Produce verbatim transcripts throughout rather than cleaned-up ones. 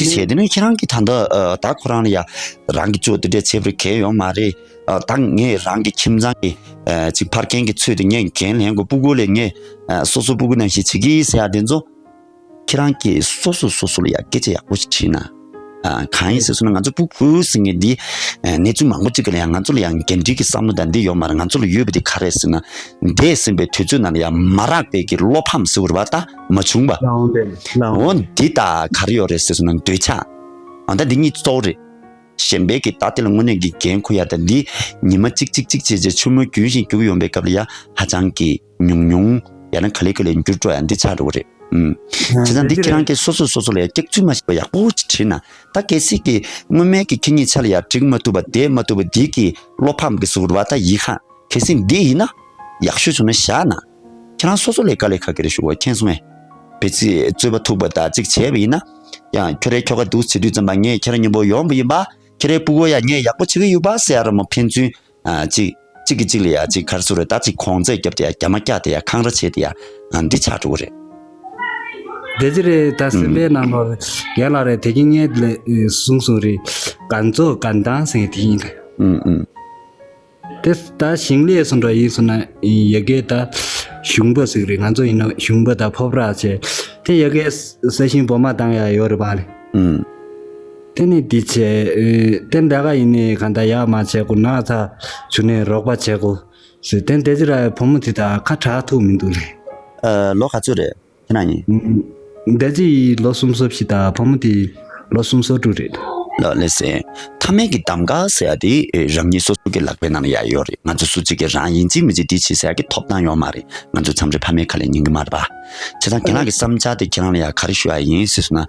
དེ་བྱས་དེ་ནས་ཁྱེད་རང་གིས་ད་ལྟ་ཨ་ད་ཁོ་རང་ལ་ཡ་རང་གི་ཅོ་དེ་འདྲས་བྱེད་པར་གལ་ཡོད་མ་རེད། ཨ་ད་ངས་རང་གི་ཁྱིམ་ཚང་གི་ཨ་ཅིག་ཕར་རྒན་གྱི་ཚོད་དེ་ངས་འགན་ལེན་དགོས། སྤུ་གུ་ལ་ངས་ཨ་སོ་སོ་སྤུ་གུ་ནང་བཞིན་བྱེད་ཀྱི་ཡིན་ཟེར་ཡ་དེ་ཚོ། ཁྱེད་རང་གིས་སོ་སོ་སོ་སོ་ལ་ཡ་སྐད་ཆ་ཡག་པོ་ཞིག་དྲིས་ན། ཨ་གང་ཡིན་ཟེར་སོང་ན་ང་ཚོ་སྤུ་གུ་ཟེར་མཁན་འདི་ཨ་གནས་ཚུལ་མང་པོ་ཅིག་གི་ལ་ཡ་ང་ཚོ་ལ་ཡ་འགན་འཁྲི་གི་བསམ་བློ་དང་འདི་ཡོད་མ་རེད། ང་ཚོ་ལ་ཡོད་པ་འདི་ག་རེད་ཟེར་ན། འདས་ཟིན་པའི་དུས་ཚོད་ནང་ལ་ཡ་མ་རག་པའི་གི་བློ་ཕམ་ཟེར་བ་རེད་པ། ད་མ་བྱུང་བ། ལའོ་འདི་ལའོ་འོ་འདི་ད་ག་རེ་ཡོད་རེད་ཟེར་སོང་ན་འདོད་ཆགས། ཨ་ད་འདི་གཉིས་གཙོ་བོ་རེད། གཞན་པའི་གི་ད་དེ་ལ་དངོས་གནས་ཀྱི་འགན་འཁུར་ཡ་དང་འདི་ཉི་མ་གཅིག་གཅིག་གཅིག་བྱས་བྱས་ཆུ་མོ་རྒྱུན་བཞིན་རྒྱུག་ཡོང་པའི་སྐབས་ལ་ཡ་ཧ་ཅང་གི་ཉུང་ཉུང་ཡང་ན་ག་ལེ་ག་ལེ་འགྱུར་འགྲོ་ཡ་འདི་ཆགས་འགྲོ་གི་རེད། ཨུམ། བྱས་ཙང་འདི་ཁྱེད་རང་གིས་སོ་སོ་སོ་སོ་ལ་ཡ་སྐྱག་རྫུན་མ་བཤད་པ་ཡག་པོ་ཅིག་དྲིས་ན། ད་གལ་སྲིད་ཀྱི་སྔོན་མའི་གི་ཁེ་ཉིན་ཆ་ལ་ཡ་འགྲིག་མ་ཐུབ་པ་བསྡད་མ་ཐུབ་པ་འདི་གི་བློ་ཕམ་གི་ཟུར་བ་ད་ཡིག་ཧང་། གལ་སྲིད་འདི་ཡིན་ན་ཡག་ཤོས་བྱུང་ན་བཞག་ན། ཁྱེད་རང་སོ་སོ་ལས་དཀའ་ལས་ཁག་གི་རེད་ཞུ་བ་མཁྱེན་སོང་ངས། བེ་ཚིག་རྩོད་པ་ཐུག་པ་དང་གཅིག་བྱས་པ་ཡིན་ན། ཡང་ཁྱོད་རའི་ཁྱོ་ག་འདུག་བྱེད་དུས་ཙམ་པ་ངས་ཁྱེད་རང་མཉམ་པོ་ཡོང་པ་ཡིན་པ། ཁྱེད་རའི་སྤུ་གུ་ཡ་ངས་ཡག་པོ་བྱེད་ཀྱི་ཡོད་པ་ཟེར་ཡ་ར་མོ་ཕན་ཚུན། ཨ་གཅིག་གཅིག་གིས་གཅིག་ལ་ཡ་གཅིག་ག་རེ་ཟེར་རེད། ད་གཅིག་གོང་ཚད་བརྒྱབ་དེ་ཡ་རྒྱ་མ་བཀྱག་དེ་ཡ་འཁང་ར་བྱས་དེ་ཡ་ཨ་འདི་ཆགས་འགྲོ་གི་རེད། དེ་ཅི་རེད། ད་སེམས་པའི་ནང་ལོགས་རྒན་ལགས་རེད་དེ་གིན་ངས་ལས་གསུངས་གསུངས་རེད། རྒན་ཚོགས་རྒན་དང་ཟེར་དེ་ཡིན། ཨུམ་ཨུམ། དེ་ད་ཞིང་ལས་སུ་འགྲོ་ཡིན་སོང་ན་ཡ་གའི་ད་གཞུང་པ་ཟིག་རེད། ང་ཚོ་ཡིན་ན་གཞུང་པ་དང་ཕོ་བྲང་བྱས་དེ་ཡ་གའི་ས་ཞིང་བོ་མ་བཏང་ཡ་ཡོད་རེད་པ་ལེ། ཨུམ། དེ་ནི་འདི་བྱས་དེ་འདྲ་ག་ཡིན་ནི་ག་འདྲ་ཡག་མ་བྱས་གོ་ན་ཚ་ཆུ་ནས་རོགས་པ་བྱས་གོ་ཟེར་དེ་འདྲ་ཅི་ར་བུ་མོ་དེ་དག་ཁ་གྲག་ཐུབ་མི་འདུག་ལེ། ཨ་ལོ་ག་ཚོད་རེད། ཁྱེད་རང་ཡིན། འདས་རྗེས་ལོ་སུམ་ཅུ་སོ་བཞི་དང་བུ་མོ་དེ་ལོ་སུམ་ཅུ་སོ་དྲུག་རེད། ལགས་ལགས་སེ། མཐའ་མའི་གི་གདམ་ག་ཟེར་ཡ་དེ་རང་ཉིད་སོ་སོ་གི་ལག་པའི་ནང་ལ་ཡ་ཡོད་རེད། ང་ཚོ་སུ་གཅིག་གིས་རང་ཡིན་གཅིག་མིན་གཅིག་འདི་བྱེད་ཟེར་ཡ་གི་ཐོབ་ཐང་ཡོད་མ་རེད། ང་ཚོ་མཚམས་རེ་ཕ་མའི་ཁ་ལ་ཉན་གི་མ་རེད་པ། བྱས་ཙང་རྒན་ལགས་ཀྱི་བསམ་འཆར་དེ་ཁྱེད་རང་ལ་ཡ་ག་རེ་ཞུ་ཡ་ཡིན་ཟེར་སོང་ན།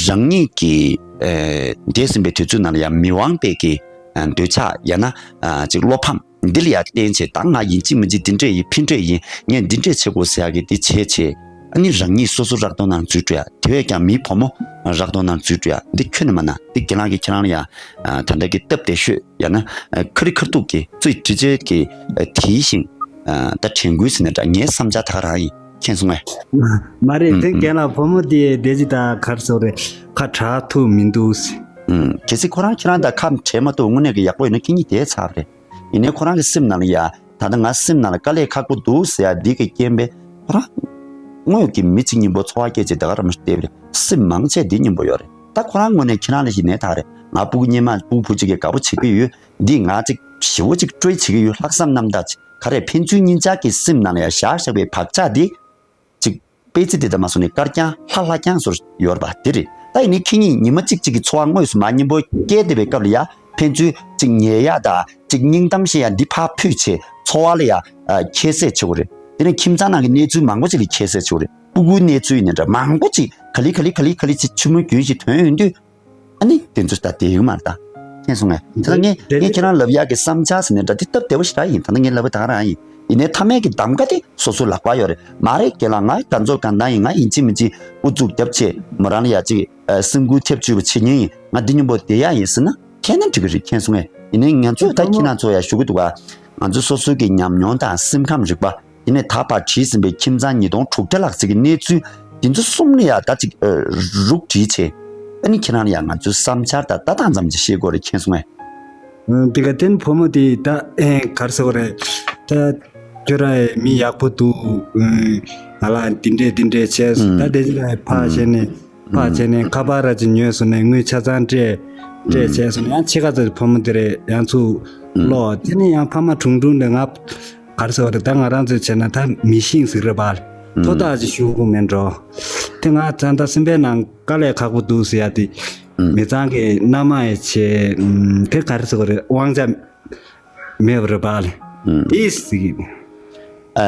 རང་ཉིད་ཀྱི་ཨེ་འདས་ཟིན་པའི་དུས་ཚོད་ནང་ལ་ཡ་མི་དབང་པའི་གི་ཨ་འདོད་ཆགས་ཡང་ན་ཨ་ཅིག་བློ་ཕམ། འདི་ལ་ཡ་བརྟེན་བྱས་ད་ང་ཡིན་གཅིག་མིན་གཅིག་འདི་འདྲས་ཡིན་ཕི་འདྲས་ཡིན་ངས་འདི་འདྲས་བྱེད་དགོས་ཟེར་ཡ་གི་འདི་བྱས་བྱས། ཨ་ནི་རང་ཉིད་སོ་སོ་རག་དོགས་ནང་འཛུལ་འགྲོ་ཡ། དེ་བས་ཀྱང་མིའི་བུ་མོ་རག་དོགས་ནང་འཛུལ་འགྲོ་ཡ་འདི་ཁྱོན་ནས་མ་ན། འདི་རྒན་ལགས་ཀྱིས་ཁྱེད་རང་ལ་ཡ་ཨ་ད་ལྟ་གི་སྟབས་བདེ་ཤོས་ཡང་ན་ཨ་ཁ་རི་ཁ་ཐུག་གི་རྩོད་འདྲི་བྱེད་ཀྱི་ཨ་དེའི་བཞིན་ཨ་ད་དྲན་སྐུལ་ཟེར་ནས་འདྲ་ངའི་བསམ་འཆར་ད་ག་རང་ཡིན། མཁྱེན་སོང་ངས། མ་རེད་ཨུམ་དེ་ཨུམ། རྒན་ལགས་བུ་མོ་དེ་བདེ་སྐྱིད་དང་གར་སོགས་རེད་ཁ་གྲག་ཐུབ་མི་འདུག་ཟེར། ཨུམ། གལ་སྲིད་ཁོ་རང་ཁྱེད་རང་དང་ཁ་བྲལ་མ་ཐུབ་དངོས་གནས་ཀྱི་ཡག་པོ་ཡིན་ན་ཁྱེད་གཉིས་བསྡད་ཚར་རེད། ཡིན་ནའི་ཁོ་རང་གི་སེམས་ནང་ལ་ཡ། ད་ལྟ་ང་སེམས་ནང་ལ་དཀའ་ལས་ཁག་པོ་འདུག་ཟེར་ཡ་འདི་གི་རྐྱེན་པས་ཁོ་རང་དངོས་ཀྱི་མི་གཅིག་གཉིས་པོ་འཚོ་བ་སྐྱེལ་ཆེད་ད་ག་རང་མ་ཞིག་བལྟས་པ་རེད། སེམས་མང་ཆེ་འདི་གཉིས་པོ་ཡོད་རེད། ད་ཁོ་རང་ངོས་ནས་ཁྱེད་རང་ལ་ཞིག་ནས་ད་རེད། ང་སྤུ་གུ་སྔོན་མ་སྤུ་གུ་བུ་གཅིག་གི་དགའ་པོ་བྱེད་ཀྱི་ཡོད། འདི་ང་གཅིག་ཞེ་བོ་གཅིག་སྤྲོད་བྱེད་ཀྱི་ཡོད། ལྷག་བསམ་རྣམ་དག་ཅིག་ག་རེ་ཕན་ཚུན་གཉིས་ཆ་གི་སེམས་ནང་ལ་ཡ་བཞག་བཞག་པའི་བག་ཆགས་འདི། ཅིག་དཔེ་ཚིག་དེ་ལྟར་མ་སོང་ནས་དཀར་རྐྱང་ལྷ་ལྷ་རྐྱང་ཟེར་ཡོད་རེད་པ་དེ་རེད། ད་ཡིན་ནའི་ཁྱེད་གཉིས་ཉི་མ་གཅིག་གཅིག་གི་འཚོ་བ་དངོས་སུ་མ་མཉམ་པོ་སྐྱེལ་བསྡད་པའི་སྐབས་ལ་ཡ་ཕན་ཚུན་ཅིག་ཉལ་ཡག་དང་ཅིག་སྙིང་གཏམ་བཤད་ཡག་འདི་ཕར་ཕུད་བྱས་འཚོ་བ་ལ་ཡ་ཨ་ཁྱད་བསད་བྱེད་དགོས་རེད། དེ་ནས་ཁྱིམ་ཚང་ནང་གི་གནས་ཚུལ་མང་པོ་ཅིག་ལ་ཁྱད་བསད་བྱེད་དགོས་རེད། སྤུ་གུའི་གནས་ཚུལ་ཡིན་ན་འདྲ་མང་པོ་ཅིག་ག་ལེ་ག་ལེ་ག་ལེ་ག་ལེ་ཅིག་ཆུ་མོ་རྒྱུན་ཞིག་ཐོན་ཡོང་དུས། ཨ་ནི་དེ་ཚོ་ད་བསྡད་ཡོད་མ་རེད་ད། མཁྱེན་སོང་ངས། དེ་ལ་ངས་དེ་ངས་ཁྱེད་རང་ལབ་ཡག་གི་བསམ་འཆར་ཟེར་ནས་འདྲ་དེ་སྟབས་བདེ་བོ་ཞེ་དྲག་ཡིན། ད་ནི་ངས་ལབ་པ་ད་ག་རང་ཡིན། ཡིན་ནའི་མཐའ་མའི་གི་གདམ་ག་དེ་སོ་སོའི་ལག་པར་ཡོད་རེད། མ་རེད་རྒན་ལགས་ང་དགའ་ཚོར་གང་ལྟར་ཡིན། ང་ཡིན་གཅིག་མིན་གཅིག་དབུ་བཙུགས་རྒྱབ་ཆེ་མོ་རང་ལ་ཡ་གཅིག་ཨ་སེམས་འགུལ་ཐེབས་བཅུག་པ་བྱེད་མཁན་ཡིན། ང་འདི་མཉམ་པོ་བསྡད་ཡག་ཡིན་ཟེར་ན་ཁྱེད་ན་འགྲིག་གི་རེད། མཁྱེན་སོང་ངས། ཡིན་ནའི་ང་ཚོས་ད་ཁྱེད་རང་ཚོ་ཡ་ཞུ་གི་འདུག་ག་ང་ཚོ་སོ་སོའི་གི་ཉམས་མྱོང་དང་སེམས་ཁམས་རིག་པ། དེ་ནས་ད་བར་བྲིས་ཟིན་པའི་ཁྱིམ་ཚང་ཉིས་སྟོང་དྲུག་བརྒྱ་ལྷག་ཙམ་གྱི་གནས་ཚུལ་འདི་ཚོ་གསུམ་ལ་ཡང་ད་ཅིག་ཨ་རུག་བྲིས་བྱས། ཨ་ནི་ཁྱེད་རང་ལ་ཡང་ང་ཚོའི་བསམ་འཆར་དང་ལྟ་སྟངས་ཙམ་ཅིག་བཤད་དགོས་རེད། མཁྱེན་སོང་ངས། ཨ་འདི་ག་དེ་ནི་བུ་མོ་དེ་ད་ཨེ་ག་རེ་ཟེར་དགོས་རེད། ད་ཁྱོད་རང་མི་ཡག་པོ་འདུག་ཨ་ང་ལ་འདི་འདྲས་འདི་འདྲས་བྱས་སོང་། ད་དེ་ཅི་ལ་ཕར་བྱས་ནས་ཕར་བྱས་ནས་ཁ་པར་ར་ཅིག་ཉོས་སོང་ནས་དངུལ་ཆ་ཚང་སྤྲད་སྤྲད་བྱས་སོང་ནས་ཡང་ཕྱི་ཁ་ཚོ་བུ་མོ་དེ་རེད་ཡང་ཚུར་ལོག་དེ་ནས་ཡང་ཕ་མ་གྲུང་གྲུང་འདི་ང་ག་རེ་ཟེར་བ་རེད། ད་ང་རང་ཚོས་བྱས་ན་ད་མི་ཤེས་ཟིག་རེད་པ། ཐོ་ཐག་ཅིག་ཞུ་དགོས་མེད་འགྲོ། དེ་ང་ཚང་ད་སེམས་པའི་ནང་དཀའ་ལས་ཁག་པོ་འདུག་ཟེར་ཡ་དེ་མི་ཚང་གི་མནའ་མ་ཡི་བྱས་དེ་ག་རེ་ཟེར་བ་རེད། དབང་ཆ་མེད་པ་རེད་པ་ལས། དེ་ཟིག་ཨ་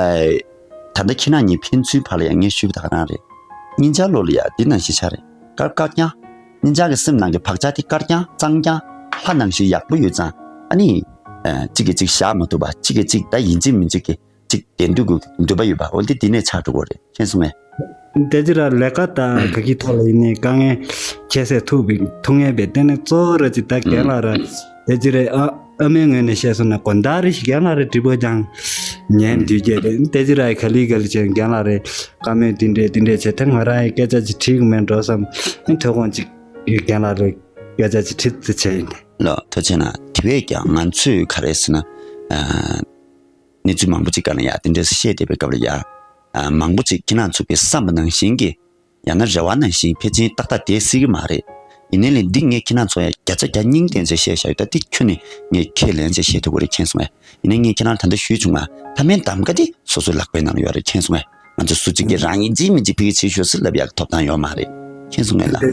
ད་ལྟ་ཁྱེད་རང་གཉིས་ཕན་ཚུན་བར་ལ་ཡང་ངས་ཞུས་པ་ད་ག་རང་རེད། སྙིང་ཆ་ལོ་ལ་ཡ་འདི་ནང་བཞིན་ཆ་རེད། དཀར་དཀར་རྐྱང་། སྙིང་ཆ་གི་སེམས་ནང་གི་བག་ཆགས་དེ་དཀར་རྐྱང་གཙང་རྐྱང་ལྷ་ནང་བཞིན་ཡག་པོ་ཡོད་ཙང་ཨ་ནི། ཨ་གཅིག་གིས་གཅིག་བཞག་མ་ཐུབ་པ་གཅིག་གིས་གཅིག་ད་ཡིན་གཅིག་མིན་གཅིག་གི་གཅིག་བདེན་འདུག་གི་འདོད་པ་ཡོད་པ་འོ་འདི་འདི་ནས་ཆགས་འགྲོ་གི་རེད། མཁྱེན་སོང་ངས། དེ་ཅི་ར་ལས་ཀ་དང་ག་གི་ཐོག་ལ་ཡིན་ནའི་དཀའ་ངལ་ཁྱད་བསད་ཐུབ་པའི་ཐུག་ངེས་པའི་བརྟེན་ནས་གཙོ་བོ་ར་ཅིག་ད་རྒན་ལགས་ར་དེ་ཅི་རེད། ཨ་ཨ་མའི་ངོས་ནས་བཤད་སོང་ན་དགོང་དག་རེ་ཞིག་རྒན་ལགས་རེ་འདྲི་པོ་ཀྱང་ཉན་དུས་སྐྱེས་ཏེ་དེ་ཅི་ར་ག་ལི་ག་ལི་བྱས་རྒན་ལགས་རེ་བཀའ་མོལ་འདི་འདྲས་འདི་འདྲས་བྱས་ད་ང་རང་ཡི་སྐད་ཆ་ཅིག་དྲིས་གི་མེད་འགྲོ་བསམ་ཐོས་ཁོང་ཅིག་ ཡོད། རྒན་ལགས་རེ་སྐད་ཆ་ཅིག་དྲི་ཙི་བྱས་ཡིན། ལགས། ཐུགས་རྗེ་ཆེ་གནང་། དེ་བས་ཀྱང་ང་ཚོས་ག་རེ་ཟེར་ན། ཨ། གནས་ཚུལ་མང་པོ་ཅིག་སྒང་ལ་ཡ་དེ་འདྲས་བཤད་བསྡད་པའི་སྐབས་ལ་ཡ། ཨ། མང་པོ་ཅིག་ཁྱེད་རང་ཚོ་གི་བསམ་པ་ནང་བཞིན་གྱི། ཡང་ན་རེ་བ་ནང་བཞིན་ཕལ་ཆེར་ཏག་ཏག་བསྡད་སྲིད་ཀྱི་མ་རེད། ཡིན་ནའི་ལས་འདི་ངས་ཁྱེད་རང་ཚོ་ཡ་བརྒྱ་ཆ་བརྒྱ་སྙིང་བསྟན་བྱས་བཤད་བཞག་ཡོད། ད་འདི་ཁྱོན་ནས་ངས་ཁས་ལེན་བྱས་བཤད་ཐུབ་ཀྱི་རེད། མཁྱེན་སོང་ངས། ཡིན་ནའི་ངས་ཁྱེད་རང་ད་ལྟ་ཞུས་བྱུང་ང་། མཐའ་མའི་གདམ་ག་དེ་སོ་སོའི་ལག་པའི་ནང་ལ་ཡོད་རེད། མཁྱེན་སོང་ངས། ང་ཚོ་སུ་གཅིག་གིས་རང་ཡིན་གཅིག་མིན་གཅིག་ཕ་གི་བྱེད་ཤོག་ཟེར་ལབ་ཡག་གི་ཐོབ་ཐང་ཡོད་མ་རེད། མཁྱེན་སོང་ངས་ལགས།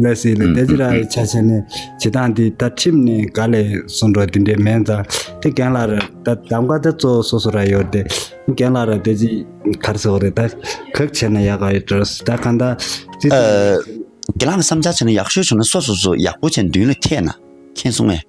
ལགས་སེ་ལགས། ཨུམ། དེ་ཅི་ར་ཨུམ། ཡི་ཆ་བྱས་ནས་བྱེད་སྟངས་འདི་ད་ཁྲིམས་ནས་ག་ལས་སོང་འགྲོ་འདི་འདྲའི་མེད་ཙང་། དེ་རྒན་ལགས་ར་ད་གདམ་ག་ད་གཙོ་བོ་སོ་སོ་ར་ཡོད་དེ། རྒན་ལགས་ར་དེ་ཅི་ག་རེ་ཟེར་དགོས་རེད། ད་ག་རེ་བྱས་ན་ཡག་ག་ཡོད་འགྲོ། ད་གང་ལྟར་ཅི། ཨ། རྒན་ལགས་བསམ་འཆར་བྱས་ན་ཡག་ཤོས་བྱུང་ན་སོ་སོ་སོ་ཡག་པོ་བྱས་མདུན་ལ་ཐད་ན། མཁྱེན་སོང་ངས།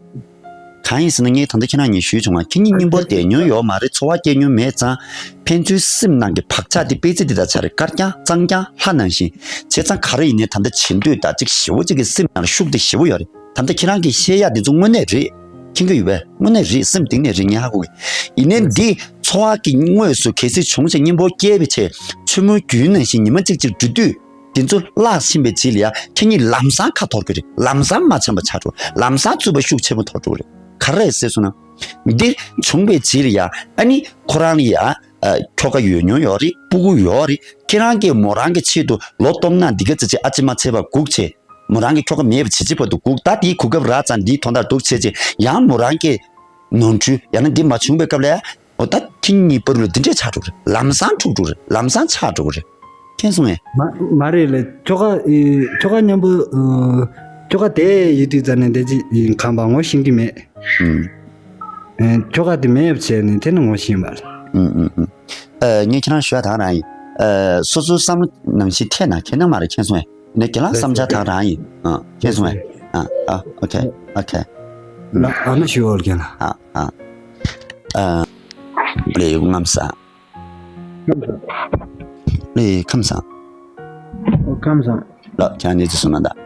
གང་ཡིན་ཟེར་ན་ངས་ད་ལྟ་ཁྱེད་རང་གཉིས་ཞུས་བྱུང་ང་། ཁྱེད་གཉིས་སྙིང་པོ་བསྡད་མྱོང་ཡོད་མ་རེད། འཚོ་བ་སྐྱེལ་མྱོང་མེད་ཙང་། ཕན་ཚུན་སེམས་ནང་གི་བག་ཆགས་དེ་སྤེལ་རྩིས་དེ་དག་ཆ་རེ་དཀར་རྐྱང་གཙང་རྐྱང་ལྷ་ནང་བཞིན། བྱས་ཙང་ག་རེ་ཡིན་ནའི་ད་ལྟ་བྱེད་འདོད་ད་ཅིག་ཞེ་པོ་ཅིག་གི་སེམས་ནང་ལ་ཤུགས་དེ་ཞེ་པོ་ཡོད་རེད། ད་ལྟ་ཁྱེད་རང་གིས་བཤད་ཡག་དེ་ཚོ་དངོས་གནས་རེད། མཁྱེན་གྱི་ཡོད་པས། དངོས་གནས་རེད། སེམས་གཏིང་ནས་རེད། ངས་ཧ་གོ་གི། ཡིན་ནའི་འདི་འཚོ་བ་གི་དངོས་སུ་གལ་སྲིད་བྱུང་བྱས་སྙིང་པོ་བསྐྱལ་བའི་ཆེད་མཚོ་མོའི་རྒྱུན་ནང་བཞིན་ཉི་མ་གཅིག་གཅིག་འགྲོ་དུས། དེ་ཚོ་བརླག་ཕྱིན་པའི་རྗེས་ལ་ཡ་ཁྱེད་གཉིས་ལམ་སང་ཁ་འཐོར་གྱི་རེད། ལམ་སང་མ་འཆམ་པ་ཆགས་འགྲོ། ལམ་སང་རྩོད་པ་ཤུགས་ཆེན་པོ་འཐོར་འགྲོ་གི་རེད། ག་རེ་རེད་ཟེར་སོང་ན། འདི་བྱུང་བའི་རྗེས་ལ་ཡ་ཨ་ནི་ཁོ་རང་ལ་ཡ། ཨ། ཁྱོ་ག་ཡོད་མྱོང་ཡོད་རེད། སྤུ་གུ་ཡོད་རེད། ཁྱེད་རང་གིས་མོ་རང་གི་ཆེད་དུ་ལོ་སྟོང་ནང་འདི་ག་ཙི་ཙི་ཨ་ཅེ་མ་ཚེ་བར་སྒུག་བྱས། མོ་རང་གི་ཁྱོ་ག་མེད་པ་བྱེད་ཅི་བར་དུ་སྒུག་ད་དེའི་གོ་སྐབས་རག་ཙང་འདིའི་དོན་དག་སྡུག་བྱས་རྗེས་ཡང་མོ་རང་གི་ནོར་འཁྲུལ་ཡང་ན་འདི་མ་བྱུང་བའི་སྐབས་ལ་ཡ། འོ་ད་ཁྱེད་གཉིས་བར་ལ་འདི་འདྲས་ཆགས་འགྲོ་གི་རེད། ལམ་སང་འཁྲུག་འགྲོ་གི་རེད། ལམ་སང་ཆགས་འགྲོ་གི་རེད། མཁྱེན་སོང་ངས། མ་མ་རེད་ལགས། ཁྱོ་ག་ཨེ། ཁྱོ་ག་མཉམ་པོ། ཨ། ཁྱོ་ག་དེ་ཡོད་དུས་ཙ་ནས་དེ་ཅི་ཨེ་གང་པ་ངོ་ཤེས་ཀྱི་མེད། ཨུམ། ཨེ། ཁྱོ་ག་དེ་མེད་པ་བྱས་ནས་དེ་ནི་ངོ་ཤེས་མ་རེད། ཨུམ་ཨུམ་ཨུམ། ཨ། ངས་ཁྱེད་རང་ཞུ་ཡག་ད་ག་རང་ཡིན། ཨ། སོ་སོའི་བསམ་བློ་ནང་བཞིན་འཐད་ན་ཁྱད་མང་མ་རེད། མཁྱེན་སོང་ངས། ངས་རྒན་ལགས་བསམ་འཆར་ད་ག་རང་ཡིན། ཨ། མཁྱེན་སོང་ངས། ཨ། ཨ། ཨོ་ཁེ། ཨོ་ཁེ། ཨུམ། ལགས། ཨ་མ་ཞུ་འོ་རྒན་ལགས། ཨ། ཨ། ཨ། ལས་ཡུག་ངམ་ས། ལགས། ཁམས་བཟང་། ཨོ། ཁམས་བཟང་། ལགས། ཁྱེད་གནས་ཚུལ་གསུང་གནང་དང་།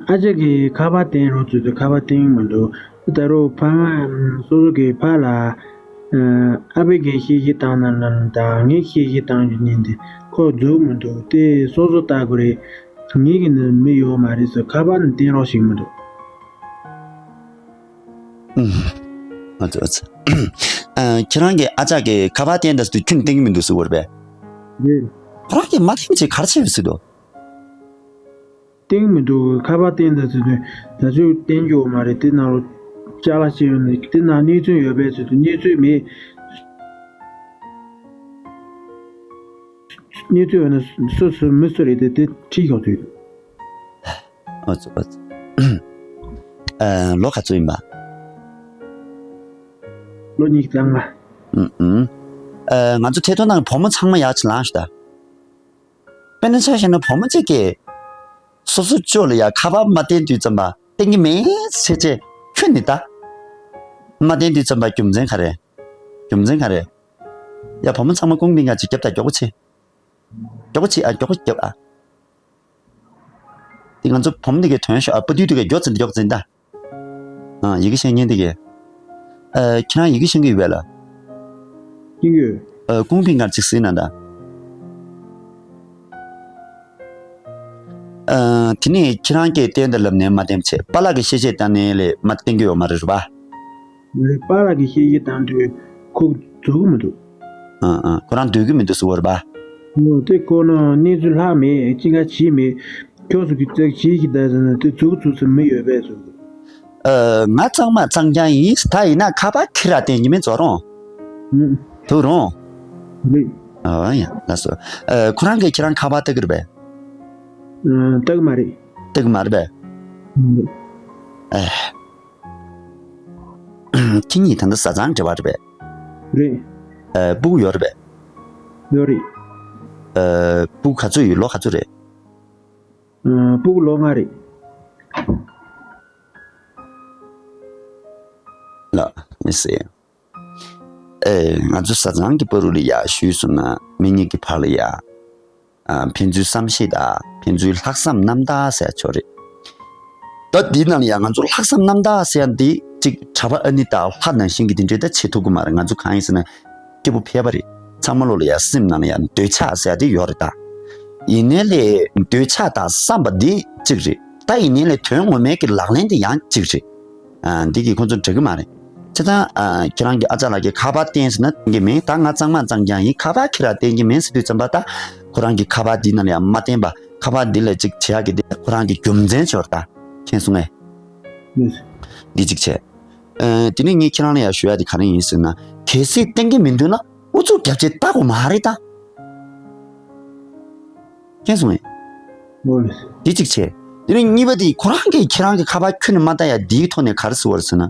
ཨ་ཅག་གིས་ཁ་པར་བསྟན་རོགས་ཟེར་དུས་ཁ་པར་བསྟན་གྱི་མི་འདུག་ད་རུང་ཕ་མ་སོ་སོ་གི་ཕ་ལ། ཨ། ཨ་ཕས་ཀྱིས་གཤེ་གཤེ་བཏང་ན་ལ་དང་ངས་གཤེ་གཤེ་བཏང་རྒྱུ་ཉིད་དེ་ཁོ་རྫུན་མི་འདུག་དེ་སོ་སོ་ལྟ་དགོས་རེད། ངེད་ཀྱི་ནི་མི་ཡོད་མ་རེད་ཟེར། ཁ་པར་ནི་བསྟན་རོགས་ཞིག་མི་འདུག་ཨུམ། ཨ་ཙི་ཨ་ཙི། ཨ། ཁྱེད་རང་གིས་ཨ་ཅག་གིས་ཁ་པར་བསྟན་དང་ཟེར་དུས་ཁྱོད་ནི་བསྟན་གྱི་མི་འདུག་ཟེར་བ་རེད་པས། རེད། ཁོ་རང་གིས་མ་བསྟན་བྱས་ག་རེ་བྱས་པ་ཟེར་དོ། བསྟན་གྱི་མི་འདུག་ཁ་པར་བསྟན་དང་ཟེར་དུས་ད་ཚོད་བསྟན་རྒྱུ་ཡོད་མ་རེད། དེ་ནང་ལོ་ཅ་ལག་ཅིག་ཡོད་ནི་དེ་ནང་གནས་ཚུལ་ཡོད་པས་ཟེར་དུས་གནས་ཚུལ་མེད། གནས་ཚུལ་ཡོད་ན་སུ་སུ་མི་སུ་རེད་དེ་དེ་ཁྲིད་ཤོག་དུས། ཨོ་ཙི་ཨོ་ཙི། ཨ། ལོ་ག་ཚོད་ཡིན་པ། ལོ་ཉི་ཤུ་རྩ་ལྔ། ཨུམ་ཨུམ། ཨ། ང་ཚོ་ཐད་གཏོང་ནང་བུ་མོ་ཚང་མ་ཡར་ཅིག་ལངས་ཤོག་ད། དཔེར་ན་ཆ་བཞག་ན་བུ་མོ་གཅིག་གིས་སོ་སོ་ཅོ་ལ་ཡ་ཁ་པར་མ་བསྟན་དུས་ཙམ་པ་བསྟན་གྱི་མེད་ཟེར་བྱས་ཁྱོད་ནི་ད། མ་བསྟན་དུས་ཙམ་པ་རྒྱུ་མཚན་ག་རེ། རྒྱུ་མཚན་ག་རེ། ཡ་བུ་མོ་ཚང་མ་ཀུང་པིང་ག་ཅིག་རྒྱབ་ད། མགྱོགས་པོ་བྱེད། མགྱོགས་པོ་བྱེད་ཨ། མགྱོགས་པོ་རྒྱབ་ཨ། དེ་ང་ཚོ་བུ་མོ་དེ་གའི་དོན་ཤོག་ཨ། ཕ་དུས་དེ་གའི་མགྱོགས་ཙམ་མགྱོགས་ཙམ་ད། ཨ། ཡི་གེ་ཤེས་མཁན་དེ་གའི། ཨ། ཁྱེད་རང་ཡི་གེ་ཤེས་ཀྱི་ཡོད་པས་ལགས། ཤེས་ཀྱི་ཡོད། ཨ། ཀུང་པིང་ག་ཅིག་གཟིགས་གནང་དང་། ཨ། དེ་ནས་ཁྱེད་རང་གིས་བསྟན་དང་ལབ་ནས་མ་བསྟན་བྱས། པཱ་ལགས་ཀྱིས་གཤེ་གཤེ་བཏང་ནས་ལས་མ་བསྟན་གྱི་ཡོད་མ་རེད་པ། རེད། པཱ་ལགས་ཀྱིས་གཤེ་གཤེ་བཏང་དུས་ཁོ་རྫུན་མི་འདུག་ཨ་ཨ། ཁོ་རང་སྡོད་ཀྱི་མི་འདུག་ཟེར་བ་རེད་པ། འོ་དེ་ཁོ་ན་གནས་ཚུལ་ལྷག་མེད། ཅི་འགའ་བྱས་མེད། ཁྱོད་ཚོ་གིས་ཙག་བྱས་ཤིག་ད་ཟེར་ན་དེ་རྫུན་རྫུན་ཚོད་མི་ཡོད་པས་ཟེར། ཨ། ང་གཙང་མ་གཙང་རྐྱང་ཡིན། ད་ཡིན་ན་ཁ་པར་ཁྱེར་ར་བསྟན་གྱི་མིན་ཚོ་རོང་། ཨུ། ཐུག་རོང་། རེད། ཨ་ཡ་ལགས་སོ། ཨ། ཁོ་རང་གིས་ཁྱེད་རང་ཁ་པར་ལྟ་གི་རེད་པས། ཨ། ལྟ་གི་མ་རེད། ལྟ་གི་མ་རེད་པས། ཨུ། ཨེ། ཁྱེད་གཉིས་ད་ལྟ་བཟའ་ཚང་འབྲེལ་བ་རེད་པས། རེད། ཨ། སྤུ་གུ་ཡོད་རེད་པས། ཡོད་རེད། ཨ། སྤུ་གུ་ག་ཚོད་ཡོད། ལོ་ག་ཚོད་རེད། ཨ། སྤུ་གུ་ལོ་ལྔ་རེད། ལགས། མི་སེ། ཨེ། ང་ཚོ་བཟའ་ཚང་གི་བར་དུ་ལ་ཡ་ཞུས་སོང་ན་མི་གཉིས་ཀྱི་བར་ལ་ཡ། ཨ། ཕན་ཚུན་བསམ་ཤེས་དང་ཕན་ཚུན་ལྷག་བསམ་རྣམ་དག་ཟེར་ཡ་ཆོག་རེད། ད་འདི་ནང་ལ་ཡང་ང་ཚོ་ལྷག་བསམ་རྣམ་དག་ཟེར་ཡ་འདི་གཅིག་གྲྭ་པ་ཨ་ནི་དང་ལྷ་ནང་བཞིན་གྱི་འདི་འདྲའི་ད་བྱེད་ཐུབ་ཀྱི་མ་རེད། ང་ཚོ་གང་ཡིན་ཟེར་ན་སྐྱེས་བུ་ཕལ་པ་རེད། ཚང་མ་ལོ་ལ་ཡང་སེམས་ནང་ལ་ཡང་འདོད་ཆགས་ཟེར་ཡ་དེ་ཡོད་རེད། ད་ ཡིན་ནའི་ལས་འདོད་ཆགས་དང་བསམ་པ་འདི་གཅིག་རེད། ད་ཡིན་ནའི་ལས་དོན་ངོ་མའི་གི་ལག་ལེན་དེ་ཡང་གཅིག་རེད། ཨ། འདི་གིས་ཁོང་ཚོ་འགྲིག་གི་མ་རེད། བྱས་ཙང་། ཨ། ཁྱེད་རང་གི་ཨ་ཅག་ལགས་ཀྱིས་ཁ་པར་བསྟན་ཟེར་ན་བསྟན་གྱི་མིན། ད་ང་གཙང་མ་གཙང་རྐྱང་ཡིན། ཁ་པར་ཁྱེད་རང་བསྟན་གྱི་མིན་ཟེར་དུས་ཙམ་པ། ད་ཁོ་རང་གི་ཁ་པར་འདི་ནང་ལ་ཡང་མ་བསྟན་པ། ཁ་པར་འདི་ལ་ཅིག་བྱེད་ཡག་གི་དེ་ཁོ་རང་གི་རྒྱུ་མཚན་ཅིག་ཡོད་རེད། ད་མཁྱེན་སོང་ངས། ལགས་སོ། འདི་གཅིག་བྱས། ཨ། དེ་ནས་ངས་ཁྱེད་རང་ལ་ཡང་ཞུ་ཡག་དེ་ག་རེ་ཡིན་ཟེར་ན། གལ་སྲིད་བསྟན་གྱི་མི་འདུག་ན་ཨུ་ཚུགས་རྒྱབ་བྱས་ལྟ་དགོས་མ་རེད་ད། མཁྱེན་སོང་ངས། འོ་ལགས་སོ། འདི་གཅིག་བྱས། དེ་ནས་གཉིས་པ་དེ་ཁོ་རང་གིས་ཁྱེད་རང་གི་ཁ་པར་ཁྱོན་ནས་མ་ལྟ་ཡ་འདིའི་ཐོག་ནས་ག་རེ་ཟེར་བ་རེད་ཟེར་ན།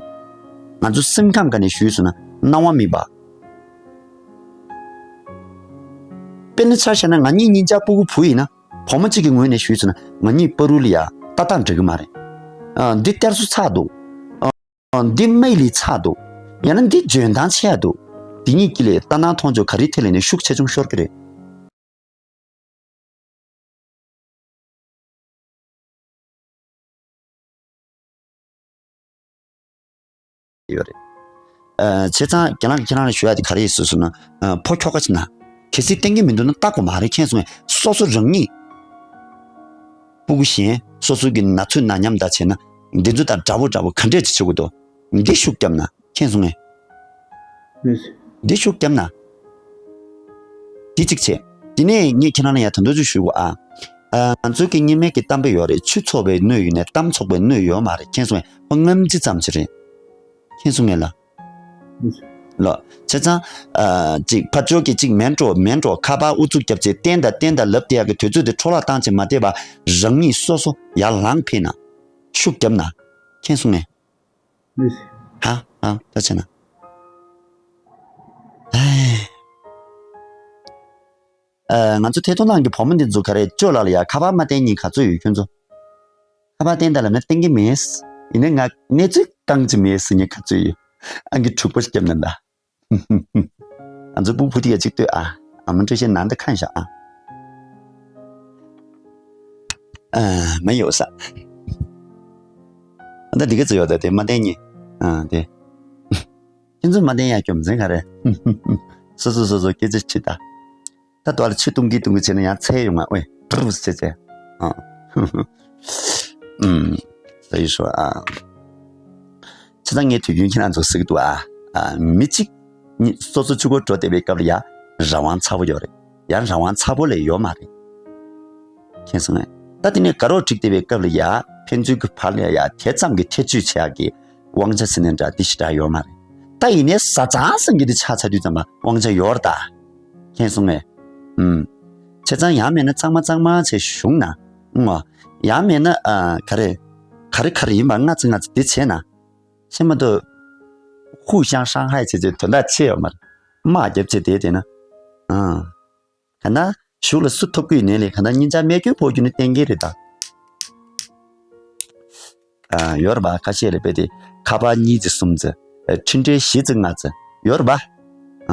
ང་ཚོ་སེམས་ཁམས་སྒང་ནས་ཞུས་ཟེར་ན་སྣང་བ་མེད་པ། དཔེར་ན་ཆ་བཞག་ན་ང་གཉིས་གཉིས་ཆ་སྤུ་གུ་བུ་ཡིན་ན། བུ་མོ་གཅིག་གི་ངོས་ནས་ཞུས་ཟེར་ན་ང་གཉིས་བར་དུ་ལ་ཡ་ལྟ་སྟངས་འགྲིག་གི་མ་རེད། ཨ། འདི་གཏེར་སོ་ཚ་འདུག། ཨ། འདི་མིག་ལས་ཚ་འདུག། ཡང་ན་འདི་འཇོན་ཐང་ཆེ་ཡ་འདུག། འདི་གཉིས་ཀྱི་ལས་ལྟ་སྣང་མཐོང་ཆོས་ག་རེའི་ཐད་ལ་ནས་ཤུགས་ཆེ་ཆུང་ཤོར་གི་རེད། ཡོད་རེད། ཨ། བྱས་ཙང་རྒན་ལགས་ཁྱེད་རང་ལ་ཞུ་ཡག་དེ་ག་རེ་ཡིན་ཟེར་ན། ཨ། ཕོ་ཁྱོ་ག་བྱས་ན་གལ་སྲིད་བསྟན་གྱི་མི་འདུག་ན་ལྟ་དགོས་མ་རེད། མཁྱེན་སོང་ངས། སོ་སོ་རང་ཉིད་སྤུ་གུ་གཞན་སོ་སོ་གི་ན་ཚོད་ན་མཉམ་དང་བྱས་ན་འདི་ཚོ་དང་འདྲ་པོ་འདྲ་པོ་ག་འདྲས་ཅིག་བྱེད་དགོས་འདུག། འདི་ཤུགས་བརྒྱབ་ན། མཁྱེན་སོང་ངས། ལགས་སོ། འདི་ཤུགས་བརྒྱབ་ན། འདི་གཅིག་བྱས། དེ་ནས་ངས་ཁྱེད་རང་ལ་ཡང་དོན་དག་ཅིག་ཞུ་དགོས་ཨ། ཨ། ང་ཚོའི་གི་གཉེར་མའི་གི་གཏམ་དཔེ་ཡོད་རེད། ཆུ་འཚོགས་པའི་སྣོད་ཡོད་ནའི་གཏམ་འཚོགས་པའི་སྣོད་ཡོད་མ་རེད། མཁྱེན་སོང་ངས། ཁོ་རྔམ་བརྗིད་ཙམ་ཞིག་རེད། མཁྱེན་སོང་ངས་ལགས། ལགས་སོ། ལགས། བྱས་ཙང་། ཨ། ཅིག་ཕར་ཕྱོགས་ཀྱིས་ཅིག་མིན་འགྲོ་མིན་འགྲོ་ཁ་པར་ཨུ་ཚུགས་རྒྱབ་བྱས་བསྟན་དང་བསྟན་དང་ལབ་བསྡད་ཡག་གི་དུས་ཚོད་དེ་འཕྲོ་བརླག་བཏང་བྱས་མ་བསྡད་པ། རང་ཉིད་སོ་སོ་ཡར་ལངས་ཕེབས་ན། ཤུགས་བརྒྱབ་ན། མཁྱེན་སོང་ངས། ལགས་སོ། ཧ་ཧ། ད་བྱས་ན། ཨེ། ཨ། ང་ཚོ་ཐད་གཏོང་ནང་གི་བུ་མོ་འདི་ཚོ་ག་རེ་ཅོ་ལགས་ལ་ཡ་ཁ་པར་མ་བསྟན་མཁན་ག་ཚོད་ཡོད་ཁྱོད་ཚོ། ཁ་པར་བསྟན་དང་ལབ་ན་བསྟན་གྱི་མེད། ཡིན་ནའི་ང་གནས་ཚུལ་རྐང་གཅིག་མེད་ཟེར་མཁན་ག་ཚོད་ཡོད། ཨང་ཀི་དྲུག་པ་ཞིག་བརྒྱབ་ན་ད། ང་ཚོ་སྤུ་གུ་བུ་དེ་ག་གཅིག་ལྟོས་ཨ། ཨ་མ་འདྲེ་ཤེས་ནང་དུ་ཁ་བཞག་ཨ། ཨ། མ་ཡོད་ས། ཨ། ད་འདི་ག་ཚོད་ཡོད་ད། དེ་མ་བསྟན་ཉེ། ཨ། དེ། ཁྱེད་ཚོ་མ་བསྟན་ཡ་རྒྱུ་མཚན་ག་རེ། སོ་སོ་སོ་སོ་སྐད་ཆ་བྱེད་ད། ད་དོ་ལ་ཆུ་བཏུང་གི་བཏུང་གི་བྱས་ན་ཡང་ཚད་ཡོང་ང་ཨོའི་པྲུབ་བྱས་བྱས། ཨ། ཨུམ། ད་ཡིན་ཤོག་ཨ། བྱས་ཙང་ངས་དུས་རྒྱུན་ཁྱེད་རང་ཚོ་ཟེར་གི་འདུག་ཨ། ཨ། མི་གཅིག་ཉིད་སོ་སོ་གཅིག་པོ་འགྲོ་བསྡད་པའི་སྐབས་ལ་ཡ་རང་དབང་ཚ་པོ་ཡོད་རེད། ཡང་རང་དབང་ཚ་པོ་ལས་ཡོད་མ་རེད། མཁྱེན་སོང་ངས། ད་དེ་ནས་དགའ་རོགས་འགྲིག་བསྡད་པའི་སྐབས་ལ་ཡ་ཕན་ཚུན་གྱི་བར་ལ་ཡ་དེ་ཙམ་གྱི་ཐེ་བྱུས་བྱེད་ཡག་གི་དབང་ཆ་ཟེར་ནའི་འདྲ་འདི་ཞེ་དྲག་ཡོད་མ་རེད། ད་ཡིན་ནའི་བཟའ་ཚང་ཟེར་མཁན་འདི་ཆགས་ཚར་དུས་ཙམ་པ་དབང་ཆ་ཡོད་རེད་ད། མཁྱེན་སོང་ངས། ཨུམ། བྱས་ཙང་ཡང་མེད་ན་གཙང་མ་གཙང་མ་བྱས་བཞུགས་ན། ཨང་། ཡང་མེད་ན། ཨ། ག་རེ། ག་རེ་ག་རེ་ཡིན་པ་ང་ཚོ་ང་ཚོ་འདི་བྱས་ན། ཤེས་མ་གཏོགས། ཧུ་ཤང་ཧྲང་ཧའེ་བྱས་བྱས་དོན་དག་ཆེ་ཡོད་མ་རེད། དམག་རྒྱབ་བྱས་བསྡད་བསྡད་ན། ཨང་། ག་ན་གཞུག་ལ་སུ་ཐོབ་ཀྱི་ཡོད་ནའི་ལས་ག་ན་སྙིང་རྗེ་རྨས་སྐྱོན་ཕོག་རྒྱུ་ནི་གཏན་འཁེལ་རེད་ད། ཨ། ཡོད་རེད་པ། ཁ་ཤས་ལ་དཔེ་དེ་ཁ་པར་གཉིས་ཙམ་གསུམ་ཙམ། ཨ། འཕྲིན་འབྲེལ་བཞི་ཙམ་ལྔ་ཙམ་ཡོད་རེད་པ།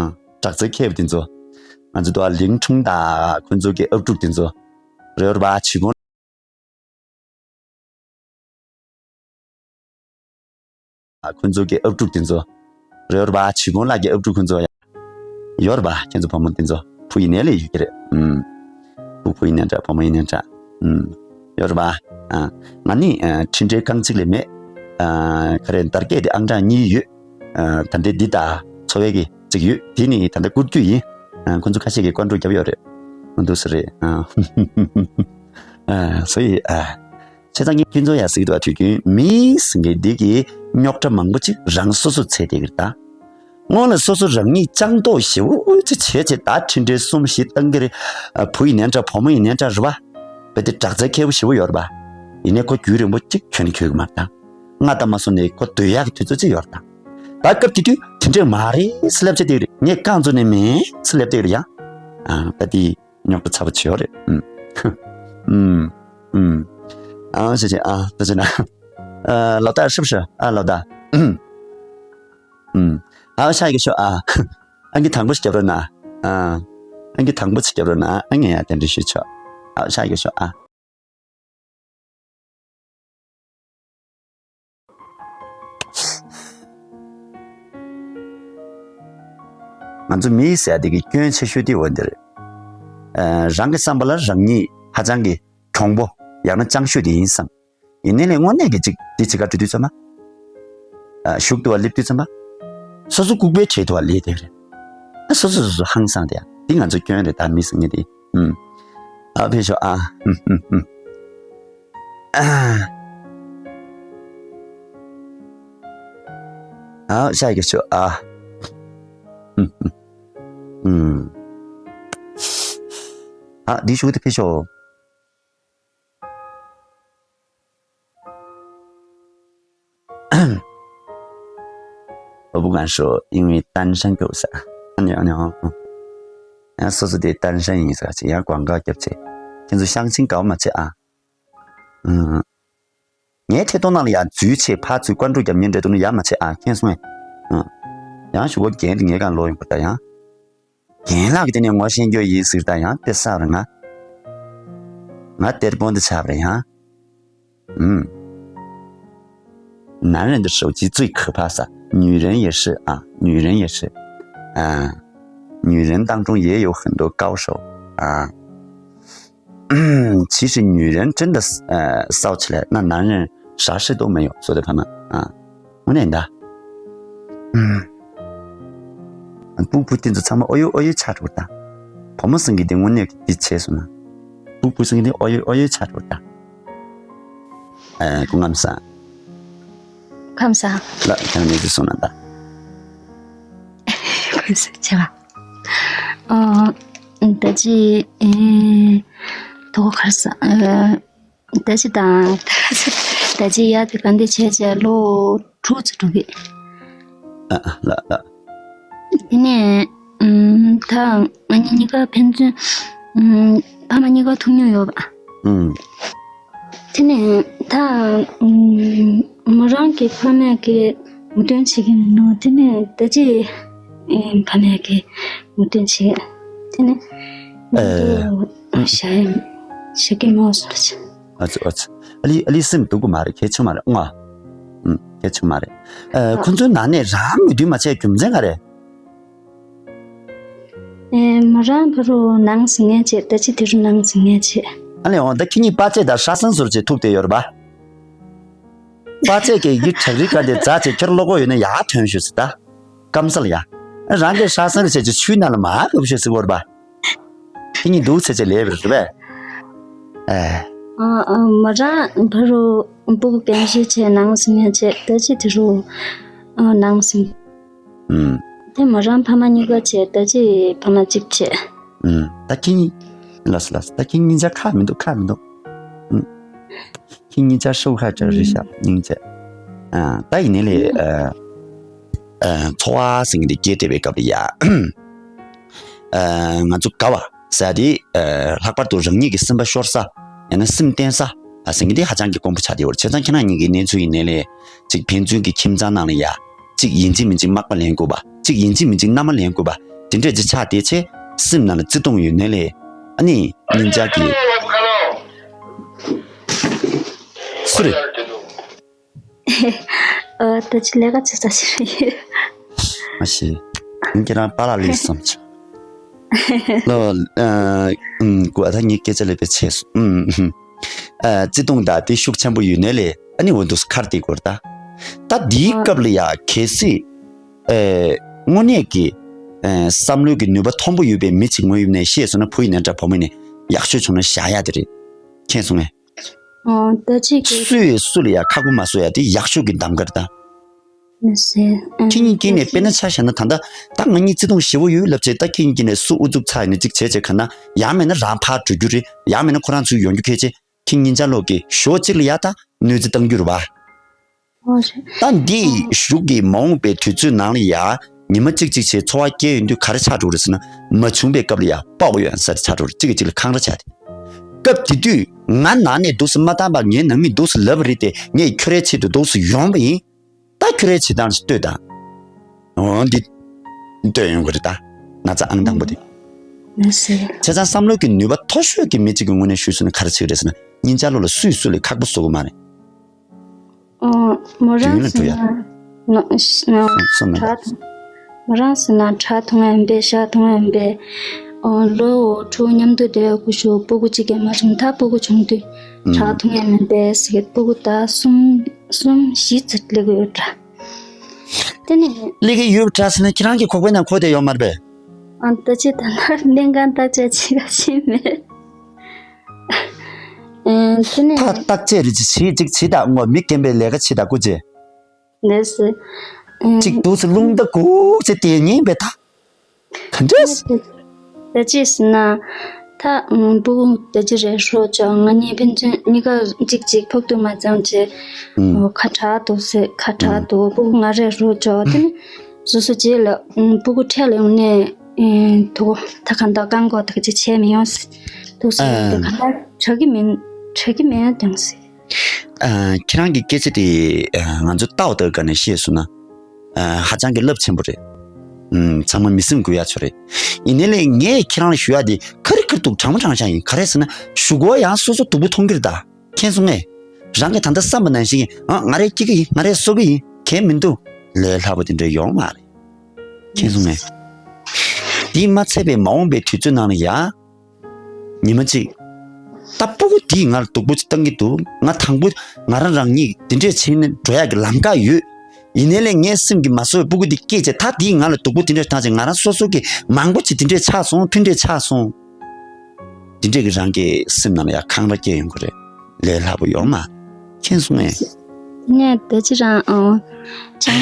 ཨ། དྲག་རྩལ་མཁས་པ་དེ་ཚོ། ང་ཚོ་དུ་བ་ལིང་ཁྲུང་དང་ཁོ་ཚོ་གི་ཨབ་ཕྲུག་དེ་ཚོ་རེད་པ། ཇི་གོང་། ཁོ་ཚོ་གི་ཨབ་ཕྲུག་དེ་ཚོ་རེད་པ། ཇི་གོང་ལགས་ཀྱི་ཨབ་ཕྲུག་ཁོ་ཚོ་ཡ། ཡོད་རེད་པ། ཁྱེད་ཚོ་བུ་མོ་དེ་ཚོ་བུ་ཡིན་ནའི་ལས་ཡོད་ཀྱི་རེད། ཨུམ། བུ་བུ་ཡིན་ནའི་འདྲ་བུ་མོ་ཡིན་ནའི་འདྲ། ཨུམ། ཡོད་རེད་པ། ཨ། ང་ནི་ཨ་འཕྲིན་འབྲེལ་རྐང་གཅིག་ལས་མེད། ཨ། ག་རེ་དར་རྒྱས་དེ་ཨང་གྲངས་གཉིས་ཡོད། ཨ། ད་ལྟའི་འདི་དང་འཚོ་བའི་གི་གཅིག་ཡོད། དེ་ནི་ད་ལྟ་བཀུར་རྒྱུ་ཡིན། ཨ། ཁོ་ཚོ་ཁ་ཤས་ཀྱིས་བཀའ་འགྲོ་བརྒྱབ་ཡོད་རེད། མ་འདུག་ས་རེད། ཨ། ཨ། སོ་ཡི་ཨ། བྱས་ཙང་ངས་ཁྱེད་ཚོ་ཡང་ཟེར་གྱི་འདུག་བ། དུས་རྒྱུན་མི་ཟེར་མཁན་འདི་གི་རྙོག་དྲ་མང་པོ་ཅིག་རང་སོ་སོ་འཚོལ་བསྡད་ཀྱི་རེད་ད། སྔོན་ལ་སོ་སོ་རང་ཉིད་སྤྱང་མདོག་ཞེ་པོ་ཅིག་བྱས་བྱས་ད་འཕྲིན་འབྲེལ་གསུམ་བཞི་བཏང་གི་རེད། ཨ། བུ་ཡིན་ནའི་འདྲ་བུ་མོ་ཡིན་ནའི་འདྲ་རེད་པ། དཔེ་དེ་དྲག་རྩལ་མཁས་པོ་ཞེ་པོ་ཡོད་རེད་པ། ཡིན་ནའི་ཁོ་རྒྱུན་རིང་པོ་ཅིག་ཁྱོན་ནས་འཁྱོལ་གི་མ་རེད་ད། སྔ་ལྟ་མ་སོང་ནས་ཁོ་སྡོད་ཡག་གི་དུས་ཚོད་ཅིག་ཡོད་རེད་ད། ད་སྐབས་དེ་དུས་དེ་འདྲས་མ་རེད་ཟེར་ལབ་བྱས་བསྡད་ཀྱི་རེད། ངས་རྐང་བཙུགས་ནས་མིན་ཟེར་ལབ་བསྡད་ཀྱི་རེད་ཡ། ཨ། ད་དེ། རྙོག་དྲ་ཚ་པོ་ཅིག་ཡོད་རེད། ཨུམ། ཨུམ། ཨུམ། ཨ། བྱས་བྱས། ཨ། ད་བྱས་ན། ཨ། ལོ་ད་ཧྲིབ་ཧྲི། ཨ། ལོ་ད། ཨུམ། ཨུམ། ཨ། ཤ་ཡི་ཤོ། ཨ། ཨང་ཀི་དང་པོ་ཞིག་རྒྱབ་རོགས་གནང་། ཨ། ཨང་ཀི་དང་པོ་ཞིག་རྒྱབ་རོགས་གནང་། ཨ། ངས་ཡང་རྟེན་འབྲེལ་ཞུས་ཆོག། ཨ། ཤ་ཡི་ཤོ། ཨ། ང་ཚོ་མི་ཟེར་ཡ་དེ་གི་སྐྱོན་ཆེ་ཤོས་དེ་འོ་འདི་རེད། ཨ། རང་གི་བསམ་པ་ལ་རང་ཉིད་ཧ་ཅང་གི་གྱོང་པོ་ཡང་ན་སྤྱང་ཤོས་དེ་ཡིན་བསམ། ཡིན་ནའི་ལས་དངོས་གནས་ཀྱི་ཅིག་འདི་ཅི་ག་འགྲོ་དུས་ཙམ་པ། ཨ། གཞུག་ཏུ་བ་སླེབས་དུས་ཙམ་པ། སོ་སོ་ལྐུགས་པའི་གྲས་དུ་བ་སླེབས་དེ་རེད། ཨ། སོ་སོ་སོ་སོ་ཧང་སང་དེ་ཡ། འདི་ང་ཚོ་སྐྱོན་རེད་ད་མི་སང་ཉིན་དེ། ཨུམ། ཨ་ཕེབས་ཤོག་ཨ། ཨུམ་ཨུམ་ཨུམ། ཨ། ཨ་ཤ་ཡི་གེ་ཤོག་ཨ། ཨུམ་ཨུམ། ཨུམ། ཨ། འདི་ཤུགས་དེ་ཕེབས་ཤོག། 我不敢说，因为单身狗噻。 ཨ་ནི་ཨ་ནི་ཨ། ཡང་སོ་སོ་དེ་单身ཡིན་ཟེར་ཅིག་ཡང་广告རྒྱབ་ཆེ། ཁྱེད་ཚོ་相亲搞མ་བྱེད་ཨ། ཨང་། ངའི་ཐད་གཏོང་ནང་ལ་ཡང་འཛུལ་ཆེ་ཕར་འཛུལ་ཀོན་ཀྲུག་རྒྱབ་ཉིན་འདྲ་འདུག་ན་ཡ་མ་བྱེད་ཨ། མཁྱེན་སོང་ངས། ཨང་། ཡང་ཞུ་གོ་རྒན་དེ་ངའི་སྒང་ལོག་ཡོང་པ་ད་ཡང་། རྒན་ལགས་ཀྱི་དེ་ནས་ངོ་ཤེས་རྒྱུ་ཡིན་ཟེར་ད་ཡང་དེ་ས་རེད་ང་། ང་གཏེར་སྤོན་དེ་ཆགས་པ་རེད་ཡང་། 嗯，男人的手机最可怕噻，女人也是啊，女人也是，啊，女人当中也有很多高手啊。其实女人真的，呃，骚起来，那男人啥事都没有，说的他们啊，我念的。嗯，不不，定着他们，哦哟哦哟，掐住的，泡沫生给的，我那个的切什么？ སྤུ་གུ་སྲིང་ནི་ཨོ་ཡོ་ཨོ་ཡོ་ཆགས་འགྲོ་ད། ཨ། སྐུ་ཁམས་བཟང་། ཁམས་བཟང་། ལགས་ཁྱེད་རང་གནས་ཚུལ་གསུངས་གནང་ད། ཁོས་ཟེར་བྱས་པ། ཨ། ད་ཅི། ཨེ། དོ་ག་ར་ས། ཨ། ད་ཅི་དང་། ད་ཅི་ཡ་དེ་ག་འདི་བྱས་བྱས་ལོ་དྲུག་ཙམ་འགྲོ་གི། ཨ། ཨ། ལགས་ལགས། དེ་ནས་ཨམ། ད་ང་གཉིས་གཉིས་ཀ་ཕན་ཚུན་ཨམ། ཕ་མ་གཉིས་ཀ་ཐུག་མྱོང་ཡོད་པ། ཨུམ། དེ་ནས་ད་ཨམ། མོ་རང་གི་ཕ་མས་ཀྱི་ངོ་སྟོན་བྱེད་ཀྱི་མིན་ནོ། དེ་ནས་ད་ཅི་ཨེ། ཕ་མས་ཀྱི་ངོ་སྟོན་བྱེད། དེ་ནས་ཨེ། ང་ཚོ་ཞྭ་ཡང་ཞྭ་གི་མོ་སོང་ད་ཅི། ཨ་ཙི་ཨ་ཙི། ཨ་ལི་ཨ་ལི་སེམས་སྡུག་གི་མ་རེད། གལ་ཆེ་མ་རེད་ཨང་། ཨུམ། གལ་ཆེ་མ་རེད། ཨ། ཁོ་ཚོའི་ནང་ནས་རང་མོས་མཐུན་མ་བྱས་རྒྱུ་མཚན་ག་རེད། ཨེ། མོ་རང་ཕ་རུ་ནང་ཟིང་ངེ་བྱས། ད་ཅི་དེ་རུ་ནང་ཟིང་ངེ་བྱས། ཨ་ལས་འོང་ད་ཁྱེད་གཉིས་པ་ཚེ་དང་ཧྲ་སང་ཟུར་བྱས་ཐུག་བསྡད་ཡོད་རེད་པ། པ་ཚེ་གིས་ཡི་བྲག་རི་ཀ་དེ་རྫ་ཆེ་ཁྱེར་ལོག་གོ་ཡོད་ན་ཡར་ཐོན་ཞུ་ཟེར་ད། སྐམ་ས་ལ་ཡ། རང་གི་ཧྲ་སང་རེ་བྱས་ཀྱི་ཆུའི་ནང་ལ་མར་བབས་ཤོག་ཟེར་བོར་པ། ཁྱེད་གཉིས་འདུག་ཚེ་ཆེ་ལས་པ་རེད་པས། ཨེ། ཨ། ཨ། མོ་རང་ཕ་རུ་སྤུ་གུ་རྒན་ཤོས་བྱས་ནང་སིང་ཡ་བྱས། ད་ཅི་དེ་རུ་ཨ་ནང་སིང་། ཨུམ། དེ་མོ་རང་ཕ་མ་གཉིས་ཀ་བྱས། ད་ཅི་ཕ་མ་གཅིག་བྱས། ཨུམ། ད་ཁྱེད་གཉིས། ལགས་སོ་ལགས་སོ། ད་ཁྱེད་གཉིས་ཆ་ཁག་མི་འདུག་ཁག་མི་འདུག་ཨུམ། ཁྱེད་གཉིས་ཆ་ཤོག་ཁ་བྲལ་རེད་ཤག་སྙིང་རྗེ། ཨ། ད་ཡིན་ནའི་ལས། ཨ། ཨ། འཚོ་བ་ཟེར་མཁན་དེ་སྐྱེལ་སྤྲད་པའི་སྐབས་ལ་ཡ། ཨ། ང་ཚོ་དགའ་བ་ཟེར་དེ། ཨ། ལྷག་པར་དུ་རང་ཉིད་ཀྱི་སེམས་པ་ཤོར་ས། ཡང་ན་སེམས་བརྟན་ས། ཨ། ཟེར་མཁན་དེ་ཧ་ཅང་གི་དཀོན་པོ་ཆགས་བསྡད་ཡོད་རེད། བྱས་ཙང་ཁྱེད་རང་གཉིས་ཀྱི་གནས་ཚུལ་ཡིན་ནའི་ལས། གཅིག་ཕན་ཚུན་གྱི་ཁྱིམ་ཚང་ནང་ལ་ཡ། གཅིག་ཡིན་གཅིག་མིན་གཅིག་མག་པ་ལེན་དགོས་པ། གཅིག་ཡིན་གཅིག་མིན་གཅིག་མནའ་མ་ལེན་དགོས་པ། དེ་འདྲས་ཅིག་ཆགས་བསྡད་ཆེ། སེམས་ནང་ལ་བརྩེ་དུང་ཡོད་ནའི་ལས། ཨ་ནི་སྙིང་རྗེ་གི། སུ་རེད། ཨ། ད་ཅི་ལས་ཀ་བྱེད་ས་ཞིག་རེད། མ་ཤེས། ཁྱེད་རང་པཱ་ལགས་ལས་བསམ་བྱུང་། ལོ། ཨ། ཨུམ། གོ་ད་ངའི་སྐད་ཆ་ལས་པའི་ཆེ་སོང་། ཨུམ། ཨ། བརྩེ་དུང་དང་དེ་ཤུགས་ཆེན་པོ་ཡོད་ནའི་ལས། ཨ་ནི་འོ་འདུག་ཁར་དེ་གོ་ར་ད། ད་དེའི་སྐབས་ལ་ཡ་གལ་སྲིད། ཨེ། དངོས་གནས་ཀྱི། ཨེ། བསམ་བློའི་གི་ནུས་པ་མཐོན་པོ་ཡོད་པའི་མི་ཅིག་ངོ་ཡོད་ནས་ཤེས་སོང་ན། བུ་ཡིན་ན་འདྲ་བུ་མོ་ཡིན་ན་ཡག་ཤོས་བྱུང་ན་བཞག་ཡ་དེ་རེད། མཁྱེན་སོང་ངས། ཨོ། ད་ཅིག་གི། སུས་སུ་ལ་ཡ་ཁག་པོ་མ་བཟོ་ཡ་དེ་ཡག་ཤོས་ཀྱི་གདམ་ག་རེད་ད། མི་ཟེར། ཨ། ཁྱེད་གཉིས་ཀྱིས་ནས་དཔེར་ན་ཆ་བཞག་ན་ད་ལྟ་ད་ང་གཉིས་བརྩེ་དུང་ཞེ་པོ་ཡོད་ལབ་བྱས། ད་ཁྱེད་གཉིས་ཀྱིས་ནས་སུ་ཨུ་ཚུགས་ཚ་ཡིན་ན་གཅིག་བྱས་བྱས་ག་ན་ཡང་མེད་ན་རང་ཕར་འགྲོ་རྒྱུ་རེད། ཡང་མེད་ན་ཁོ་རང་ཚོས་ཡོང་རྒྱུ་ཁེལ་བྱས། ཁྱེད་གཉིས་ཆ་ལོག་གི་ཞོ་གཅིག་ལ་ཡ་ད་གནོད་འཚེ་བཏང་རྒྱུ་རེད་པ། ཨོ་རེད། ད་འདི་གཞུག་གི་མ་འོངས་པའི་དུས་ཚོད་ནང་ལ་ཡ། ཉི་མ་གཅིག་གཅིག་བྱས་འཚོ་བ་སྐྱེལ་ཡོང་དུས་ག་རེ་ཆགས་འགྲོ་རེད་ཟེར་ན། མ་བྱུང་པའི་སྐབས་ལ་ཡ་དཔའ་བོ་ཡོད་ས་རེད་ཆགས་འགྲོ་རེད། གཅིག་གིས་གཅིག་ལ་འཁང་ར་ཆགས་ཏེ། སྐབས་དེ་དུས་ང་ནང་ནས་འདུག་སེ་མ་བཏང་པ། ངའི་ནང་མིས་འདུག་སེ་ལབ་པ་རེད་དེ། ངས་ཁྱོད་རའི་ཆེད་དུ་འདུག་སེ་ཡོང་བ་ཡིན། ད་ཁྱོད་རའི་བྱེད་སྟངས་ཤིག་ལྟོས་དང་། འོ་འདི་ལྟོས་ཡོང་གི་རེད་ད། ན་ཚ་ཨང་དང་པོ་དེ། ལགས་སེ། བྱས་ཙང་བསམ་བློ་གི་ནུས་པ་མཐོ་ཤོས་ཀྱི་མི་གཅིག་གི་ངོས་ནས་ཞུས་སོང་ན་ག་རེ་བྱེད་ཀྱི་རེད་ཟེར་ན། སྙིང་རྗེ་ལོ་ལ་སུས་སུ་ལ་ཁག་པོ་བཟོ་གི་མ་རེད། ཨོ། མོ་རང་ཟེར་ན་ནོ་ནོ་སོང་ན་ཁྲག་འཐུང་། མོ་རང་ཟེར་ན་ཁྲག་འཐུང་ཡ་ཡིན་པས། ཤ་འཐུང་ཡ་ཡིན་པས། ཨོ་ལོ་ཕྲུ་གུ་མཉམ་དུ་བསྡད་དགོས་ཤོག་སྤུ་གུ་གཅིག་ཀྱང་མ་བྱུང་། ད་སྤུ་གུ་བྱུང་དུས་ཨུམ། ཁྲག་འཐུང་ཡ་མིན་པས་ཟེར་གི། སྤུ་གུ་ད་གསུམ་གསུམ་བཞི་ཙམ་སླེབས་ཀྱི་ཡོད་འདྲ། དེ་ནས་སླེབས་ཀྱི་ཡོད་འདྲ་ཟེར་ན་ཁྱེད་རང་གི་ཁོག་པའི་ནང་འཁོར་བསྡད་ཡོད་མ་རེད་པས། ཨ་ད་ཅི་ད་ལྟ་སྨན་ཁང་བརྟག་དཔྱད་བྱེད་ག་ཕྱིན་མེད། ཨེ་དེ་ནས་ད་བརྟག་དཔྱད་རེ་ཅིག་བྱེད་ཅིག་བྱེད་ད་ངོ་མི་རྒན་པའི་ལས་ཀ་བྱེད་ད་སྐུ་མཁྱེན། ལགས་སོ། ཨེ་གཅིག་འདུག་སེ་རླུང་རྟ་སྒུག་ཅིག་དེ་ཉན་པའི་ད། ག་འདྲས། ད་ཅི་ཟེར་ན། ད་ཨུམ་སྤུ་གུ་ད་ཅི་རེད་རོགས་ཅོག་ང་གཉིས་ཕན་ཚུན་གཉིས་ཀ་གཅིག་གཅིག་ཕོག་ཐུག་མ་བྱུང་བྱས། ཨུམ། ཁ་གྲག་འདུག་ཟེར། ཁ་གྲག་ཨུམ། འདུག་སྤུ་གུ་ང་རེད་རོགས་ཅོག་དེ་ནི་སོ་སོ་རྗེས་ལ་ཨུམ་སྤུ་གུ་འཕྲལ་ལ་ཡོང་ནས་ཨེ་དུ་ད་གང་ལྟར་བཀག་འགོག་ད་ག་ཅི་བྱས་མི་ཡོང་ཟེར་འདུག་ཟེར་ཨ། དེ་གང་ལྟར་དྲག་གི་མིན་དྲག་གི་མིན་དང་ཟེར། ཨ། ཁྱེད་རང་གི་སྐད་ཆ་དེ་ཨ་ང་ཚོ་ལྟ་བ་ལྟ་བུ་ག་ནས་བཤད་སོང་ན། ཨ། ཧ་ཅང་གི་རླབས་ཆེན་པོ་རེད། ཨུམ། ཚང་མ་མི་སེམས་འགུལ་ཡག་ཆོ་རེད། ཡིན་ནའི་ལས་ངས་ཁྱེད་རང་ལ་ཞུ་ཡག་དེ་ཁ་རི་ཁ་རི་འདུག་དྲང་མོ་དྲང་བཞག་ཡིན། ག་རེ་ཟེར་ན་གཞུག་གུ་ཡང་སོ་སོ་སྡུག་པོ་མཐོང་གི་རེད་ད། མཁྱེན་སོང་ངས། རང་གིས་ད་ལྟ་བསམ་པ་ནང་བཞིན་ཨ་ང་རས་སྐྱེ་གི་ཡིན། ང་རས་གསོ་གི་ཡིན། གལ་མི་འདུག་ལས་སླ་པོ་དེ་འདྲ་ཡོང་མ་རེད། མཁྱེན་སོང་ངས། དེས་མ་ཚད་པའི་མ་འོངས་པའི་དུས་ཚོད་ནང་ལ་ཡ། ཉི་མ་གཅིག་ད་སྤུ་གུ་འདིས་ང་ལ་སྡུག་པོ་ཅིག་བཏང་གི་འདུག་ང་དང་པོ་ང་རང་རང་ཉིད་འདི་འདྲས་བྱས་ནས་འགྲོ་ཡག་གི་ལམ་ཁ་ཡོད། ཡིན་ནའི་ལས་ངའི་སེམས་ཀྱི་མ་བཟོད་པའི་སྤུ་གུ་འདི་སྐྱེས་བྱས་ད་འདིས་ང་ལ་སྡུག་པོ་འདི་འདྲས་བཏང་བྱས་ང་རང་སོ་སོ་གི་མང་པོ་ཅིག་འདི་འདྲས་ཆགས་སོང་། དེ་འདྲས་ཆགས་སོང་། འདི་འདྲས་ཀྱི་རང་གི་སེམས་ནང་ལ་ཡ་འཁང་ར་སྐྱེ་ཡོང་གི་རེད། ལས་སླ་པོ་ཡོད་མ། མཁྱེན་སོང་ངས། ངས་ད་ཅི་རང་ཨང་ཆང་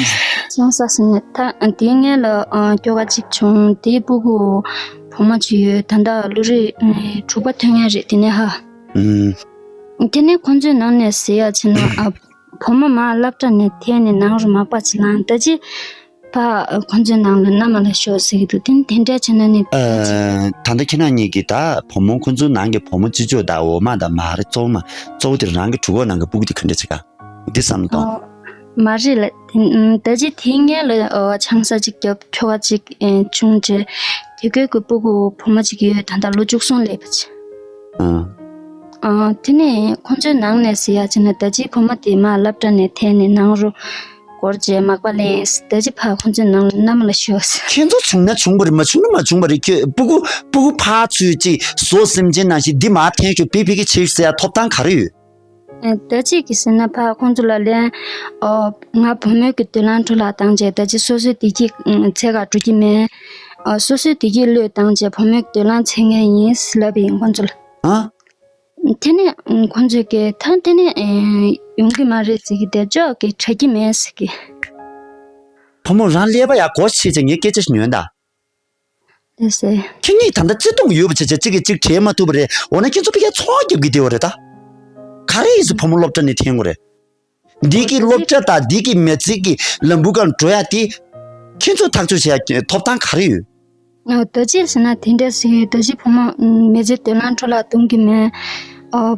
ཆང་ས་ཟིན་ནས་ད་དེའི་སྔོན་ལ་ཨང་སྐྱོ་ག་ཅིག་བྱུང་། དེའི་སྤུ་གུ་བུ་མོ་ཅིག་ཡོད། ད་ལྟ་ལོ་རེ་ཨང་དྲུག་པ་ཐོན་ཡ་རེད། དེ་ནས་ཧ། ཨུམ། དེ་ནས་ཁོང་ཚོའི་ནང་ནས་ཟེར་ཡ་བྱས་ན་ཨ་བུ་མོ་མར་སློབ་གྲྭ་ནས་ཐལ་ནས་ནང་རུ་མག་པ་ཅིག་ལངས། ད་ཅི་ཕ་ཁོང་ཚོའི་ནང་ལ་མནའ་མ་ལ་ཤོག་ཟེར་གི་འདུག་དེ་ནི་དེ་འདྲ་བྱས་ན་ནི། ཨ། ད་ལྟ་ཁྱེད་རང་གཉིས་ཀྱིས་ད་བུ་མོ་ཁོང་ཚོའི་ནང་གི་བུ་མོ་སྤྱི་ཚོགས་དང་འོ་མ་དང་མ་རེད། གཙོ་བོ་མ་གཙོ་བོ་དེ་རང་གི་གྲོད་ཁོག་ནང་གི་སྤུ་གུ་དེ་ག་འདྲ་བྱེད་ག་འདི་བསམ་བློ་གཏོང་། ཨ། མ་རེད་ལ། དེ་ད་ཅི་དེའི་སྔོན་ལ་ཨ་ཆང་ས་ཅིག་བརྒྱབ། ཁྱོ་ག་ཅིག་ཨེ་བྱུང་རྗེས་དེ་ཁོའི་གི་སྤུ་གུ་བུ་མོ་ཅིག་ཡོད། ད་ལྟ་ལོ་བཅུ་གསུམ་སླེབས་པ་ཅིག་ཨ། ཨ། དེ་ནས་ཁོང་ཚོའི་ནང་ནས་ཟེར་ཡ་བྱས་ན་ད་ཅི་བུ་མོ་དེ་མར་སློབ་གྲྭ་ནས་ཐལ་ནས་ནང་རུ་སྒོར་བརྗེས་མག་པ་ལེན། ད་ཅི་ཕར་ཁོང་ཚོའི་ནང་ལ་མནའ་མ་ལ་ཤོག་ཟེར། ཁྱེད་ཚོ་བྱུང་ན་བྱུང་བ་རེད། མ་བྱུང་ན་མ་བྱུང་བ་རེད། ཁྱོད་སྤུ་གུ་སྤུ་གུ་ཕར་ཚུར་ཅིག་བཟོ་སེམས་ཅན་ནང་བཞིན་འདི་མར་འཐེན་ཤོག་ཕི་ཕི་གི་ཆེ་ཟེར་ཡ་ཐོབ་ཐང་ག་རེ་ཡོད། ཨ། ད་ཅི་གི་ཟེར་ན་ཕར་ཁོང་ཚོ་ལ་ལན། ཨོ། ང་བུ་མོའི་གི་དུག་རླངས་འཕྲོ་བརླག་བཏང་རྗེས་ད་ཅི་སོ་སོའི་བདེ་སྐྱིད་འཚོལ་ག་འགྲོ་གི་མེད། ཨོ། སོ་སོའི་བདེ་སྐྱིད་བློས་བཏང་རྗེས་བུ་མོའི་གི་དུག་རླངས་འཚོལ་མཁན་ཡིན་ལབ་པ་ཡིན་ཁོང་ཚོ་ལ། ཨ། དེ་ནས་ཁོང་ཚོས་ཀྱིས་ད་དེ་ནས་ཡོང་གི་མ་རེད་ཟེར་གི། དེ་ཅོག་གི་དྲག་གི་མེད་ཟེར་གི། བུ་མོ་རང་ཀླད་པ་ཡག་གོ་ཆེ་ཆེ་ངས་སྐད་ཆ་ཞིག་ཉོན་ད། ལགས་སེ། ཁྱེད་གཉིས་ད་ལྟ་བརྩེ་དུང་ཡོད་པ་བྱས་བྱས་གཅིག་གིས་གཅིག་བྲལ་མ་ཐུབ་པ་རེད། འོ་ན་ཁྱེད་ཚོ་ཕ་གིར་ཚོང་རྒྱབ་ཀྱི་བསྡད་པ་རེད་ད། ག་རེ་ཡིན་ཟེར་བུ་མོ་སློབ་གྲྭ་ནས་འཐེན་དགོས་རེད། འདི་གི་སློབ་གྲྭ་དང་འདི་གི་མི་ཚེ་གི་ལམ་བུ་སྒང་འགྲོ་ཡ་དེ། ཁྱེད་ཚོ་ཐག་གཅོད་བྱེད་ཡ་ཐོབ་ཐང་ག་རེ་ཡོད། ཨ། ད་ཅི་ཟེར་ན་དེ་འདྲ་ཟེར་གི་ཡོད། ད་ཅི་བུ་མོ་མི་ཚེ་དུག་རླངས་འཕྲོ་བརླག་གཏོང་གི་མེད། ཨ།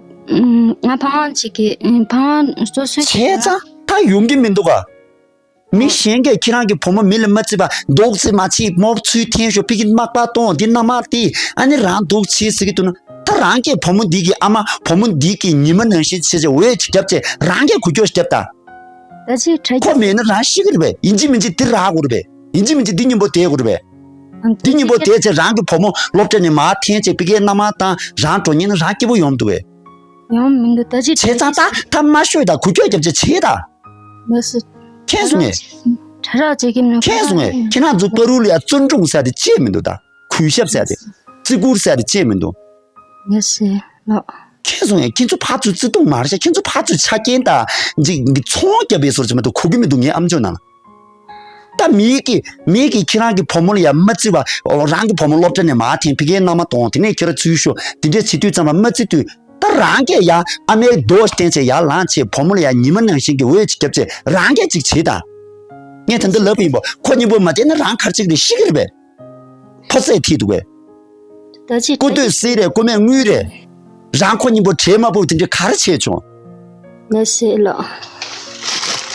ང་ཕ་མ་གཅིག་གི་ཕ་མ་སོ་སོའི་བྱས་ཙང་ད་ཡོང་གི་མི་འདུག་ག་མི་གཞན་གྱིས་ཁྱེད་རང་གི་བུ་མོ་མི་ལ་མ་བརྩི་བ་འདུག་རྩིས་མ་བྱེད། མོ་ཚུར་འཐེན་ཤོག་ཕ་གིར་མག་པ་གཏོང་། འདི་མནའ་མ་སྟེར། ཨ་ནི་རང་འདུག་བྱེད་ཟེར་གི་འདུག་ན། ད་རང་གིས་བུ་མོ་འདི་གི་ཨ་མ་བུ་མོ་འདི་གི་ཉི་མ་ནང་བཞིན་བྱས་བྱས་འོས་ཅིག་བརྒྱབ་བྱས་རང་གིས་འགུལ་སྐྱོད་བརྒྱབ་ད། ད་ཅི་དྲ་ཁོ་རྒྱ་མེད་ན་རང་ཤི་གི་རེད་པས། ཡིན་གཅིག་མིན་གཅིག་འདི་རག་དགོས་རེད་པས། ཡིན་གཅིག་མིན་གཅིག་འདི་སྙིང་པོ་དེད་དགོས་རེད་པས། ཨ། འདི་སྙིང་པོ་དེད་བྱས་རང་གི་བུ་མོ་སློབ་གྲྭ་ནས་མར་འཐེན་བྱས་ཕ་གིར་མནའ་མ་བཏང་རང་འགྲོ་ཉེན་ན་རང་སྐྱིད་པོ་ཡོང་མི་འདུག་པས། ཡོང་མི་འདུག་ད་ཅི་བྱས་ཙང་ད་ད་མ་ཤོད་ད། འགུལ་སྐྱོད་བརྒྱབ་བྱས་བྱེད་ད། མ་སྲིད། མཁྱེན་སོང་ངས། གྲ་རག་བྱེད་ཀྱི་མིན། མཁྱེན་སོང་ངས། ཁྱེད་རང་ཚོ་པ་རུ་ལ་ཡ་བརྩོན་འགྲུས་ཟེར་དེ་ཅི་ཡང་མི་འདུག་ད། གུས་ཞབས་ཟེར་དེ། བརྩི་བཀུར་ཟེར་དེ་ཅི་ཡང་མི་འདུག་ངས་ཟེར་ལོ། མཁྱེན་སོང་ངས། ཁྱེད་ཚོ་ཕར་ཚུར་བརྩེ་དུང་མ་རེད་ཤག་ཁྱེད་ཚོ་ཕར་ཚུར་ཆ་རྐྱེན་དང་འདི་འདི་ཚོང་རྒྱབ་པའི་བཟོ་འདྲ་ཅིག་མ་གཏོགས་གོ་གི་མི་འདུག་ངའི་ཨམ་ཅོག་ནང་ལ། ད་མི་གིས་མི་གིས་ཁྱེད་རང་གི་བུ་མོ་ལ་ཡ་མ་བརྩི་བ། རང་གི་བུ་མོ་སློབ་གྲྭ་ནས་མར་འཐེན་ཕ་གིར་མནའ་མ་གཏོང་། དེ་ནས་ཁྱེད་རང་ཚུར་ཤོག་འདི་འདྲས་བྱེད་དུས་ཙམ་པ་མ་བརྩི་དུས། ད་རང་གིས་ཡ་ཨ་མའི་རྡོ་བསྟན་བྱས་ཡར་ལངས་བྱས་བུ་མོ་ལ་ཡ་ཉི་མ་ནང་བཞིན་གྱི་འོས་ཅིག་བརྒྱབ་བྱས་རང་གིས་ཅིག་བྱེད་ད། ངས་ད་འདི་ལབ་པ་ཡིན་པ། ཁོ་གཉིས་པོ་མ་བསྟེན་ན་རང་ག་རེ་བྱེད་ཀྱི་རེད། ཤི་གི་རེད་པས། ཕོ་ཚད་ཐིག་འདུག་པས། ད་ཅི་སྐུ་སྟོད་སིལ་རེད། སྐུ་སྨད་དངུལ་རེད། རང་ཁོ་གཉིས་པོ་བྲེལ་མ་ཕོབ་དེ་འདྲའི་ག་རེ་བྱས་བྱུང་། ལགས་སེ་ལགས།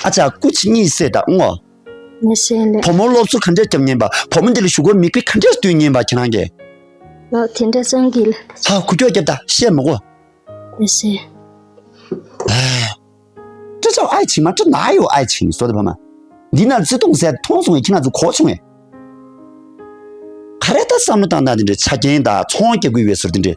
ཨ་ཅག་སྐུ་མཁྱེན་གཉིད་སད་ད་ཨོ། ལགས་སེ་ལགས། བུ་མོ་སློབ་གསོ་ག་འདྲས་རྒྱབ་ཉན་པ། བུ་མོ་འདི་ལ་གཞུག་གུ་མིག་དཔེ་ག་འདྲས་སྟོན་ཉན་པ་ཁྱེད་རང་གིས། ལགས་དེ་འདྲ་ཙང་གི་ལགས། ཧ་གུ་ཀྱོག་རྒྱབ་ད་བཤད་མ་གོ། ལགས་སེ། ཨ། 这叫爱情吗？这哪有爱情？说的朋友们，འདི་ན་བརྩེ་དུང་ཟེར་མཐོང་སོང་ངས་ཁྱེད་རང་ཚོ་གོ་བྱུང་ངས། ག་རེ་ད་ བསམ་བློ་བཏང་སྟངས་དེ་འདྲའི་ཆ་རྐྱེན་དང་ཚོང་རྒྱག་དགོས་པའི་ཟུར་དེ་འདྲའི།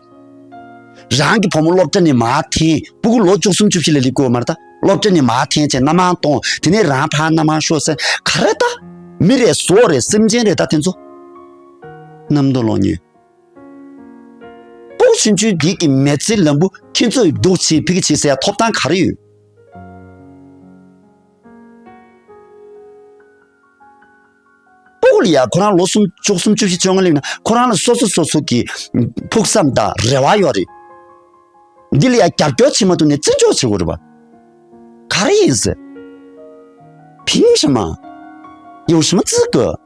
རང་གི་བུ་མོ་སློབ་གྲྭ་ནས་མར་འཐེན། སྤུ་གུ་ལོ་བཅུ་གསུམ་བཅུ་བཞི་ལ་སླེབས་དགོས་མ་རེད་ད། སློབ་གྲྭ་ནས་མར་འཐེན་བྱས་མནའ་མར་གཏོང་། དེ་ནས་རང་ཕར་མནའ་མར་ཤོག་ཟེར་ག་རེ་ད། མི་རེད་ཟོག་རེད་སེམས་ཅན་རེད་ད་དེ་ཚོ། རྣམ་རྟོག་ལོག་ཉེས། སྤུ་གུ་ཆུང་ཆུང་འདི་གི་མི་ཚེའི་ལམ་བུ་ཁྱེད་ཚོས་སྡུག་ཆེ་ཕི་གི་ཆེ་ཟེར་ཡ་ཐོབ་ཐང་ག་རེ་ཡོད། སྤུ་གུ་ལ་ཡ་ཁོ་རང་ལོ་གསུམ་བཅུ་གསུམ་བཅུ་བཞི་བཅོ་ལྔ་སླེབས་ན་ཁོ་རང་ལ་སོ་སོ་སོ་སོ་གི་ཕུགས་བསམ་དང་རེ་བ་ཡོད་རེད། འདི་ལ་ཡ་རྒྱབ་སྐྱོར་བྱེད་མ་ཐུབ་ནས་བརྩི་འཇོག་བྱེད་དགོས་རེད་པ། ག་རེ་ཡིན་ཟེར།凭什么？有什么资格？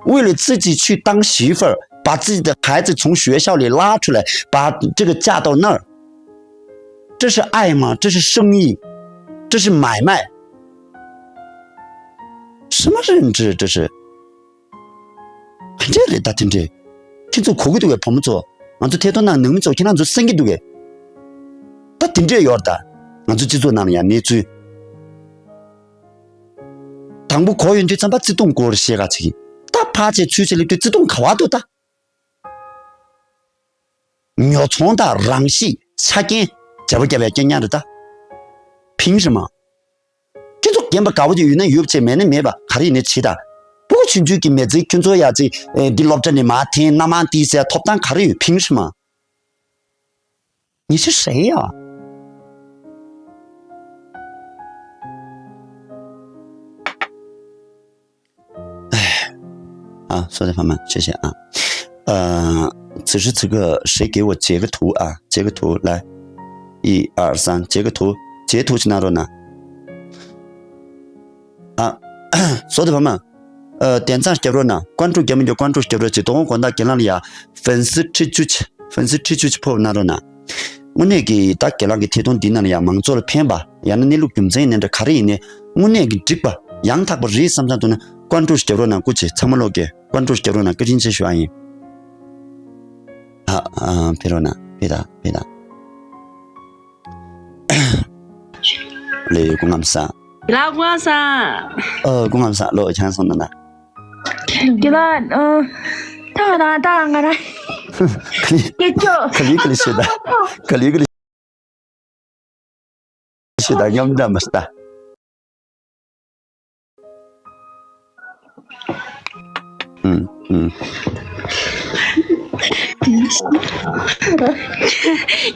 为了自己去当媳妇儿，把自己的孩子从学校里拉出来，把这个嫁到那儿，这是爱吗？这是生意，这是买卖。什么认知？这是ག་འདྲས་རེད་ད་དེ་འདྲས། ཁྱེད་ཚོ་གོ་གི་འདུག་གས་བུ་མོ་ཚོ། ང་ཚོ་ཐད་གཏོང་ནང་ནང་མི་ཚོ་ཁྱེད་རང་ཚོ་གསན་གི་འདུག་གས། ད་དེ་འདྲས་ཡོད་རེད་ད། ང་ཚོ་སྤྱི་ཚོགས་ནང་ལ་ཡང་གནས་ཚུལ། དང་པོ་གོ་ཡོང་དུས་ཙམ་པ་བརྩེ་དུང་སྐོར་བཤད་ག་ཅིག་གིས། ད་ཕར་ཆེ་ཚུར་ཆེ་སླེབས་དུས་བརྩེ་དུང་ག་བ་འདུག་ད། ཉོ་ཚོང་དང་རང་གཤིས་ཆ་རྐྱེན་བྱ་བ་བརྒྱབ་པའི་རྐྱང་རྐྱང་རེད་ད། 凭什么？ཁྱེད་ཚོ་རྒན་པ་དགའ་བོ་ཅིག་ཡོད་ན་ཡོད་བྱས་མེད་ན་མེད་པ་ག་རེ་ཡིན་ནའི་བྱེད་ད། སྤུ་གུ་ཆུང་ཆུང་གི་མི་ཚེ་ཁྱོད་ཚོ་ཡ་ཅིག་འདི་སློབ་གྲྭ་ནས་མར་འཐེན་མནའ་མར་ཏི་ཟེར་ཐོབ་ཐང་ག་རེ་ཡོད། 凭什么？你是谁呀？ 啊，所有的朋友们，谢谢啊。呃，此时此刻，谁给我截个图啊？截个图来，一二三，截个图，截图去哪了呢？啊，所有的朋友们，呃，点赞 རྒྱབ་རོགས་གནང་། 关注 རྒྱབ་མི་འགྱོ། 关注 རྒྱབ་རོགས་གྱིས། དོ་དགོང་དག་རྒན་ལགས་ལ་ཡ་粉丝吃出去། 粉丝吃出去 ཕོབ་གནང་རོགས་གནང་། དངོས་གནས་ཀྱི་ད་རྒན་ལགས་ཀྱི་ཐད་གཏོང་འདི་ནང་ལ་ཡང་མང་ཚོགས་ལ་ཕན་པ་ཡང་ན་གནས་ལུགས་རྒྱུ་མཚན་ཡིན་ནའི་འདྲ་ག་རེ་ཡིན་ནའི་དངོས་གནས་ཀྱི་འགྲིག་པ་ཡང་དག་པ་རེད་བསམ་བསམ་འདུག་ན་ཀོན་ཀྲུའུ་རྒྱབ་རོགས་གནང་། སྐུ་མཁྱེན་ཚང་མ་ལོག་གི་ཀོན་ཀྲུའུ་རྒྱབ་རོགས་གནང་། བཀའ་དྲིན་ཆེ་ཞུ་བ་ཡིན། ཨ་ཨ་ཕེབས་རོགས་གནང་། ཕེབས་དང་ཕེབས་དང་། ལེ་སྐུ་ཁམས་བཟང་། ལགས་སྐུ་ཁམས་བཟང་། ཨོ་སྐུ་ཁམས་བཟང་། ལོ་ཁྱང་སོང་ན་ན། དེ་ལ་ཨ་ད་ང་རང་ད་ང་རང་ག་ལི་སྐད་ཅོ་ག་ལི་ག་ལི་ཤེས་ད། ག་ལི་ག་ལི་ཤེས་ད། མཉམ་འདྲ་མ་ཤེས་ད། ཨུམ་ཨུམ།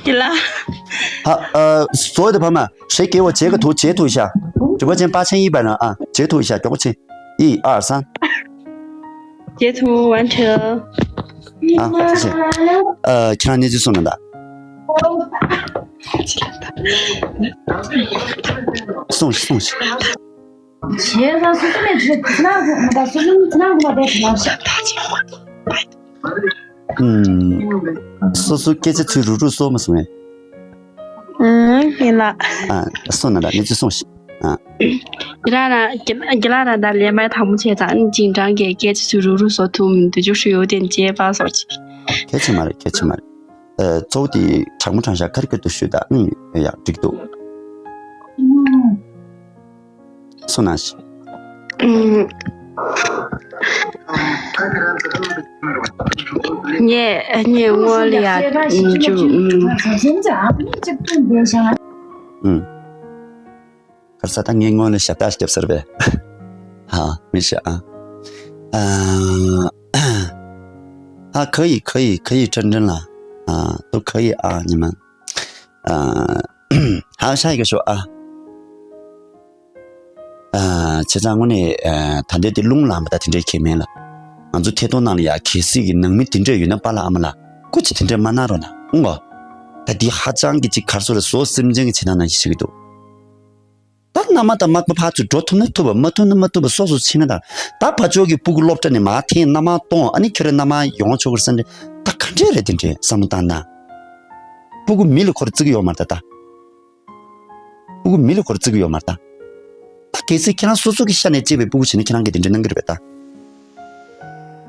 དེ་ལ། ཧ་ཨ་所有的朋友们，谁给我截个图，截图一下。直播间八千一百人啊，截图一下，给我请。 一二三。截图完成。啊，谢谢。呃，ཁྱེད་རང་གནས་ཚུལ་གསུངས་ན་ད། གསུངས་ཤིག་གསུངས་ཤིག་བྱས་ཙང་སོ་སོ་ནས་བྱས་ཙང་ཁོ་མ་ད་སོ་སོ་ནས་ཙང་ཁོ་མ་དེ་དེ་ལ་ཤ། ཨུམ། སོ་སོ་སྐད་ཆ་ཚུར་རུག་རུག་གསུངས་མ་སོང་ངས། ཨུམ། ཡིན་ལགས། ཨ། གསུངས་ན་ད་གནས་ཚུལ་གསུངས་ཤིག་ཨ། རྒན་ལགས་རང་རྒན་རྒན་ལགས་རང་ད་ལས་མ་དང་པོ་བྱས་ཙང་ཅིང་ཀྲང་གིས་སྐད་ཆ་ཚུར་རུག་རུག་བཟོ་ཐུབ་མི་འདུག་ཅུ་ཧྲི་ཡོ་དེ་བྱས་པ་སོགས་ཀྱིས། གལ་ཆེ་མ་རེད། གལ་ཆེ་མ་རེད། ཨ། གཙོ་བོ་དེ་དྲང་མོ་དྲང་བཞག་ཁ་རི་ཁ་ཐུག་ཞུས་ད། ཨུམ། ཡ་འགྲིག་འདུག་གསུངས་ན་ཤི། ངས་ངས་སྔོན་ལ་ཡ་འཇུ། ཨུམ། གར་ས་ད་ངས་སྔོན་ལ་ཞབས་ཏག་རྒྱབ་ཟེར་བས། ཧ་མི་ཤི་ཨ། ཨ། 啊，可以，可以，可以，真真了。啊，都可以啊，你们。 ཨ། ཧ་ཤ་ཡི་ག་ཤོ་ཨ། ཨ། བྱས་ཙང་དངོས་གནས་ཨ། ད་ལྟའི་དེ་རླུང་ལངས་པ་ད་དེ་འདྲའི་གལ་མེད་ལ། ང་ཚོ་ཐད་གཏོང་ནང་ལ་ཡ་གལ་སྲིད་ཀྱི་ནང་མི་དེ་འདྲས་ཡོད་ན་པཱ་ལགས་ཨ་མ་ལགས་སྐུ་མཁྱེན་དེ་འདྲས་མ་གནང་རོགས་གནང་། ཨུང་ཨོ། ད་འདི་ཧ་ཅང་གི་ཅིག་གར་སོ་རེ་བཟོ་སེམས་ཅན་གྱི་བྱེད་སྟངས་ནང་བཞིན་བྱེད་ཀྱི་འདུག་ད་མནའ་མ་དང་མ་པ་ཕར་ཚུར་འགྲོ་ཐུབ་ན་ཐུབ་པ། མ་ཐུབ་ན་མ་ཐུབ་པ། སོ་སོ་ཕྱིན་ན་ད། ད་ཕར་ཕྱོགས་ཀྱི་སྤུ་གུ་སློབ་གྲྭ་ནས་མར་འཐེན། མནའ་མ་གཏོང་། ཨ་ནི་ཁྱོད་རང་མནའ་མ་ཡོང་ཆོག་གི་རེད་ཟེར་ནས། ད་ག་འདྲས་རེད་དེ་འདྲས་བསམ་བློ་བཏང་ན། སྤུ་གུ་མི་ལ་ཁོ་རང་བརྩི་གི་ཡོད་མ་རེད་ད། ད་སྤུ་གུ་མི་ལ་ཁོ་རང་བརྩི་གི་ཡོད་མ་རེད་ད། ད་གལ་སྲིད་ཁྱེད་རང་སོ་སོ་གི་ཤ་ནས་སྐྱེས་པའི་སྤུ་གུ་བྱས་ན་ཁྱེད་རང་གིས་དེ་འདྲས་གནང་གི་རེད་པས་ད།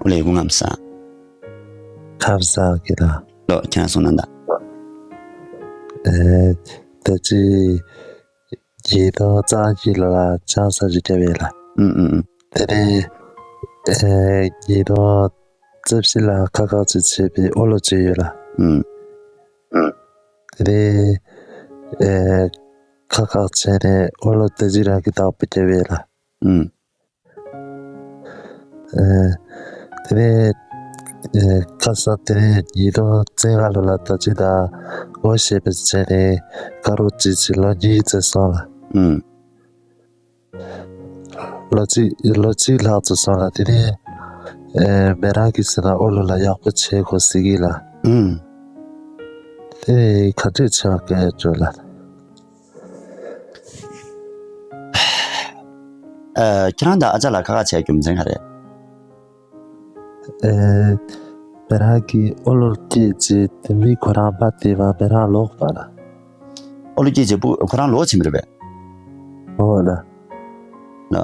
ཨོ་ལེ་སྐུ་ཁམས་བཟང་། ཁམས་བཟང་གི་ལ། ལོ་ཁྱེད་རང་གསུངས་གནང་ད། ཨེ། ད་ཅི། ཡིན་ནོ་གཙང་གི་ལ་ལ་ཅང་ས་ཞིག་སྤྲད་པས་ལ། ཨུམ་ཨུམ་ཨུམ། དེ་ནས་ ཨེ། ཉིས་སྟོང་རྩ་བཞི་ལ་ཁག་ཁག་ཅིག་བྱས་པའི་ཨོ་ལོ་ཅིག་ཡོད་ལ། ཨུམ། དེ་ནས་ཨེ། ཁག་ཁག་བྱས་ནས་ཨོ་ལོ་ད་ཅི་རང་གི་བདག་པོ་བརྒྱབ་ཡོད་ལ། ཨུམ། ཨེ། དེ་ནས་ཨེ། ཁ་སང་དེ་ནས་ཉིས་སྟོང་བཅོ་ལྔ་ལོ་ལ་ད་ཅི་ད་ངོ་ཤེས་པ་བྱས་ནས་དགའ་རོགས་ཅིག་བྱས་ལོ་གཉིས་ཙམ་སོང་ལ། ཨུམ། ལོ་གཅིག་ལོ་གཅིག་ལྷག་ཙམ་སོང་ལ། དེ་ནས་ཨེ། མེ་རང་གི་ཟེར་ན་ཨོ་ལོ་ལ་ཡག་པོ་བྱེད་དགོས་ཟེར་གི་ལ། ཨུམ། དེ་ནས་ག་འདྲས་བྱས་པ་སྐད་བརྗོད་ལ། ཨ། ཁྱེད་རང་དང་ཨ་ཅག་ལ་ཁ་ཁ་བྱས་རྒྱུ་མཚན་ག་རེད། ཨེ། མེ་རང་གིས་ཨོ་ལོ་སྐྱེས་རྗེས་དེ་མི་ཁོ་རང་མ་བསྡད་པ་མེ་རང་ལོག་པ་ལ། ཨོ་ལོ་སྐྱེས་རྗེས་ཁོ་རང་ལོག་ཕྱིན་པ་རེད་པས། ཨོ་ལ། ལ།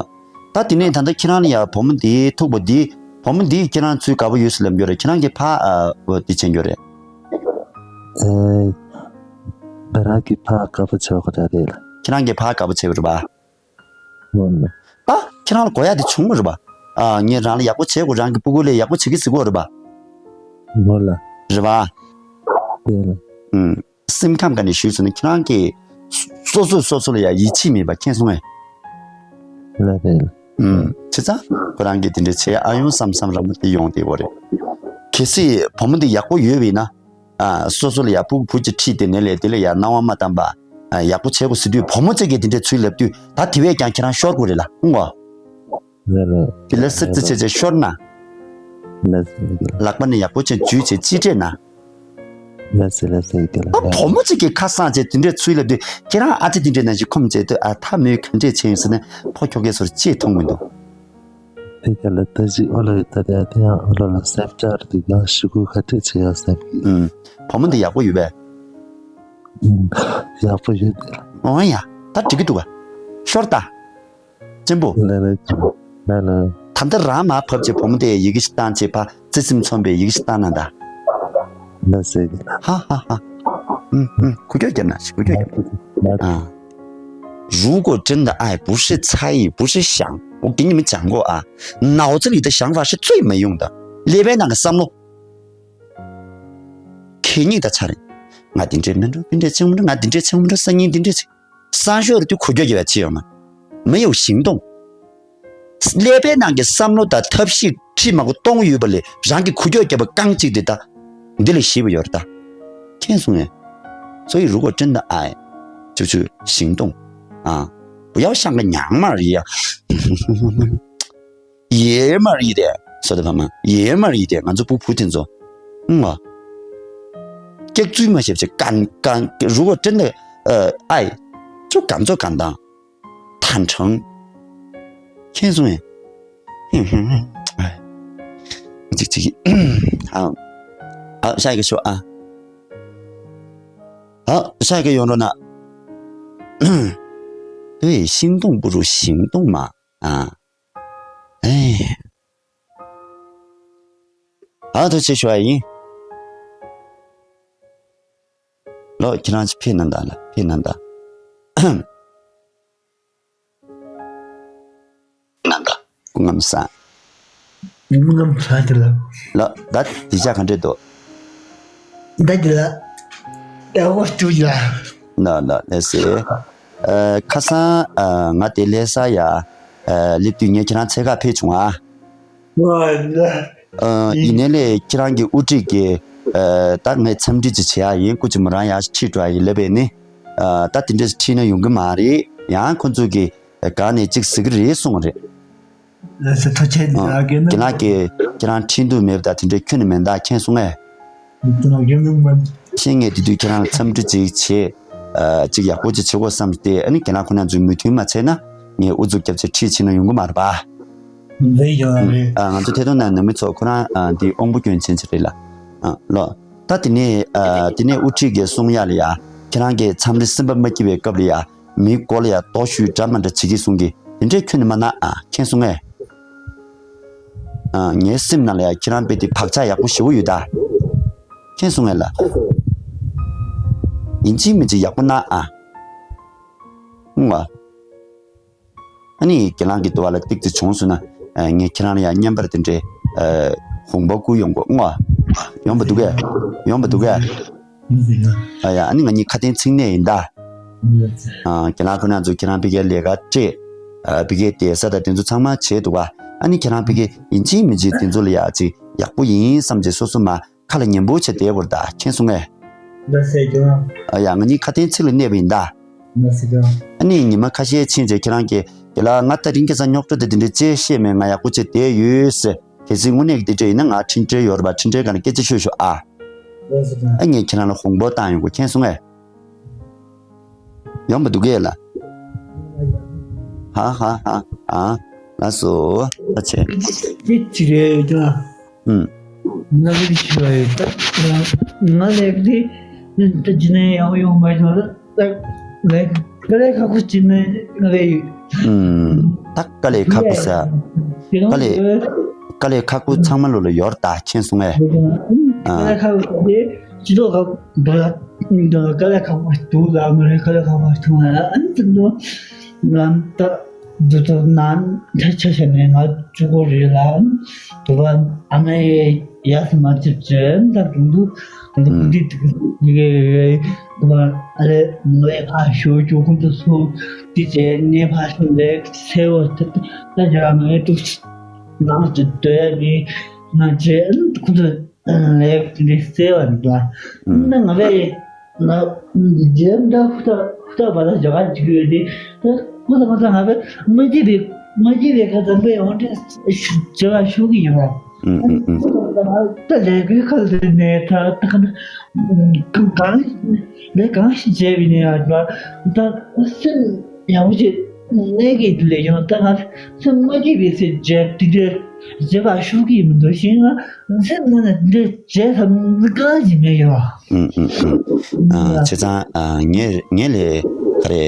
ད་དེ་ནས་ད་ལྟ་ཁྱེད་རང་ལ་ཡ་བུ་མོ་འདི་ཐུག་པ་འདི། བུ་མོ་འདིས་ཁྱེད་རང་ཚུར་དགའ་པོ་ཡོད་ཟེར་ལབ་རྒྱུ་རེད། ཁྱེད་རང་གིས་ཕར་ཨ། འདི་བྱེད་རྒྱུ་རེད། ཨེ། མེ་རང་གིས་ཕར་དགའ་པོ་བྱེད་དགོས་ད་རེད་ལ། ཁྱེད་རང་གིས་ཕར་དགའ་པོ་བྱེད་པ་རེད་པ། ཨོ་ལ། ད་ཁྱེད་རང་ལ་གོ་ཡ་དེ་བྱུང་བ་རེད་པ། ཨ། ངས་རང་ལ་ཡག་པོ་བྱེད་དགོས། རང་གི་སྤུ་གུ་ལ་ཡག་པོ་བྱེད་ཀྱི་ཟེར་གོ་རེད་པ། ཨོ་ལ། རེད་པ། རེད་ལ། ཨུམ། སེམས་ཁམས་ག་ནས་ཞུས་ཟེར་ན་ཁྱེད་རང་གིས་སོ་སོས་སོ་སོ་ལ་ཡ་ཡིད་ཆེས་མེད་པ་མཁྱེན་སོང་ངས། ལགས་རེད། ཨུམ། བྱས་ཙང་ཁོ་རང་གིས་དེ་འདྲ་བྱེད་ཨ་ཡོང་བསམ་བསམ་རང་མོ་དེ་ཡོང་བསྡད་ཡོད་རེད། གལ་སྲིད་བུ་མོ་འདི་ཡག་པོ་ཡོད་པ་ཡིན་ན། ཨ། སོ་སོ་ལ་ཡ་སྤུ་གུ་བུ་གཅིག་ཁྲིད་དེ་ནས་ལས་དེ་ལ་ཡ་སྣང་བ་མ་བཏང་པ། ཨ། ཡག་པོ་བྱེད་དགོས་ཟེར་དུས་བུ་མོ་གཅིག་གིས་དེ་འདྲ་ཚུལ་ལབ་དུས་ད་དེ་བས་ཀྱང་ཁྱེད་རང་ཤོར་དགོས་རེད་ལ། ཧུང་བ། ལགས་ལགས། དེ་ལ་སིར་ཙི་བྱས་བྱས་ཤོར་ན། ལགས་སོ། ལགས་སོ། ལག་པ་ནས་ཡག་པོ་བྱས་འཇུས་བྱས་ཅི་སྤྲད་ན། ལགས་སོ་ལགས་སོ། ཡིན་དེ་ལ། ཨ། བུ་མོ་གཅིག་གིས་ཁ་སང་བྱས་དེ་འདྲས་ཚུལ་ལབ་དུས་ཁྱེད་རང་ཨ་ཅེ་དེ་འདྲས་ནང་བཞིན་ཁོམ་བྱས་དུས། ཨ། ད་མོས་ག་འདྲས་བྱས་ཡིན་ཟེར་ན་ཕོ་ཁྱོ་གས་སོར་ཅེས་མཐོང་མི་འདུག་དེ་ག་ལ་ད་ཅི་ཨོ་ལོ་ཡོད་ད། དེ་ཡང་དེ་ཡང་ཨོ་ལོ་ལ་སེམས་ཅག་རེད། དེ་ཡང་ཤི་གུ་ག་འདྲས་བྱས་ཡང་སེམས་ཀྱི། ཨུམ། བུ་མོ་འདི་ཡག་པོ་ཡོད་པས། ཨུམ། ཡག་པོ་ཡོད་དེ་ལ། འོ་ཡ། ད་འགྲིག་གི་འདུག་ག་ཤོར་ད། གཅེན་པོ། ལགས་ལགས། ལགས་ལགས། ད་ལྟ་རང་མར་བབས་བྱས་བུ་མོ་དེ་ཡི་གེ་ཞིག་བཏང་བྱས་ཕར་བརྩེ་སེམས་མཚོན་པའི་ཡི་གེ་ཞིག་བཏང་ན་ད། ལགས་སོ། ཧ་ཧ་ཧ། ཨུམ་ཨུམ། ཁུ་སྐྱོ་རྒྱབ་ན་ཞིག་ཁུ་སྐྱོ་རྒྱབ། ལགས། 啊，如果真的爱不是猜疑，不是想，我给你们讲过啊，脑子里的想法是最没用的。 ལས་པའི་ནང་གི་བསམ་བློ་གད་སྙིགས་དང་ཆ་རེད། ང་འདི་འདྲས་མི་འགྲོ། འདི་འདྲས་ཆེན་མི་འགྲོ། ང་འདི་འདྲས་ཆེན་མི་འགྲོ། སང་ཉིན་འདི་འདྲས་ཆེ། སང་ཞོགས་རེ་དུས་ཁུ་སྐྱོ་རྒྱབ་པ་ཅི་ཡོང་ན། 没有行动། ཀླད་པའི་ནང་གི་བསམ་བློ་དང་ཐབས་ཤེས་ཁྲི་མང་པོ་གཏོང་ཡོད་པ་ལས་རང་གི་ཁུ་སྐྱོ་རྒྱབ་པ་རྐང་གཅིག་དེ་ད་འདི་ལས་ཞིབ་པ་ཡོད་རེད་ད། མཁྱེན་སོང་ངས། 所以如果真的爱，就去行动啊，不要像个娘们儿一样。 爷们儿一点，说的朋友们，爷们儿一点， ང་ཚོ་བུ་བུ་དེ་ཚོ། ཨང་། སྐྱག་རྫུན་མ་བཤད་བྱས་敢་敢， 如果真的呃爱，就敢做敢当，坦诚。 མཁྱེན་སོང་ངས། 哎，这这，好，好，下一个说啊。 好，下一个 ཡོང་རོགས་གནང་། 对，心动不如行动嘛，啊，哎。 ཨ། ཐུགས་རྗེ་ཆེ་ཞུ་བ་ཡིན། ལོ། ཁྱེད་རང་ཅིག་ཕེབས་གནང་དང་ལ། ཕེབས་གནང་དང་། གནང་དང་། སྐུ་ངམ་སང་། སྐུ་ངམ་སང་དེ་ལ། ལོ། ད་དེ་ཅག་ག་འདྲས་འདུག་ད་དེ་ལ། ད་འོ་ཅུ་ལ། ལོ་ལོ། ལགས་སེ། ཨ། ཁ་སང་ཨ་ང་དེ་ལྷ་ས་ཡ་ཨ་སླེབས་དུས་ངས་ཁྱེད་རང་འཚོལ་ག་ཕེབས་བྱུང་ཨ། ཨ། ཡིན་ནའི་ལས་ཁྱེད་རང་གི་དབུ་ཁྲིད་ཀྱིས་ཨ་ད་ངས་འཚམས་འདྲི་ཅིག་བྱེད་ཡ་ཡིན། སྐུ་མཁྱེན་མོ་རང་ཡར་ཁྲིད་འགྲོ་ཡ་ཡིན་ལབ་པས་ནི། ཨ། ད་དེ་འདྲས་ཁྲིད་ན་ཡོང་གི་མ་རེད། ཡང་ཁོ་ཚོ་གིས་སྒང་ནས་ཅིག་ཟེར་གི་རེད་གསུངས་རེད། ལགས་སེ། ཐུགས་རྗེ་ཆེ། ཨ། རྒན་ལགས་ཀྱིས་ཁྱེད་རང་ཁྲིད་འདོད་མེད་པ་ད་དེ་འདྲས་ཁྱོན་ནས་མེད་ད། མཁྱེན་སོང་ངས། རྒན་ལགས་མ། ཁྱེད་ངས་དེ་དུས་ཁྱེད་རང་ལ་འཚམས་འདྲི་ཅིག་བྱེད། ཨ། ཅིག་ཡག་པོ་ཅིག་བྱེད་དགོས་བསམ་སྟེ། ཨ་ནི་རྒན་ལགས་ཁོང་རྣམ་ཚོས་མོས་མཐུན་མ་བྱས་ན་ངས་ཨུ་ཚུགས་རྒྱབ་བྱས་ཁྲིད་ཕྱིན་ན་ཡོང་གི་མ་རེད་པ། འདི་ཡོང་རེད། ཨ། ང་ཚོ་ཐད་གཏོང་ནང་ནང་མི་ཚོ་ཁོ་རང་ཨ་འདི་དབང་པོ་སྐྱོན་ཅན་ཅིག་རེད་ལ། ཨ། ལོ། ད་དེ་ནས་ཨ་དེ་ནས་དབུ་ཁྲིད་ཀྱིས་གསུང་ཡ་ལ་ཡ། ཁྱེད་རང་གིས་མཚམས་རེ་སེམས་པ་མ་སྐྱིད་པའི་སྐབས་ལ་ཡ། མིའི་མགོ་ལ་ཡ་རྡོ་གཞུས་འདྲ་མ་འདྲ་བྱེད་ཀྱི་གསུང་གི། དེ་འདྲས་ཁྱོན་ནས་མ་གནང་ཨ། མཁྱེན་སོང་ངས། ཨ། ངའི་སེམས་ནང་ལ་ཡ་ཁྱེད་རང་དཔེ་དེ་བག་ཆགས་ཡག་པོ་ཞེ་པོ་ཡོད་ད། མཁྱེན་སོང་ངས་ལ། ཡིན་གཅིག་མིན་གཅིག་ཡག་པོ་གནང་ཨ། ཨུང་ཨ། ཨ་ནི་རྒན་ལགས་ཀྱི་འདུག་བ་ལ་ཏིག་ཙི་བྱུང་སོང་ན་ ངས་ཁྱེད་རང་ལ་ཡང་བརྙན་པར་དེ་འདྲའི་ཧོང་པོ་བསྐུར་ཡོང་གོ་ཨང་། ཡོང་བ་འདུག་གས། ཡོང་བ་འདུག་གས། ཨ་ཡ། ཨ་ནི་ང་གཉིས་ཁ་དན་ཚིག་གནས་ཡིན་ད། ཁྱེད་རང་ཁོ་ན་ཚོ་ཁྱེད་རང་ཕ་གིར་ལས་ཀ་སྤྲད། ཕ་གིར་བསྡད་ས་དང་དེ་ཚོ་ཚང་མ་བྱས་འདུག་ག། ཨ་ནི་ཁྱེད་རང་ཕ་གིར་ཡིན་གཅིག་མིན་གཅིག་དེ་ཚོ་ལ་ཡ་ཅིག་ཡག་པོ་ཡིན་བསམ་བྱས་སོ་སོ་མ་ཁ་ལ་ཉན་པོ་བྱས་བསྡད་དགོས་རེད་ད། མཁྱེན་སོང་ངས། ལགས་སོ་ཀྱང་། ཨ་ཡ། ང་གཉིས་ཁ་དན་ཚིག་ལ་གནས་པ་ཡིན་ད། ལགས་སོ་ཀྱང་། ཨ་ནི་ཉི་མ་ཁ་ཤས་ཕྱིན་རྗེས་ཁྱེད་རང་གིས་རྒན་ལགས་ང་ད་རིང་ཁ་སང་རྙོག་དྲ་དེ་དེ་འདྲ་ཅིག་བཤད་མེད། ང་ཡག་པོ་བྱས་བསྡད་ཡོད་ཟེར། གལ་སྲིད་དངོས་གནས་ཀྱི་དེ་འདྲ་ཡིན་ན་ང་འཕྲིན་ཕྲན་ཡོད་རེད་པ། འཕྲིན་ཕྲན་སྒང་ནས་སྐད་ཆ་ཤོད་ཤོག་ཨ། ལགས་སོ་ཀྱང་། ཨ་ངས་ཁྱེད་རང་ལ་ཧོང་པོ་བཏང་ཡོང་གོ། མཁྱེན་སོང་ངས། ཡོང་བ་འདུག་གས་ལ། ཧ་ཧ་ཧ། ཨ། ལགས་སོ། ད་བྱས། དེ་ཅི་རེད་ཀྱང་། ཨུམ། ང་གི་ཆུ་བ་ཡོད་ད། ང་ལས་ཀ་དེ་ད་ཇི་ནས་ཡག་ཡོང་མ་ཡོང་ད། ད་ལས་ཀ་ལས་ཁག་པོ་ཅི་ནས་ང་ལས་ཡོད། ཨུམ། ད་དཀའ་ལས་ཁག་པོ་ཟེར། དཀའ་ལས་དཀའ་ལས་ཁག་པོ་ཚང་མ་ལོ་ལ་ཡོད་རེད་ད། མཁྱེན་སོང་ངས། ཨ། དཀའ་ལས་ཁག་པོ་དེ་སྤྱི་ཚོགས་ཁག་པོ་ལ་དཀའ་ལས་ཁག་པོ་འདུག་ལ་མ་རེད། དཀའ་ལས་ཁག་པོ་འདུག་ལ། ཨ་ནི་ད་ང་ད། འདི་ཚོ་ནང་ཆ་ཆ་བྱས་ནས་ང་གཅིག་པོ་རེད་ལ། དུ་བ་ཨ་མའི་ཡ་སི་མ་ཅིབ་ཅེ་ད་དུང་དུ་དུང་དུ་ཁུང་དི་དུ་གི་དུ་བ་ཨ་རེ་ནོའི་ཕ་ཤོ་ཅུ་ཁུང་དུ་སུ་དི་ཅེ་ནེ་ཕ་ཤོ་ལེ་སེ་བོ་ད་ད་ཇ་མེ་དུ་ནང་དུ་དོ་ཡ་མི་ང་ཅེ་ཁུང་དུ། ལས་འདི་གསལ་བ་འདུག་ཨ། ཨང་། ན་ང་བས་ན་རྗེས་འདྲ་ཧུ་ཐག་ཧུ་ཐག་བ་ལ་ཇ་ག་ཅིག་ཡོད་དེ། ད་ཧུ་ཐག་ཧུ་ཐག་ང་བས་མ་བརྗེད་པའི་མ་བརྗེད་པའི་ཁ་དམ་པའི་འོང་དྲན་ཇ་ག་ཤུགས་ཀྱི་ཡོད་པ། ཨང་ཨང་ཨང་། ད་ལས་ཀའི་ཁ་ལ་ནས་ད་ད་ག་ན་གང་ལས་གང་ཞིག་བྱས་པའི་ནས་ཨ་ད་སེམས་ཡག་པོ་ཅིག་གནས་ཀྱི་ལས་ཡོང་ད་ང་སེམས་མ་བརྗེད་པའི་ཚེ་བརྗེད་དེ་འདྲའི་བརྗེད་པ་ཤུགས་ཀྱི་མི་འདུག་ཤིང་ང་སེམས་ནང་ནས་འདི་འདྲའི་བྱས་ཐབས་འདི་གང་ཞིག་མེད་ཡོད། ཨུམ་ཨུམ་ཨུམ། ཨ། བྱས་ཙང་། ཨ། ངས་ངས་ལས་ག་རེ་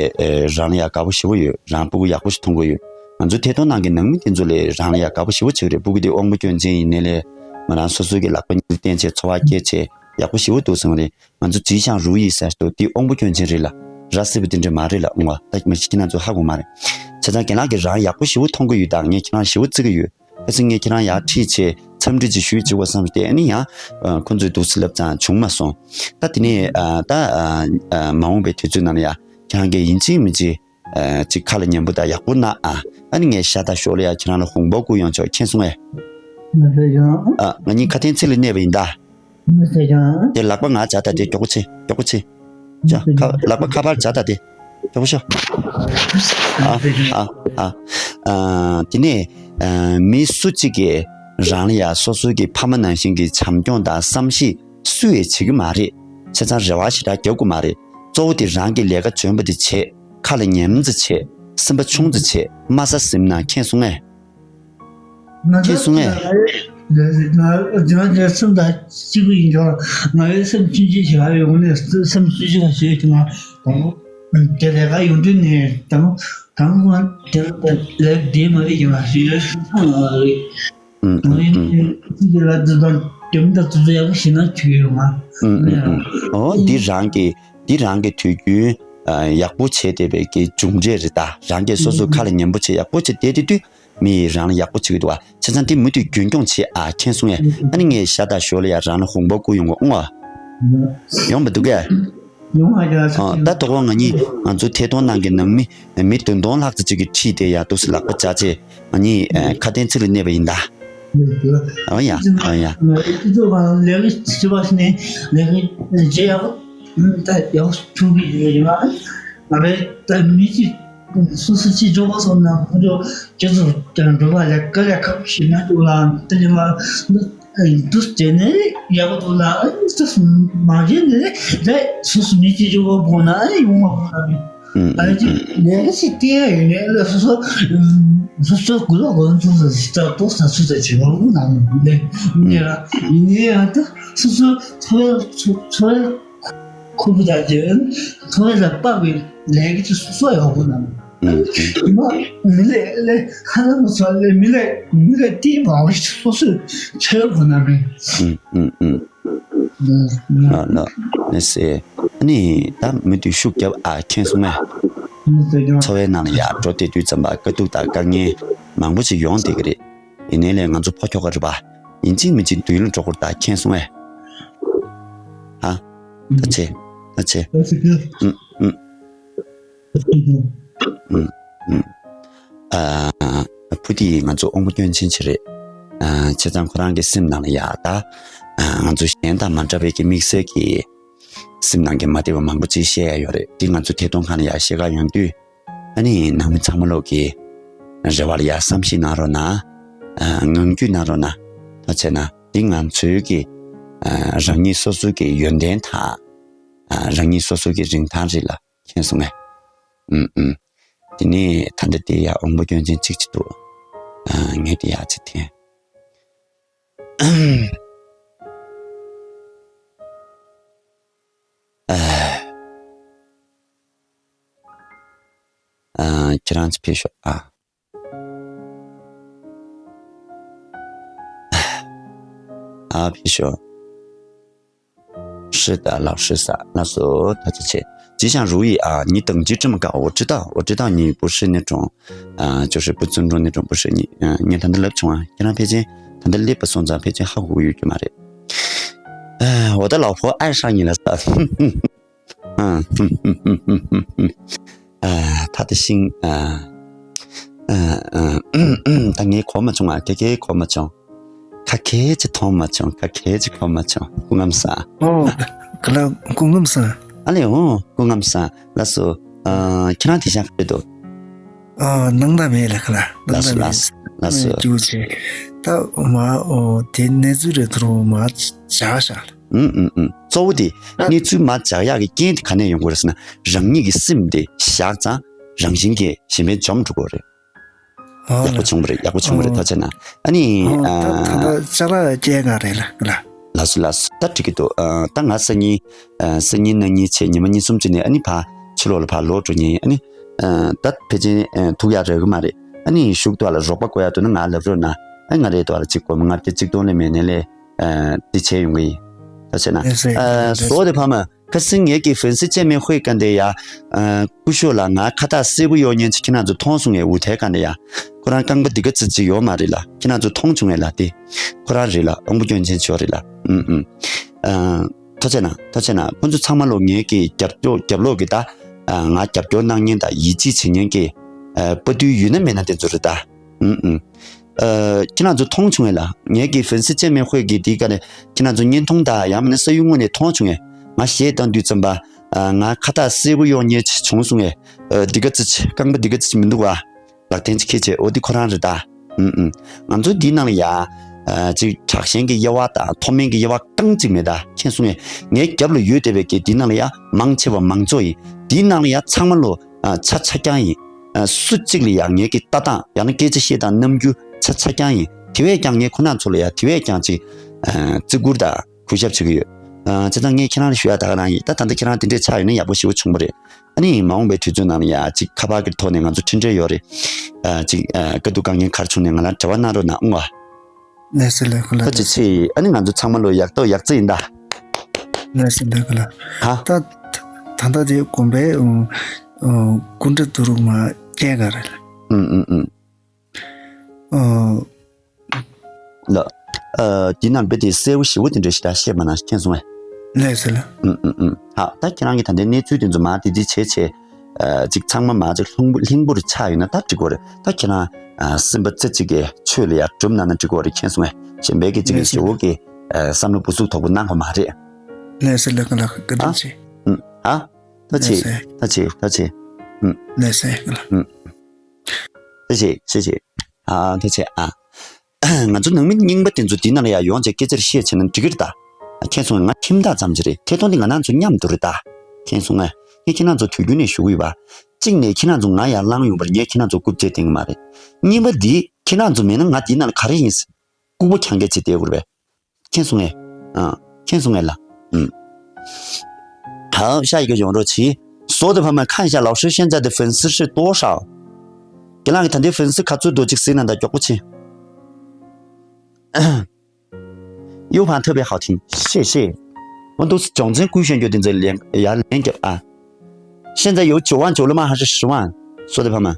རང་ལ་ཡ་དགའ་པོ་ཞེ་པོ་ཡོད། རང་སྤུ་གུ་ཡག་པོ་ཞིག་མཐོང་གི་ཡོད། ང་ཚོ་ཐད་གཏོང་ནང་གི་ནང་མི་དེ་ཚོ་ལས་རང་ལ་ཡ་དགའ་པོ་ཞེ་པོ་བྱེད་ཀྱི་རེད། སྤུ་གུ་དེ་དབང་པོ་སྐྱོན་ཅན་ཡིན་ནའི་ལས་ང་རང་སོ་སོ་གི་ལག་པ་གཉིས་བསྟན་བྱས་འཚོ་བ་སྐྱེལ་བྱས་ཡག་པོ་ཞེ་པོ་འདུག་བསམ་གི་རེད། ང་ཚོ་ཙི་ཞང་རུ་ཡི་ཟེར་དུས་དེ་དབང་པོ་སྐྱོན་ཅན་རེད་ལ། ར་བཟི་བ་དེ་འདྲ་མ་རེད་ལ། འོང་བ་ད་མི་ཤི་ཁྱེད་རང་ཚོ་ཧ་གོ་མ་རེད། བྱས་ཙང་རྒན་ལགས་ཀྱིས་རང་ཡག་པོ་ཞེ་པོ་མཐོང་གི་ཡོད་ད། ངས་ཁྱེད་རང་ཞེ་པོ་བརྩི་གི་ཡོད། གལ་སྲིད་ངས་ཁྱེད་རང་ཡར་ཁྲིད་བྱས་འཚམས་འདྲི་ཅིག་ཞུས་བྱེད་དགོས་བསམ་སྟེ། ཨ་ནི་ཡང་ཁོ་ཚོས་འདུག་སེ་ལབ་ཙང་བྱུང་མ་སོང་། ད་དེ་ནས་ད་མ་འོངས་པའི་དུས་ཚོད་ནང་ལ་ཡ་ཁྱེད་རང་གིས་ཡིན་གཅིག་མིན་གཅིག་ཅིག་ཁ་ལ་ཉན་པོ་དང་ཡག་པོ་གནང་ཨ། ཨ་ནི་ངས་ཤ་སྟག་ཞོར་ལ་ཡ་ཁྱེད་རང་ལ་ཧོང་པོ་བསྐུར་ཡོང་ཆོག་མཁྱེན་སོང་ངས། ང་གཉིས་ཁ་དན་ཚིག་ལ་གནས་པ་ཡིན་ད། དེ་ལག་པ་ང་བྱ་ད་དེ་མགྱོགས་པོ་བྱེད། མགྱོགས་པོ་བྱེད། ཅ་ཁ་ལག་པ་ཁ་པར་བྱ་ད་དེ་མགྱོགས་པོ་ཤོག་ཨ་ཨ་ཨ། དེ་ནས་མི་སུ་གཅིག་གིས་རང་ལ་ཡ་སོ་སོ་གི་ཕ་མ་ནང་བཞིན་གྱི་བྱམས་སྐྱོང་དང་བསམ་ཤེས་སུ་ཡིས་བྱེད་ཀྱི་མ་རེད། བྱས་ཙང་རེ་བ་ཞེ་དྲག་རྒྱག་དགོས་མ་རེད། གཙོ་བོ་དེ་རང་གི་ལས་ཀ་འཇོན་པ་དེ་བྱེད། ཁ་ལ་ཉན་ཙམ་བྱེད། སེམས་པ་ཆུང་ཙམ་བྱེད། དམའ་ས་ཟིན་ན་མཁྱེན་སོང་ངས། མཁྱེན་སོང་ངས། ང་ང་ང་སེམས་དང་གཅིག་པུ་ཡིན་ཀྱང་ང་བས་སེམས་ཆུང་ཆུང་ཞིག་ལ་ཡོང་ནས་སེམས་ཆུང་ཆུང་ལ་བྱེད་ཀྱི་ང་དང་པོ་དེ་ལས་ཀ་ཡོང་དུས་ནས་དང་པོ་དང་པོ་དེ་ལ་ལས་བདེ་མ་བྱེད་ཀྱི་ང་ཞིག་ཡོད་སེམས་ཐང་ལ་རེད། ཨུམ་ཨུམ་ཨུམ། ཨུམ་ཨུམ། འོ་འདི་རང་གི་འདི་རང་གི་དུས་རྒྱུན་ཡག་པོ་བྱས་བསྡད་པའི་གི་མཇུག་འབྲས་རེད་ད། རང་གིས་སོ་སོའི་ཁ་ལ་ཉན་པོ་བྱས་ཡག་པོ་བྱས་བསྡད་དེ་དུས་མི་ཡིས་རང་ལ་ཡག་པོ་བྱེད་ཀྱི་འདུག་བ། བྱས་ཙང་དེ་མུ་མཐུད་རྒྱུན་སྐྱོང་བྱེད་ཨ། མཁྱེན་སོང་ངས། ཨ་ནི་ངས་ཤ་སྟག་ཞོར་ལ་ཡ་རང་ལ་ཧོང་པོ་བསྐུར་ཡོང་གི་འོང་ཨ། ཡོང་བ་འདུག་གས། ཡོང་བ་ཡ། ཨ། ད་དོ་གོ་ང་གཉིས་ང་ཚོ་ཐད་གཏོང་ནང་གི་ནང་མི་མི་བདུན་སྟོང་ལྷག་ཙམ་ཅིག་གིས་ཁྲིད་དེ་ཡ་འདུག་སེ་ལག་པ་བྱ་བྱས་ང་གཉིས་ཁ་དན་ཚིག་ལ་གནས་པ་ཡིན་ད། ཨ་ཡ་ཨ་ཡ། ང་ཚོ་ལས་ཀ་བྱེད་པ་ནས་ལས་ཀ་བྱེད་ཡག་པོ་ད་ཡག་པོ་ཐུག་གི་ཡོད་ཡིན་པ། ང་རེད་ད་མི་གཅིག་སོ་སོ་གཅིག་འཇོག་པ་སོང་ན་ཁོ་ཚོ་ཁྱེད་ཚོ་ཀྱང་འགྲོ་བ་ལས་ཀ་ལས་ཁག་པོ་ཞིག་ན་འདུག་ལ་དེ་ལས་ང་འདུག་བྱས་ནས་ཡག་པོ་འདུག་ལ་ཨ་ནི་ཙི་མ་བྱས་ནས་ལས་སོ་སོ་མི་གཅིག་འཇོག་པ་དགོས་ན་ཨ་ཡོང་མ་དགོས་ན་མི་ཨ་ནི་ལས་ཀ་ཞིག་བསྟན་ཡ་ཡོད་ནས་ལས་སོ་སོ་སོ་སོ་དགུ་ལོ་དགུ་ལོ་ཚོ་ཟ་ལྟོགས་ཟ་ཚོད་ཟ་བྱེད་པ་དགོས་ན་མི་ལས་ཡིན་ནས་ལ་ཡིན་ནས་ཨ་ད་སོ་སོ་འཚོ་བའི་འཚོ་འཚོ་བའི། ཁོ་བོ་དང་རྒྱལ་ཁོ་བོ་ལ་དཔག་པའི་ལས་ཀྱི་སོ་སོ་ཡོད་དགོས་ན། ཨུམ། མ་མི་ལས་ལས་ཧ་ལམ་སོ་ལས་མི་ལས་མི་ལས་ཏིས་མ་འོ་སོ་སོས་ཆོས་དགོས་ན་མེད། ཨུམ་ཨུམ་ཨུམ། ལ་ལ་ནི་སེ་ནི་ད་མི་དུས་ཤུགས་རྒྱབ་ཨ་མཁྱེན་སོང་ངས། འཚོ་བའི་ནང་ལ་ཡར་འགྲོ་བསྡད་དུས་ཙམ་པ་དཀའ་སྡུག་དང་དཀའ་ངལ་མང་པོ་ཞིག་ཡོང་བསྡད་ཀྱི་རེད། ཡིན་ནའི་ལས་ང་ཚོ་ཕོ་ཁྱོ་ག་རེད་པ། ཡིན་གཅིག་མིན་གཅིག་མདུན་ལ་འགྲོ་དགོས་རེད་ད། མཁྱེན་སོང་ངས། ཧ། ད་ཆེ། ད་ཆེ། ཨུམ་ཨུམ། ཨུམ་ཨུམ། ཨ། བུ་དེ་ང་ཚོ་དབང་པོ་སྐྱོན་ཅན་ཅིག་རེད། ཨ། བྱས་ཙང་ཁོ་རང་གི་སེམས་ནང་ལ་ཡ་ད། ཨ། ང་ཚོ་གཞན་དང་མ་འདྲ་བའི་གི་དམིགས་བསལ་གྱི་སེམས་ནང་གི་མ་བདེ་བ་མང་པོ་ཅིག་བཤད་ཡ་ཡོད་རེད། འདི་ང་ཚོ་ཐད་གཏོང་ཁང་ལ་ཡ་བཤད་ག་ཡོང་དུས། ཨ་ནི་ནང་མི་ཚང་མ་ལོག་གི་རེ་བ་ལ་ཡ་བསམ་ཤེས་གནང་རོགས་གནང་། ཨ། ངང་རྒྱུད་གནང་རོགས་གནང་། ད་བྱས་ན་འདི་ང་ཚོའི་གི། ཨ། རང་ཉིད་སོ་སོ་གི་ཡོན་ཏན་དང་། ཨ། རང་ཉིད་སོ་སོ་གི་རིན་ཐང་རེད་ལ། མཁྱེན་སོང་ངས། ཨུམ་ཨུམ། དེ་ནས་ད་ལྟ་དེ་ཡ་དབང་པོ་སྐྱོན་ཅན་གཅིག་ཅིག་འདུག་ཨ། ངས་དེ་ཡ་ཚེ་ཐེན། ཨ། ཨ། ཁྱེད་རང་ཚོ་ཕེབས་ཤོག་ཨ། ཨ། ཕེབས་ཤོག 是的，老师 ཟེར། ལགས་སོ། ད་ཅི་བྱེད། 吉祥如意啊，你等级这么高，我知道，我知道你不是那种，啊，就是不尊重那种，不是你，嗯， ངས་ད་ལྟ་ལབ་བྱུང་ཨ། ཁྱེད་རང་ཕལ་ཆེར་ད་ལྟ་སླེབས་པ་སོང་ཙང་ཕལ་ཆེར་ཧ་གོ་གི་ཡོད་རྒྱུ་མ་རེད། 哎，我的老婆爱上你了 ཟེར། 嗯，嗯，嗯，嗯，嗯，嗯。 ཨ། ད་ལྟ་ཤིང་། ཨ། ཨ། ཨ། ད་ངས་གོ་མ་བྱུང་ཨ། ཁ་ཁེ་གོ་མ་བྱུང་། ཁ་ཁེ་ཅིག་མཐོང་མ་བྱུང་། ཁ་ཁེ་ཅིག་གོ་མ་བྱུང་། སྐུ་ངམ་སང་། ཨོ། ག་ལ་སྐུ་ངམ་སང་། ཨ་ལེ། ཨོ། སྐུ་ངམ་སང་། ལགས་སོ། ཨ། ཁྱེད་རང་དེ་ཤང་ག་རེ་འདུག་ཨ། ནང་ད་མེད་ལ་ཁ་ལ། ནང་ད་མེད། ལགས་སོ། ལགས་སོ། ཅུ་ཆེ། ད་མ། ཨོ། དེ་གནས་ཚུལ་རེ་ཐོར་མ་བྱ་ཤག་ལ། ཨུམ་ཨུམ་ཨུམ། གཙོ་བོ་དེ་ཨ། གནས་ཚུལ་མ་འཇགས་ཡག་གི་རྐྱེན་དེ་ག་ནས་ཡོང་གི་རེད་ཟེར་ན། རང་ཉིད་ཀྱི་སེམས་དེ་བཞག་ཙང་རང་བཞིན་གྱིས་གཞན་ཕན་འཇོམས་འགྲོ་གི་རེད། ཨོ་ཡག་པོ་ལགས། བྱུང་བ་རེད། ཡག་པོ་བྱུང་བ་རེད། ཨོ། ད་བྱས་ན་ཨ་ནི། ཨོ། ད་ཨ། ད་ད་ཅ་ལག་སྐྱེལ་ག་རེད་ལ་ལ། ལགས་སོ་ལགས་སོ། ད་འགྲིག་གི་འདུག་ཨ། ད་ང་སང་ཉིན། ཨ། སང་ཉིན་གནངས་ཉིན་བྱས་ཉི་མ་གཉིས་གསུམ་ཅིག་ནས་ཨ་ནི་ཕར་ཕྱི་ལོགས་ལ་ཕར་ལོག་འགྲོ་མཁན་ཡིན། ཨ་ནི། ཨ། ད་ཕལ་ཆེར། ཨ། ཐུག་ཡག་རག་གི་མ་རེད། ཨ་ནི་གཞུག་ཐོག་ལ་རོགས་པ་དགོས་ཡག་འདུག་ན་ང་ལབ་རོགས་གནང་། ཨ། ང་རའི་ཐོག་ལ་གཅིག་སྒོར་མོ་ལྔ་བརྒྱ་གཅིག་སྟོང་ལས་མེད་ནའི་ལས། ཨ། འདི་བྱས་ཡོང་གི་ཡིན། ད་བྱས་ན། ཨ། བཟོ་དེ་ཕ་མ། ཁ་སང་ངེད་ཀྱི་粉丝见面会 སྒང་དེ་ཡ། ཨ། སྐུ་ཞབས་ལགས་ང་ཁ་བཏགས་སེར་པོ་གཡོག་མཁན་ཅིག་ཁྱེད་རང་ཚོ་མཐོང་སོང་ངས། འུ་ཐལ་སྒང་དེ་ཡ། ཁོ་རང་རྐང་པ་འདི་ག་ཙི་ཙི་ཡོད་མ་རེད་ལ། ཁྱེད་རང་ཚོ་མཐོང་བྱུང་ངས་ལ། དེ་ཁོ་རང་རེད་ལ། དབང་པོ་སྐྱོན་ཅན་ཅིག་ཡོད་རེད་ལ། ཨུམ་ཨུམ། ཨ། ཐུགས་རྗེ་གནང་། ཐུགས་རྗེ་གནང་། ཁོ་ཚོ་ཚང་མ་ལོ་ངེད་ཀྱི་རྒྱབ་སྐྱོར། རྒྱབ་ལོགས་ཀྱི་ད། ཨ། ང་རྒྱབ་སྐྱོར་གནང་མཁན་དང་ཡིད་ཆེས་བྱེད་མཁན་གྱི། ཨ། དཔའ་རྟུལ་ཡོད་ན་མེད་ན་དེ་ཚོ་རེད་ད། ཨུམ་ཨུམ། ཨ། ཁྱེད་རང་ཚོ་མཐོང་བྱུང་ངས་ལ། ངེད་ཀྱི་粉丝见面会 གི་དེའི་སྒང་ནས་ཁྱེད་རང་ཚོ་བརྙན་ཐུང་དང་ཡང་མིན་ན་ས་ཡུལ་དངོས་ནས་མཐོང་བྱུང་ངས། ང་གཞས་བཏང་དུས་ཙམ་པ། ཨ། ང་ཁ་བཏགས་སེར་པོ་གཡོག་མཁན་ཅིག་བྱུང་སོང་ངས། ཨ། འདི་ག་ཙི་ཅིག་རྐང་པ་འདི་ག་ཙི་ཅིག་མི་འདུག་བ། ལག་རྟེན་ཅིག་ཁྱེར་བྱས། འོ་འདི་ཁོ་རང་རེད་ད། ཨུམ་ཨུམ། ང་ཚོ་འདིའི་ནང་ལ་ཡ། ཨ། ཅིག་དྲག་ཞན་གྱི་དབྱེ་བ་དང་མཐོ་དམན་གྱི་དབྱེ་བ་རྐང་གཅིག་མེད་ད། མཁྱེན་སོང་ངས། ངའི་རྒྱབ་ལ་ཡོད་བསྡད་པའི་གི་འདིའི་ནང་ལ་ཡ་མང་ཆེ་བ་མང་གཙོ་ཡིན། འདིའི་ནང་ལ་ཡ་ཚང་མ་ལོ། ཨ། ཆ་ཆ་རྐྱང་ཡིན། ཨ། སུ་གཅིག་ལ་ཡང་ངེད་ཀྱི་ལྟ་སྟངས་ཡང་ན་སྐད་ཆ་བཤད་སྟངས་རྣམ་འགྱུར་ཆ་ཆ་རྐྱང་ཡིན། དེ་བས་ཀྱང་ངས་ཁོ་རང་ཚོ་ལ་ཡང་དེ་བས་ཀྱང་ཅིག་ཨ། བརྩི་བཀུར་དང་གུས་ཞབས་བྱེད་ཀྱི་ཡོད། ཨ། བྱས་ཙང་ངས་ཁྱེད་རང་ལ་ཞུ་ཡག་ད་ག་རང་ཡིན། ད་ད་ལྟ་ཁྱེད་རང་དེ་འདྲས་ཆགས་ཡོད་ན་ཡག་པོ་ཞེ་པོ་བྱུང་བ་རེད། ཨ་ནི་མ་འོངས་པའི་དུས་ཚོད་ནང་ལ་ཡང་ཅིག་ཁ་པར་གྱི་ཐོག་ནས་ང་ཚོ་འཕྲིན་འབྲེལ་ཡོད་རེད། ཨ། ཅིག་ཨ། དཀའ་སྡུག་དཀའ་ངལ་ག་རེ་བྱུང་ནས་ང་ལ་འབྲེལ་བ་གནང་རོགས་གནང་། ཨང་བ། ལགས་སོ་ལགས་སོ། ད་ཅི་ཆེ་ཡིན། ཨ་ནི་ང་ཚོ་ཚང་མ་ལོ་ཡག་ཐོག་ཡག་བརྩེགས་ཡིན་ད། ལགས་སོ་ལགས་སོ་ལགས། ཧ། ད་ད་ལྟ་དེ་དགོན་པའི་ཨ། ཨ། སྐུ་འདྲ་བསྡུ་རུབ་མ་སྐྱེལ་ག་རེད། ཨུམ་ཨུམ་ཨུམ། ཨ། ལགས། ཨ། འདི་ནང་དཔེ་དེ་གསལ་པོ་ཞེ་པོ་དེ་འདྲ་ཞིག་ད་བཤད་མ་གནང་། མཁྱེན་སོང་ངས། ལགས་སོ་ལགས། ཨུམ་ཨུམ་ཨུམ། ཧ། ད་ཁྱེད་རང་གིས་ད་ལྟའི་གནས་ཚུལ་དེ་ཚོ་མར་དེ་འདྲ་བྱས་བྱས། ཨ། ཅིག་ཚང་མ་མར་ཅིག་ལྷུང་པོ་ལྷིང་པོ་རུ་ཆགས་ཡོད་ན་ད་འགྲིག་གི་རེད། ད་ཁྱེད་རང་། ཨ། སེམས་པ་རྩེ་གཅིག་གིས་ཆོས་ལ་ཡར་སྒྲུབ་གནང་ན་འགྲིག་གི་རེད། མཁྱེན་སོང་ངས། གཞན་པའི་གི་ཅིག་ལགས་སོ་ཞེ་པོ་གི། ཨ། བསམ་བློ་སྦུ་སུབ་དོག་པོ་གནང་དགོས་མ་རེད། ལགས་སོ་ལགས་སོ་ལགས། བཀའ་དྲིན་ཆེ། ཨུམ། ཧ། ད་ཆེ། ལགས་སོ། ད་ཆེ། ད་ཆེ། ཨུམ། ལགས་སོ་ལགས། ཨུམ། ད་ཆེ། ད་ཆེ། ཨ། ད་ཆེ། ཨ། ང་ཚོ་ནང་མི་རྙིང་པ་དེ་ཚོ་འདི་ནང་ལ་ཡར་ཡོང་བྱས་སྐད་ཆ་བཤད་བྱས་ན་འགྲིག་གི་རེད་ད། མཁྱེན་སོང་ངས། ང་ཁྱིམ་བདག་ཙམ་ཅིག་རེད། ཐད་གཏོང་འདི་ང་རང་ཚོ་མཉམ་དུ་རེད་ད། མཁྱེན་སོང་ངས། ངས་ཁྱེད་རང་ཚོ་དུས་རྒྱུན་ནས་ཞུ་གི་ཡོད་པ། གཅིག་ནས་ཁྱེད་རང་ཚོ་ང་ཡར་ལངས་ཡོང་བར་ངས་ཁྱེད་རང་ཚོ་རྐུབ་སྐྱེལ་བསྟན་གི་མ་རེད། གཉིས་པ་འདི་ཁྱེད་རང་ཚོ་མེད་ན་ང་འདི་ནང་ལ་ག་རེ་ཡིན། ལྐུགས་པ་རྐྱང་རྐྱང་བྱས་བསྡད་དགོས་རེད་པས། མཁྱེན་སོང་ངས། ཨ། མཁྱེན་སོང་ངས་ལགས། ཨུམ། 好，下一个 ཡོང་རོགས་གྱིས། 所有的朋友们看一下，老师现在的粉丝是多少？རྒན་ལགས་ཀྱི་ད་ལྟའི་粉丝ག་ཚོད་འདུག་ཅིག་གཟིགས་གནང་དང་། མགྱོགས་པོ་བྱེད། U盘特别好听，谢谢。我都是讲真规选决定这连，也连给啊。现在有九万九了吗？还是十万？所有的朋友们，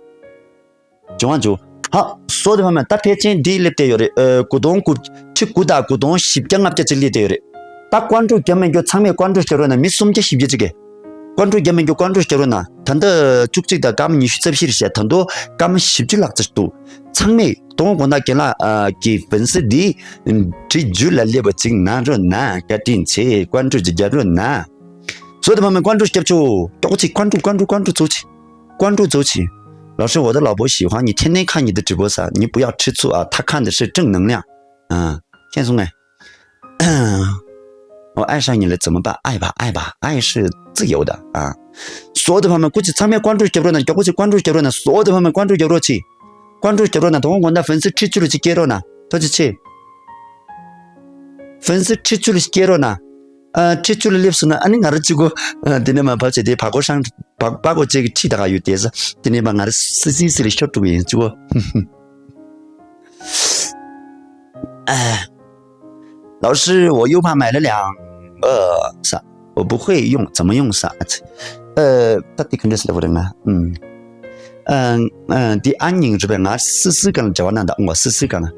九万九。好， གཙོ་བོ་དེ་ཕ་མ་ད་ཕལ་ཆེར་འདི་སླེབས་བསྡད་ཡོད་རེད། ཨ། དགུ་སྟོང་དགུ། ཁྲི་དགུ་དང་དགུ་སྟོང་བཞི་བརྒྱ་ལྔ་བརྒྱ་ཅིག་སླེབས་བསྡད་ཡོད་རེད། ད་ཀོན་ཀྲུ་རྒྱབ་མི་རྒྱུ་ཚང་མས་ཀོན་ཀྲུ་རྒྱབ་རོགས་གནང་། མི་སུམ་བརྒྱ་བཞི་བརྒྱ་ཅིག་གིས། ཀོན་ཀྲུ་རྒྱབ་མི་རྒྱུ་ཀོན་ཀྲུ་རྒྱབ་རོགས་གནང་། ད་ལྟ་བཅུ་གཅིག་དང་སྐར་མ་ཉི་ཤུ་རྩ་བཞི་རེད་ཤག་ད་དུང་སྐར་མ་བཞི་བཅུ་ལྷག་ཙམ་འདུག་ཚང་མས་དོ་དགོང་དག་རྒན་ལགས་ཀྱི་ཕན་སི་འདི་བྲིས་རྒྱུ་ལ་སླེབས་པ་ཅིག་གནང་རོགས་གནང་། བཀའ་དྲིན་ཆེ། ཀོན་ཀྲུ་ཅིག་རྒྱབ་རོགས་གནང་། བཟོ་དེ་ཕ་མ་ཀོན་ཀྲུ་རྒྱབ་ཆོག་ཀྱོག་ཅིག་ཀོན་ཀྲུ་ཀོན་ཀྲུ་ཀོན་ཀྲུ་ཚོ་ཅིག་ཀོན་ཀྲུ་ཚོ་ཅིག 老师，我的老婆喜欢你，天天看你的直播噻，你不要吃醋啊，她看的是正能量。嗯，轻松哎。我爱上你了怎么办？爱吧，爱吧，爱是自由的啊。所有的朋友们，过去场面关注小肉呢，小过去关注小肉呢，所有的朋友们关注小肉去，关注小肉呢，等我滚到粉丝吃去了去接肉呢，多谢去。粉丝吃去了去接肉呢，呃，吃去了历史呢，俺那俺的这个，呃，今天嘛，跑起的爬过山，爬爬过这个去的还有点子，今天嘛，俺的四四四的小主演这个。哎，老师，我又怕买了两个啥，我不会用，怎么用啥？呃，到底肯定是不能啊，嗯，嗯嗯，第二名是不是啊？试试看，叫我难道我试试看了？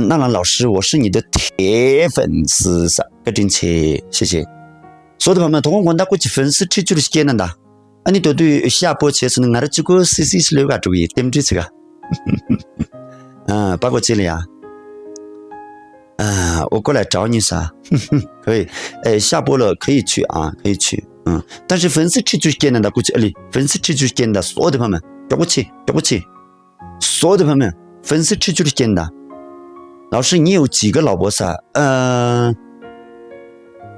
那老师，我是你的铁粉丝啥，个真切，谢谢。所有的朋友们，同我滚到过去粉丝吃去了，谢谢难道。 ཨ་ནི་ད་དུང་ཤ་པོ་བྱས་སོང་ན་ང་རང་གཅིག་པོ་སི་སི་སི་ལོས་ག་འགྲོ་གི་རྟེན་འབྲེལ་ཚིག་ག་ཨ། པ་གོ་ཅི་ལ་ཡ། ཨ། 我过来找你啥。可以。哎，下播了，可以去啊，可以去。嗯，但是粉丝吃去见的，估计里粉丝吃去见的，所有的朋友们，要不去，要不去。 所有的朋友们，粉丝吃去见的。老师，你有几个老婆啥？呃，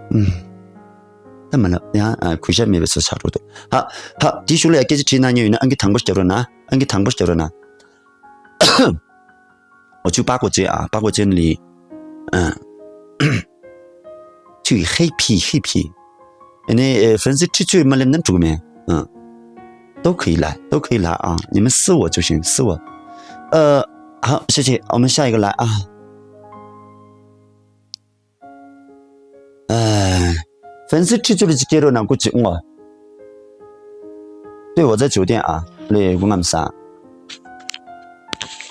嗯，怎么了？呀，啊，苦笑没被说插住的。好，好，弟兄来，给这题呢，你有呢，俺给唐博士讲了呢，俺给唐博士讲了呢。我就八国节啊，八国节里，嗯，去 happy happy。 ཨ་ནི་ཨེ། ཧྥན་སི་ཁྲི་ཆོས་མ་ལེན་ན་འགྲིག་མེད། ཨ། 都可以来，都可以来啊，你们私我就行，私我。呃，好，谢谢，我们下一个来啊。哎，粉丝吃去了几个人呢？估计我。对，我在酒店啊，那个我们仨。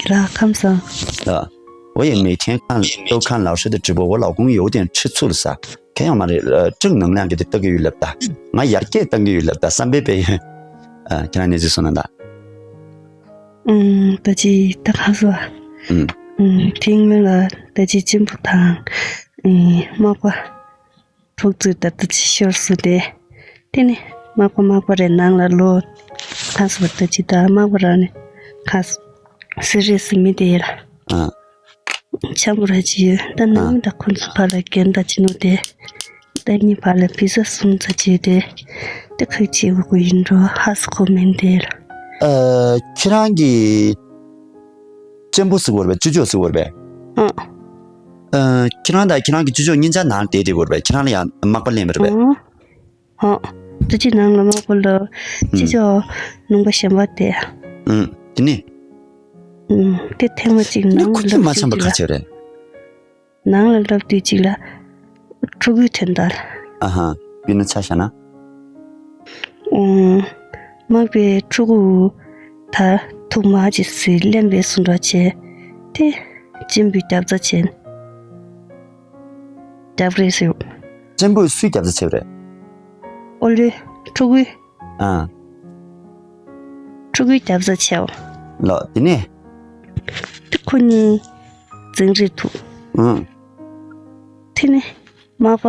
ལགས་ཁམས་བཟང་། 呃，我也每天看，都看老师的直播，我老公有点吃醋了啥。 ཁྱེད་ཡང་མ་རེད། ཨ། 正能量 གི་དེ་ལྟ་གི་ཡོད་ལབ་ད། ང་ཡར་རྒྱས་གཏང་གི་ཡོད་ལབ་ད། བསམ་པའི་དཔེ་ཡོད། ཨ། ཁྱེད་རང་གནས་ཚུལ་གསུང་ན་ད། ཨུམ། ད་ཅི་ད་ག་སོ། ཨུམ། ཨུམ། ཐེངས་མེད་ལ་ད་ཅི་གཅེན་པོ་དང་། ཨེ། མག་པ་ཕྲུག་ཚོས་ད་ད་ཅི་ཤོར་སོང་སྟེ། དེ་ནི་མག་པ་མག་པ་རེད། ནང་ལ་ལོ་ག་སོ་ད་ཅི་ད་མག་པ་རང་ནི་ག་སོ། སི་རི་ཡས་མི་དེ་ལ། ཨ། འཆམ་པོ་ར་ཅི་ཡོད། ད་ནང་མི་དང་ཁོང་ཚོ་བར་ལ་འགན་ད་ཅི་ནོ་དེ། ད་གཉིས་བར་ལ་བི་ཟ་གསུམ་ཙམ་བྱས་ཏེ། དེ་ཁག་ཆེ་བོ་གོ་ཡིན་འགྲོ། ཧ་སི་ཁོ་མིན་དེ་ལ། ཨ། ཁྱེད་རང་གི་གཅེན་པོ་ཟེར་བ་རེད་པས། ཅོ་ཅོ་ཟེར་བ་རེད་པས། ཨ། ཨ། ཁྱེད་རང་དང་ཁྱེད་རང་གི་ཅོ་ཅོ་གཉིས་ཆ་ནང་བསྡད་བསྡད་བ་རེད་པས། ཁྱེད་རང་ལ་ཡང་མག་པ་ལེན་པ་རེད་པས། ཨ། ཧོ། ད་ཅི་ནང་ལ་མག་པ་ལ་ཅི་ཅོ་ནང་པ་གཞན་པ་དེ། ཨུམ། དེ་ནི། ཨུམ། དེ་ཐེངས་མ་གཅིག་ནང་ལ་ཁོ་ཚོས་མ་འཆམ་པ་ག་ཚོད་རེད། ནང་ལ་ལབ་དུས་གཅིག་ལ་ཕྲུ་གུའི་དོན་དག་ལ། ཨ་ཧ། དཔེར་ན་ཆ་བཞག་ན། ཨུམ། མག་པའི་ཕྲུ་གུ་ད་ཐུག་མ་ཅིག་སུས་ལེན་པའི་སུ་འདྲ་བྱས། དེ་གཅེན་པོའི་རྒྱབ་རྩ་བྱས། རྒྱབ་རེས་ཟེར། གཅེན་པོས་སུའི་རྒྱབ་རྩ་བྱས་པ་རེད། ཨོ་ལེ། ཕྲུ་གུའི། ཨ། ཕྲུ་གུའི་རྒྱབ་རྩ་བྱས། ལགས། དེ་ནས། དེ་ཁོ་གཉིས་འཛིང་རེས་ཐུག་ཨང་། དེ་ནས་མག་པ་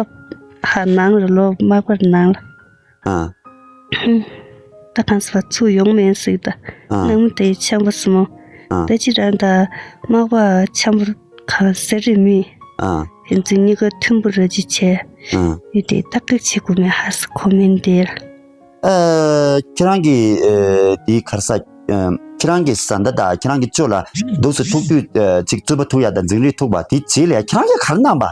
ཧ་ནང་ལ་ལོ། མག་པ་ནང་ལ། ཨ། ད་གང་ཟེར་བ་ཚུར་ཡོང་མེད་ཟེར་ད། ཨ། ནང་མི་དེ་འཆམ་པོ་སོང་། ཨ། ད་ཅི་རང་ད་མག་པ་འཆམ་པོ་གང་ཟེར་རེད་མི། ཨ། ཕན་ཚུན་གཉིས་ཀ་མཐུན་པོ་ར་ཅིག་བྱས། ཨ། ཡོད་དེ་ད་ག་བྱེད་དགོས་མེད་ཧ་སི་ཁོ་མིན་དེ། ཨ། ཁྱེད་རང་གི་ཨ། དེའི་ཁར་ས། ཨ། ཁྱེད་རང་གི་བཟའ་ཟླ་དང་ཁྱེད་རང་གི་ཅོ་ལ་འདུག་སེ་ཐུག་དུས་ཨ། ཅིག་རྩོད་པ་ཐུག་ཡ་དང་འཛིང་རེས་ཐུག་པ་དེ་རྗེས་ལ་ཡ་ཁྱེད་རང་གིས་ག་རེ་གནང་པ།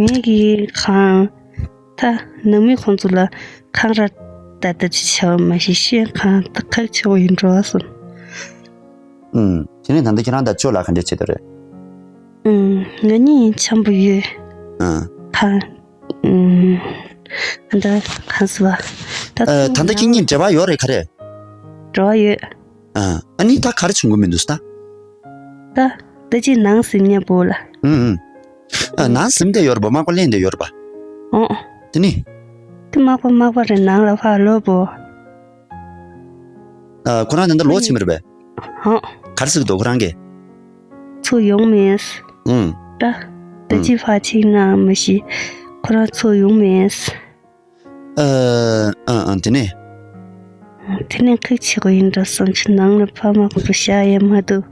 ངས་ཀྱིས་གང་། ད་ནང་མི་ཁོང་ཚོ་ལ་གང་ར་ད་ལྟ་ཅི་བྱ་བ་མ་ཤེས་ཤེས་གང་ད་ཁག་ཆེ་བོ་ཡིན་འགྲོ་བ་སོང་། ཨུམ། དེ་ནས་ད་ལྟ་ཁྱེད་རང་དང་ཅོ་ལ་ག་འདྲས་བྱེད་དོ་རེད། ཨུམ། ང་གཉིས་འཆམ་པོ་ཡོད། ཨ། གང་། ཨུམ། ད་གང་ཟེར་བ། ད་ཨ། ད་ལྟ་ཁྱེད་གཉིས་འབྲེལ་བ་ཡོད་རེད་ག་རེ། འབྲེལ་བ་ཡོད། ཨ་ཨ་ནི་ད་ག་རེ་བྱུང་གི་མི་འདུག་ད། ད་ད་ཅི་ནང་སིམ་ཉེ་པོ་ལ། ཨུམ་ཨུམ། ཨ་ནང་སིམ་དེ་ཡོད་རེད་པ། མག་པ་ལེན་དེ་ཡོད་རེད་པ། ཨོ། དེ་ནི། དེ་མག་པ་མག་པ་རེད། ནང་ལ་ཕར་ལོག་པོ། ཨ་ཁོ་རང་ད་ལྟ་ལོག་ཕྱིན་པ་རེད་པས། ཨོ། ག་རེ་ཟེར་གི་འདུག་ཁོ་རང་གིས། ཚུར་ཡོང་མེད། ཨུམ། ད་ད་ཅི་ཕར་ཕྱིན་ན་མི་ཤེས། ཁོ་རང་ཚུར་ཡོང་མེད། ཨ་ཨ་ཨ་དེ་ནས། དེ་ནས་ཁག་ཆེ་གོ་ཡིན་འགྲོ་བསམ་ཆུ་ནང་ལ་ཕ་མ་གོ་རུ་བཞག་ཡས་མ་འདུག་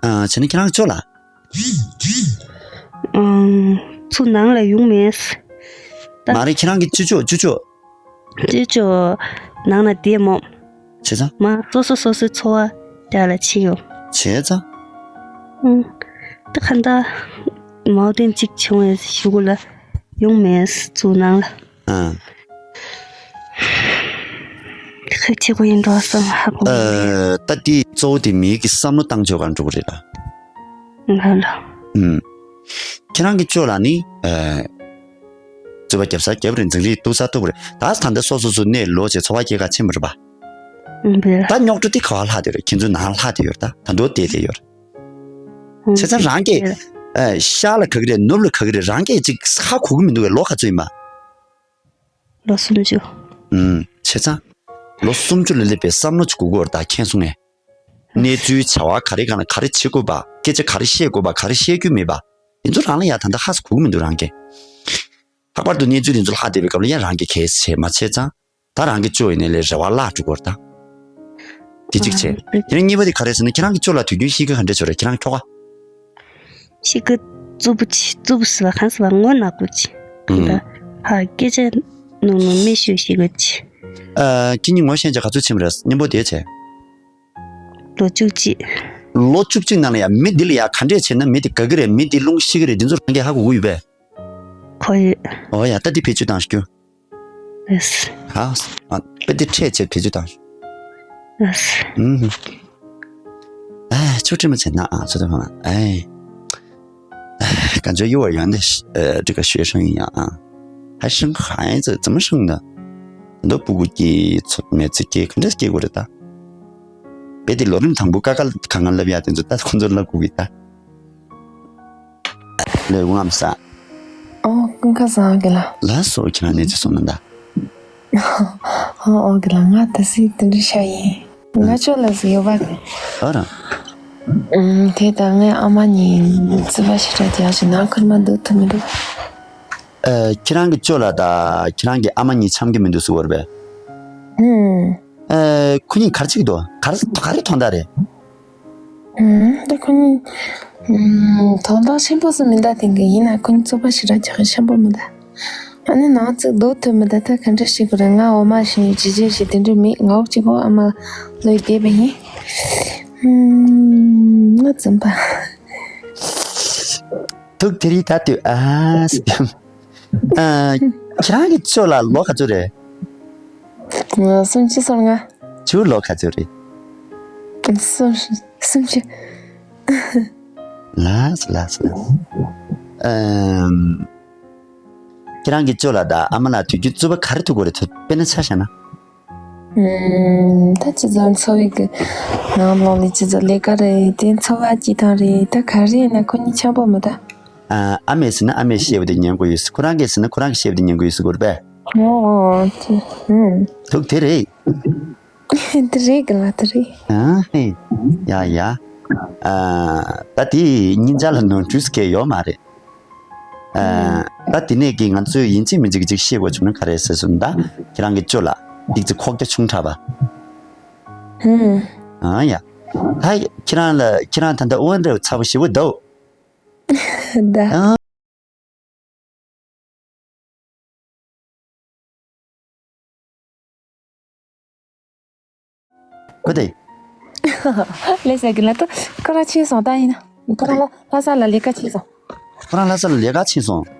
ཨ་བྱས་ན་ཁྱེད་རང་ཅོ་ལ། ཨང་། ཚུར་ནང་ལ་ཡོང་མེད། ད་མ་རེད། ཁྱེད་རང་གི་ཅོ་ཅོ་ཅོ་ཅོ། ཅོ་ཅོ་ནང་ལ་བསྡད་མོ། བྱས་ཙང་། མ་སོ་སོ་སོ་སོའི་འཚོ་བ་རྒྱག་ལ་ཕྱིན་ཡོང་། བྱས་ཙང་། ཨང་། ད་ག་འདྲ་མའོ་ཏན་གཅིག་བྱུང་བའི་གཞུག་གུ་ལ་ཡོང་མེད་ཚུར་ནང་ལ། ཨང་། ཁག་ཆེ་གོ་ཡིན་འགྲོ་བསམ་ཧ་གོ་མི་འདུག་ཨ་ད་དེ་གཙོ་བོ་དེ་མིའི་གི་བསམ་བློ་བཏང་ཕྱོགས་ག་འགྲོ་གི་རེད་ལ། ལ་ལ། ཨུམ། ཁྱེད་རང་གི་ཅོ་ལ་ནི་ཨ་རྩོད་པ་རྒྱབ་ས་རྒྱབ་རེད། འཛིང་རེས་གཏུག་ས་གཏུག་རེད། ད་ད་ལྟ་སོ་སོ་སོ་གནས་ལོག་བྱས་འཚོ་བ་སྐྱེལ་ག་ཕྱིན་པ་རེད་པ། ཨུམ་བས། ད་རྙོག་དྲ་དེ་ག་བ་ལྷག་དེ་རེད། ཁྱེད་ཚོ་ནང་ལྷག་དེ་ཡོད་རེད། ད་ད་འདོད་དེ་དེ་ཡོད་རེད། ཨུམ་བྱས་ཙང་རང་གིས་བས། ཨ་ཤར་ལ་ག་གི་རེད། ནུབ་ལ་ག་གི་རེད། རང་གིས་ཅིག་ཧ་གོ་གི་མི་འདུག་གས། ལོ་ག་ཚོད་ཡིན་པ། ལོ་སུམ་ཅུ། ཨུམ། བྱས་ཙང་། ལོ་སུམ་ཅུ་ལ་སླེབས་པའི་བསམ་བློ་ཅིག་དགོས་ཀྱི་ཡོད་རེད། ད་མཁྱེན་སོང་ངས། གནས་ཚུལ་བྱ་བ་ག་རེ་གང་ལ་ག་རེ་བྱེད་དགོས་པ། སྐད་ཆ་ག་རེ་བཤད་དགོས་པ། ག་རེ་བཤད་རྒྱུ་མེད་པ། དེ་ཚོ་རང་ལ་ཡ་ད་ལྟ་ཧ་སུ་གོ་གི་མི་འདུག་རང་གིས། ལྷག་པར་དུ་གནས་ཚུལ་དེ་ཚོ་ལྷག་བསྡད་པའི་སྐབས་ལ་ཡ་རང་གིས་གལ་སྲིད་བྱས་མ་བྱས་ཙང་། ད་རང་གི་ཅོ་ཡིན་ནའི་ལས་རེ་བ་བརླག་འགྲོ་གི་ཡོད་རེད་ད། དེ་གཅིག་བྱས། ཨ་དེ་ནས་གཉིས་པ་དེ་ག་རེ་ཟེར་ན། ཁྱེད་རང་གི་ཅོ་ལ་དུས་རྒྱུན་གཤིས་ཀ་ག་འདྲ་ཅིག་ཡོད་རེད། ཁྱེད་རང་ཁྱོ་ག། གཤིས་ཀ་རྩུབ་པོ་ཆེ། རྩུབ་པོ་ཟེར་བ་གང་ཟེར་བ། ངོ་ནག་པོ་ཆེ། ཨུམ། ད་ཧ་སྐད་ཆ་ནོར་ནོར་མི་ཤོད་ཤེས་དགོས་ཆེ། ཨ་ཁྱེད་གཉིས་ངོ་ཤེས་བྱ་ག་ཚོད་ཕྱིན་པ་རེད། མཉམ་པོ་བསྡད་བྱས། ལོ་བཅུ་གཅིག་ལོ་བཅུ་གཅིག་ནང་ལ་ཡ་མི་འདི་ལ་ཡ་ག་འདྲས་བྱས་ན་མི་འདི་དགའ་གི་རེད། མི་འདི་སློང་ཤེས་ཀྱི་རེད། འདི་ཚོ་རང་གིས་ཧ་གོ་གི་ཡོད་པས། གོ་ཡོད། ཨོ་ཡ། ད་འདི་བེད་སྤྱོད་བཏང་ཤོག་ཨེས། ཧ། ཨ་དཔེ་འདི་ཁྲལ་བྱས་བེད་སྤྱོད་བཏང་ཤོག་ཨེས། ཨུམ། ཨ་ཆུ་ཁྲིམས་མ་བྱས་ན་ཨ་ཚོ་དེ་མ་ཨེ། 感觉幼儿园的呃这个学生一样啊，还生孩子怎么生的？很多不顾及每次给跟着给我的打。别的老人堂不嘎嘎刚刚那边的，就打工作那个给打。来，我们仨。哦，刚开始啊，给了。 ལགས་སོ། ཁྱེད་རང་གནས་ཚུལ་གསུངས་ན་ད། ཨོ་ཨོ་གི་ལ། ང་ད་སི་དེ་འདྲ་ཤ་ཡིན། ང་ཅོ་ལ་སི་ཡོད་པ་གི། ཨ་ར། ཨུམ། དེ་ད་ངའི་ཨ་མ་གཉིས་རྩིས་པ་ཞེ་དྲག་རྒྱག་བཞིན་ན་ཁུར་མ་འདུག་ཐུབ་མི་འདུག་ཨ་ཁྱེད་རང་གི་ཅོ་ལ་ད་ཁྱེད་རང་གི་ཨ་མ་གཉིས་འཆམ་གི་མི་འདུག་ཟེར་བ་རེད་པས། ཨུམ། ཨ་ཁོ་གཉིས་ག་རེ་བྱེད་ཀྱི་འདུག་ག་རེ་ག་རེ་དོན་དག་རེད། ཨུམ། ད་ཁོ་གཉིས་ཨུམ། དོན་དག་ཆེན་པོ་སུ་མི་འདུག་དེང་གི་ཡིན་ན་ཁོ་གཉིས་རྩིས་པ་ཞེ་དྲག་རྒྱག་གི་ཆེན་པོ་མི་འདུག་ཨ་ནི་ནང་ཚིག་རྡོ་ཐོན་མི་ད་ལྟ་ག་འདྲ་ཞིག་གོ་རེད། ང་འོ་མ་ཞིག་ཇི་ཇི་ཞིག་དེ་འདྲ་མེད། ང་འོ་གཅིག་གོ་ཨ་མ་ལོས་བསྡད་པ་ཡིན། ཧུམ། ང་འཛིན་པ། ཐུག་དེ་རིགས་ད་ལྟོས་ཨ་སི། ཨ་ཁྱེད་རང་གི་ཅོ་ལ་ལོ་ག་ཚོད་རེད། ང་སུམ་ཅུ་སོ་ལྔ། ཁྱོད་ལོ་ག་ཚོད་རེད། སུམ་སུམ་ཅུ། ལགས་སོ་ལགས་སོ་ལགས་སོ། ཨམ། ཁྱེད་རང་གི་ཅོ་ལ་དང་ཨ་མ་ལ་དུས་རྒྱུན་རྩོད་པ་ག་རེ་ཐུག་གི་རེད། དཔེར་ན་ཆ་བཞག་ན། ཨམ། ད་ཅི་ཙམ་འཚོ་བའི་གི་ནང་ལོགས་ལ་ཅི་ཙམ་ལས་ཀ་རེད་དེ་འཚོ་བ་སྐྱིད་ཐང་རེད། ད་ག་རེ་ཡིན་ན་ཁོ་གཉིས་འཆམ་པོ་མི་ད། ཨ་ཨ་མས་ཟེར་ན་ཨ་མས་བཤད་པ་དེ་ཉན་དགོས་ཡོད། ཁོ་རང་གིས་ཟེར་ན་ཁོ་རང་གིས་བཤད་པ་དེ་ཉན་དགོས་ཡོད་ཟེར་དགོས་རེད་པས། ཨོ་ཨོ་ཨོ་ཨོ། ཐུག་དེ་རེད། དེ་རེད་གི་ལ་དེ་རེད། ཨ་ཧེ། ཡ་ཡ། ཨ་ད་དེ་སྙིང་རྗེ་ལ་ནོར་འཁྲུལ་སྐད་ཡོད་མ་རེད། ཨ་ད་དེ་ནས་ཀྱི་ང་ཚོས་ཡིན་གཅིག་མིན་གཅིག་ཅིག་ཤེས་དགོས་བྱུང་ན་ག་རེ་ཟེར་སོང་ད། ཁྱེད་རང་གི་ཅོ་ལ་ཏིག་ཙི་ཁོག་རྒྱ་ཆུང་དྲགས་པ། ཧུམ། ཨ་ཡ། ད་ཁྱེད་རང་ལ་ཁྱེད་རང་ད་ལྟ་དབོན་རེ་ཚ་པོ་ཞེ་པོ་འདུག་ད། ཨ། ཁོ་དེ། ལས་ཟེར་གི་ལ་ཏོ་ཁོ་རང་ཕྱིན་སོང་ད་ཡིན་ན། ཁོ་རང་ལ་ལྷ་ས་ལ་ལས་ཀ་ཕྱིན་སོང་། ཁོ་རང་ལྷ་ས་ལ་ལས་ཀ་ཕྱིན་སོང་།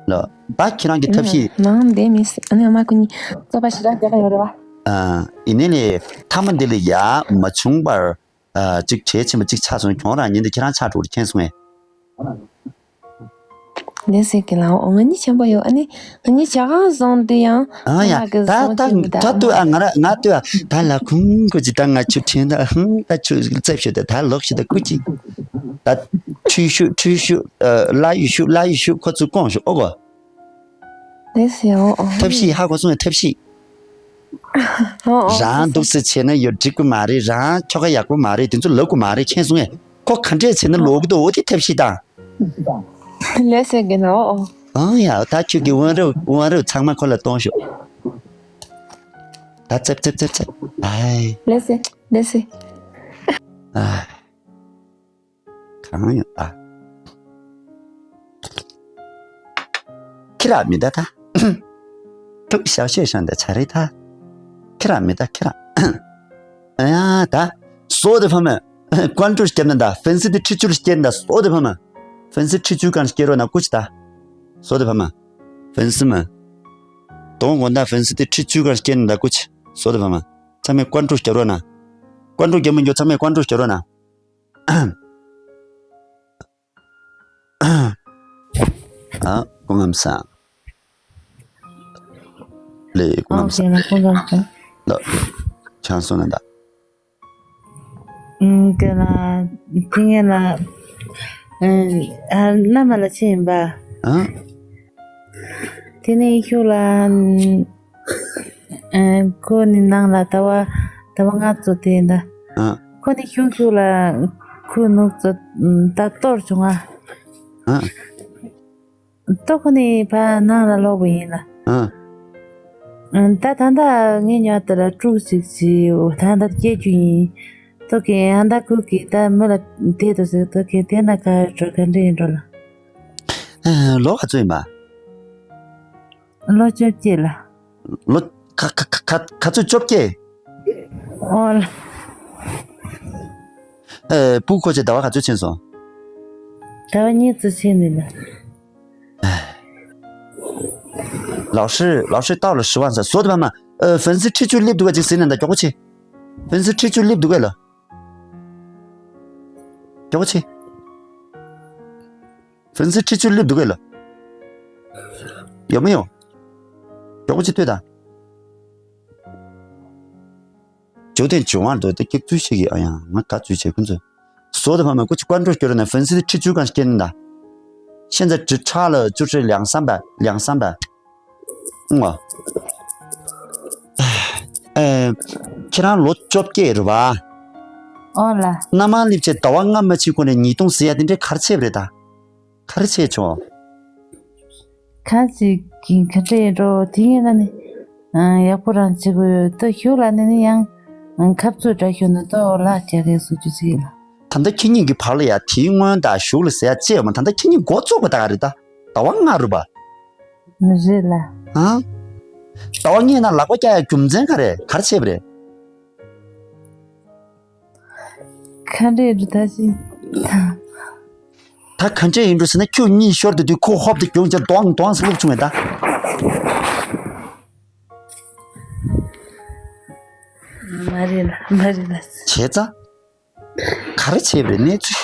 ལ། ད་ཁྱེད་རང་གི་ཐབས་ཤེས། ནང་བསྡད་མི་སྲིད། ཨ་ནི་ཨ་མ་ཁོ་གཉིས་རྩོད་པ་ཞེ་དྲག་རྒྱག་གི་ཡོད་རེད་བ། ཨ། ཡིན་ནའི་ལས་མཐའ་མ་འདི་ལ་ཡ་མ་བྱུང་བར། ཨ། གཅིག་བྱས་ཕྱིན་པ་གཅིག་ཆགས་སོང་། གྱོང་རང་ཉིན་དེ་ཁྱེད་རང་ཆགས་འགྲོ་གི་མཁྱེན་སོང་ངས། ལགས་སེ་གི་ལ་འོ་ང་གཉིས་ཆེན་པོ་ཡོད། ཨ་ནི་ང་གཉིས་ཇ་ཁང་བཟང་དུ་ཡང་ཨ་ཡ་ང་གི་ད་བཟང་ད་ཆེན་པོ་ད་ད་ལྟོས་ཨ་ང་ར་ང་ལྟོས་ཨ་ད་ལ་ཁུང་ཁུ་ཅི་ད་ང་ཆུ་ཁྲེན་ད་ཧང་ད་ཆུ་རྩེབ་ཤོད་ད་ད་ལོག་ཤི་ད་ཀུ་ཅི་ད་ཁྲུས་ཤུ་ཁྲུས་ཤུ་ལ་ཡུ་ཤུ་ལ་ཡུ་ཤུ་ཁོ་ཚུ་ཀོང་ཤུ་ཨོ་གོ། ལགས་སེ་འོ་འོ། ཐབས་ཤེས་ཧ་གོ་སོང་ངས་ཐབས་ཤེས། འོ་འོ། རང་འདུག་སེ་བྱས་ན་ཡོད་འགྲིག་གི་མ་རེད། རང་ཁྱོ་ག་ཡག་པོ་མ་རེད། དེ་ཚོ་ལབ་དགོས་མ་རེད། མཁྱེན་སོང་ངས། ཁོ་ག་འདྲས་བྱས་ན་ལོག་གི་འདུག་འོ་དེ་ཐབས་ཤེས་དང་། ལགས་སེ་གི་ལ་འོ་འོ། ཨང་ཡ་ད་ཁྱོད་ཀྱི་དབང་རབ་དབང་རབ་ཚང་མ་ཁོ་ལ་གཏོང་ཤོག་ད་ཙེབ་ཙེབ་ཙེབ་ཙེབ་ཨའི། ལགས་སེ་ལགས་སེ། ཨ། གང་ཡོད་ཨ། ཁྱི་ར་མི་ད་ད། ཐུག་ཞའོ་ཤེས་ཤང་ད་ཆ་རེ་ད། ཁྱི་ར་མི་ད་ཁྱི་ར། ཨ་ཡ་ད། སོ་དེ་ཕ་མ། ཀོན་ཀྲུ་སྐྱེར་ན་ད་ཧྥན་སི་དེ་ཁྲི་ཆུར་སྐྱེར་ན་སོ་དེ་ཕ་མ། ཧྥན་སི་ཁྲི་ཆུ་གང་སྐྱེར་རོ་ན་ཀུ་ཆི་ད། སོ་དེ་ཕ་མ། ཧྥན་སི་མ། དོང་གོ་ད་ཧྥན་སི་དེ་ཁྲི་ཆུ་གང་སྐྱེར་ན་ད་ཀུ་ཆི། སོ་དེ་ཕ་མ། ཚང་མས་ཀོན་ཀྲུ་སྐྱེར་རོ་ན། ཀོན་ཀྲུ་སྐྱེར་མི་འགྱོ་ཚང་མས་ཀོན་ཀྲུ་སྐྱེར་རོ་ན། ཨ། སྐུ་ངམ་སང་། ལེ་སྐུ་ཨོ་ངམ་སང་། ཁེ་ན་སྐུ་ངམ་སང་། ལ། ཆང་སོང་ན་ད། ཨུམ་དེ་ལ། དེ་ངེད་ལ། ཨ་མནའ་མ་ལ་ཕྱིན་ཡིན་པ། ཨ། དེ་ནས་ཤུགས་ལ། ཨ་ཁོ་ནི་ནང་ལ་ཟླ་བ་ཟླ་བ་ལྔ་ཙམ་དེ་ཡིན་ད། ཨ། ཁོ་ནི་ཤུགས་ཤུགས་ལ་ཁོའི་ནུབ་ཙམ་ད་གཏོར་བྱུང་ང་། ཨ། ཏོ་ཁོ་ནི་ཕ་ནང་ལ་ལོག་པ་ཡིན་ལ། ཨ། ཨ་ད་ད་ལྟ་ངའི་ཉོ་དེ་ལ་དཀྲུག་ཅིག་ཅིག་ད་ལྟ་སྐྱེ་རྒྱུ་ཡིན། ཏོ་ཁེ་ཨ་ད་ཁུ་གི་ད་མི་ལ་དེ་དུ་ཟེར་ཏོ་ཁེ་དེ་ན་ག་འགྲོ་ག་འདྲ་ཡིན་འགྲོ་ལ། ཨ་ལོ་ག་ཚོད་ཡིན་པ། ལོ་བཅོ་བརྒྱད་ལ། ལོ་ག་ག་ག་ག་ག་ཚོད་བཅོ་བརྒྱད། ཨོ་ལ། ཨེ་སྤུ་གུ་ཁོ་ཚོས་ཟླ་བ་ག་ཚོད་ཕྱིན་སོང་། ཟླ་བ་གཉིས་ཙམ་ཕྱིན་ནས་ལ། 老师，老师到了十万岁，所有的朋友们，呃，粉丝吃就立不住个，就谁能的，叫过去。粉丝吃就立不住个了，叫过去。粉丝吃就立不住个了，有没有？叫过去对的。 བཅུ་དང་བཅུ་མ་འགྲོ་དེ་སྐྱག་རྫུན་བཤད་ཀྱི། ཨ་ཡང་ང་ག་རྫུན་བྱེད་ཁོ་ཚོས། 所有的朋友们过去关注学人的粉丝的吃猪肝是真的。现在只差了就是两三百，两三百。嗯啊。ཨེ། ཁྱེད་རང་ལོ་བཅོ་བརྒྱད་རེད་པ། ཨོ་ལ། མནའ་མ་སླེབས་བྱས་ཟླ་བ་ལྔ་མ་ཕྱིན་གོང་ནས་ཉིས་སྟོང་ཟེར་ཡ་དེ་འདྲའི་ག་རེ་བྱས་པ་རེད་ད། ག་རེ་བྱས་བྱུང་། གང་ཞིག་གི་ག་འདྲ་ཡིན་འགྲོ་དེ་ཡིན་ན་ནི། ཨ་ཡག་པོ་རང་བྱེད་དགོས་ཡོད་ད་ཞུ་ལ་ནི་ནི་ཡང་། ཨ་ཁབ་ཚུ་འདྲ་ཞུ་ན་ཏོ་ལག་རྒྱག་གི་སུ་ཅུ་ཅིག་ལ། ད་ལྟ་ཁྱེད་གཉིས་ཀྱི་བར་ལ་ཡ་དེའི་སྔོན་དང་གཞུག་ལ་ཟེར་ཡ་ཅི་ཡོད་མ། ད་ལྟ་ཁྱེད་གཉིས་འགོ་བཙུགས་པ་ད་ག་རེད་ད། ཟླ་བ་ལྔ་རུ་བ། མི་རེད་ལ། ཨ། ཟླ་བ་ལྔའི་ནང་ལག་པ་བཀྱག་ཡ་རྒྱུ་མཚན་ག་རེ་ག་རེ་བྱས་པ་རེད། ག་འདྲས་རེད་ད་ཅི། ད་ག་འདྲས་ཡིན་འགྲོ་ཟེར་ན་ཁྱོད་གཉིད་ཤོར་དུས་དུས་ཁོ་ཧོབ་ཏེ་གྱོང་རྒྱག་ལྡོང་ལྡོང་ཟེར་ལུགས་བྱུང་བས་ད། མ་རེད་ལ་མ་རེད་ལ། བྱས་ཙང་། ག་རེ་བྱས་པ་རེད་གནས་ཚུལ།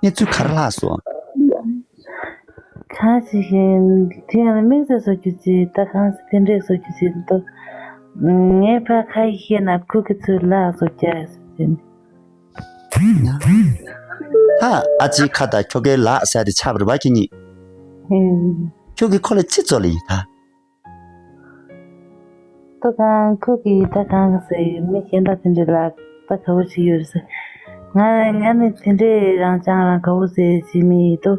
གནས་ཚུལ་ག་རེ་ལྷག་སོང་། གང་ཞིག་ཡིན་དེ་ཡང་དམིགས་བསལ་བཟོ་རྒྱུ་ཅིག་ད་གང་ཞིག་དེ་འདྲས་བཟོ་རྒྱུ་ཅིག་འདུག་ངས་ཕ་ཁ་ཡིག་ཤེས་ན་ཁུ་གི་ཚུལ་ལ་བཟོ་རྒྱ་ཟེར་ནས། ཧ། ཨ་ཅེ་ཁ་ད་ཁྱོ་གའི་ལག་ཟེར་དེ་ཆགས་པ་རེད་པ་ཁྱེད་གཉིས། ཧུམ། ཁྱོད་ཀྱིས་ཁོ་ལ་ཅི་བཟོ་ལ་ཡིན་ད། ཏོ་གང་ཁོ་གིས་ད་གང་ཟེར་མི་གཞན་དག་དེ་འདྲའི་ལ་ད་ག་བོ་ཞིག་ཡོད་ཟེར། ང་ང་ནི་དེ་འདྲའི་རང་ཅང་རང་ག་བོ་ཟེར་ཞིག་མི་ཡིན་ཏོ།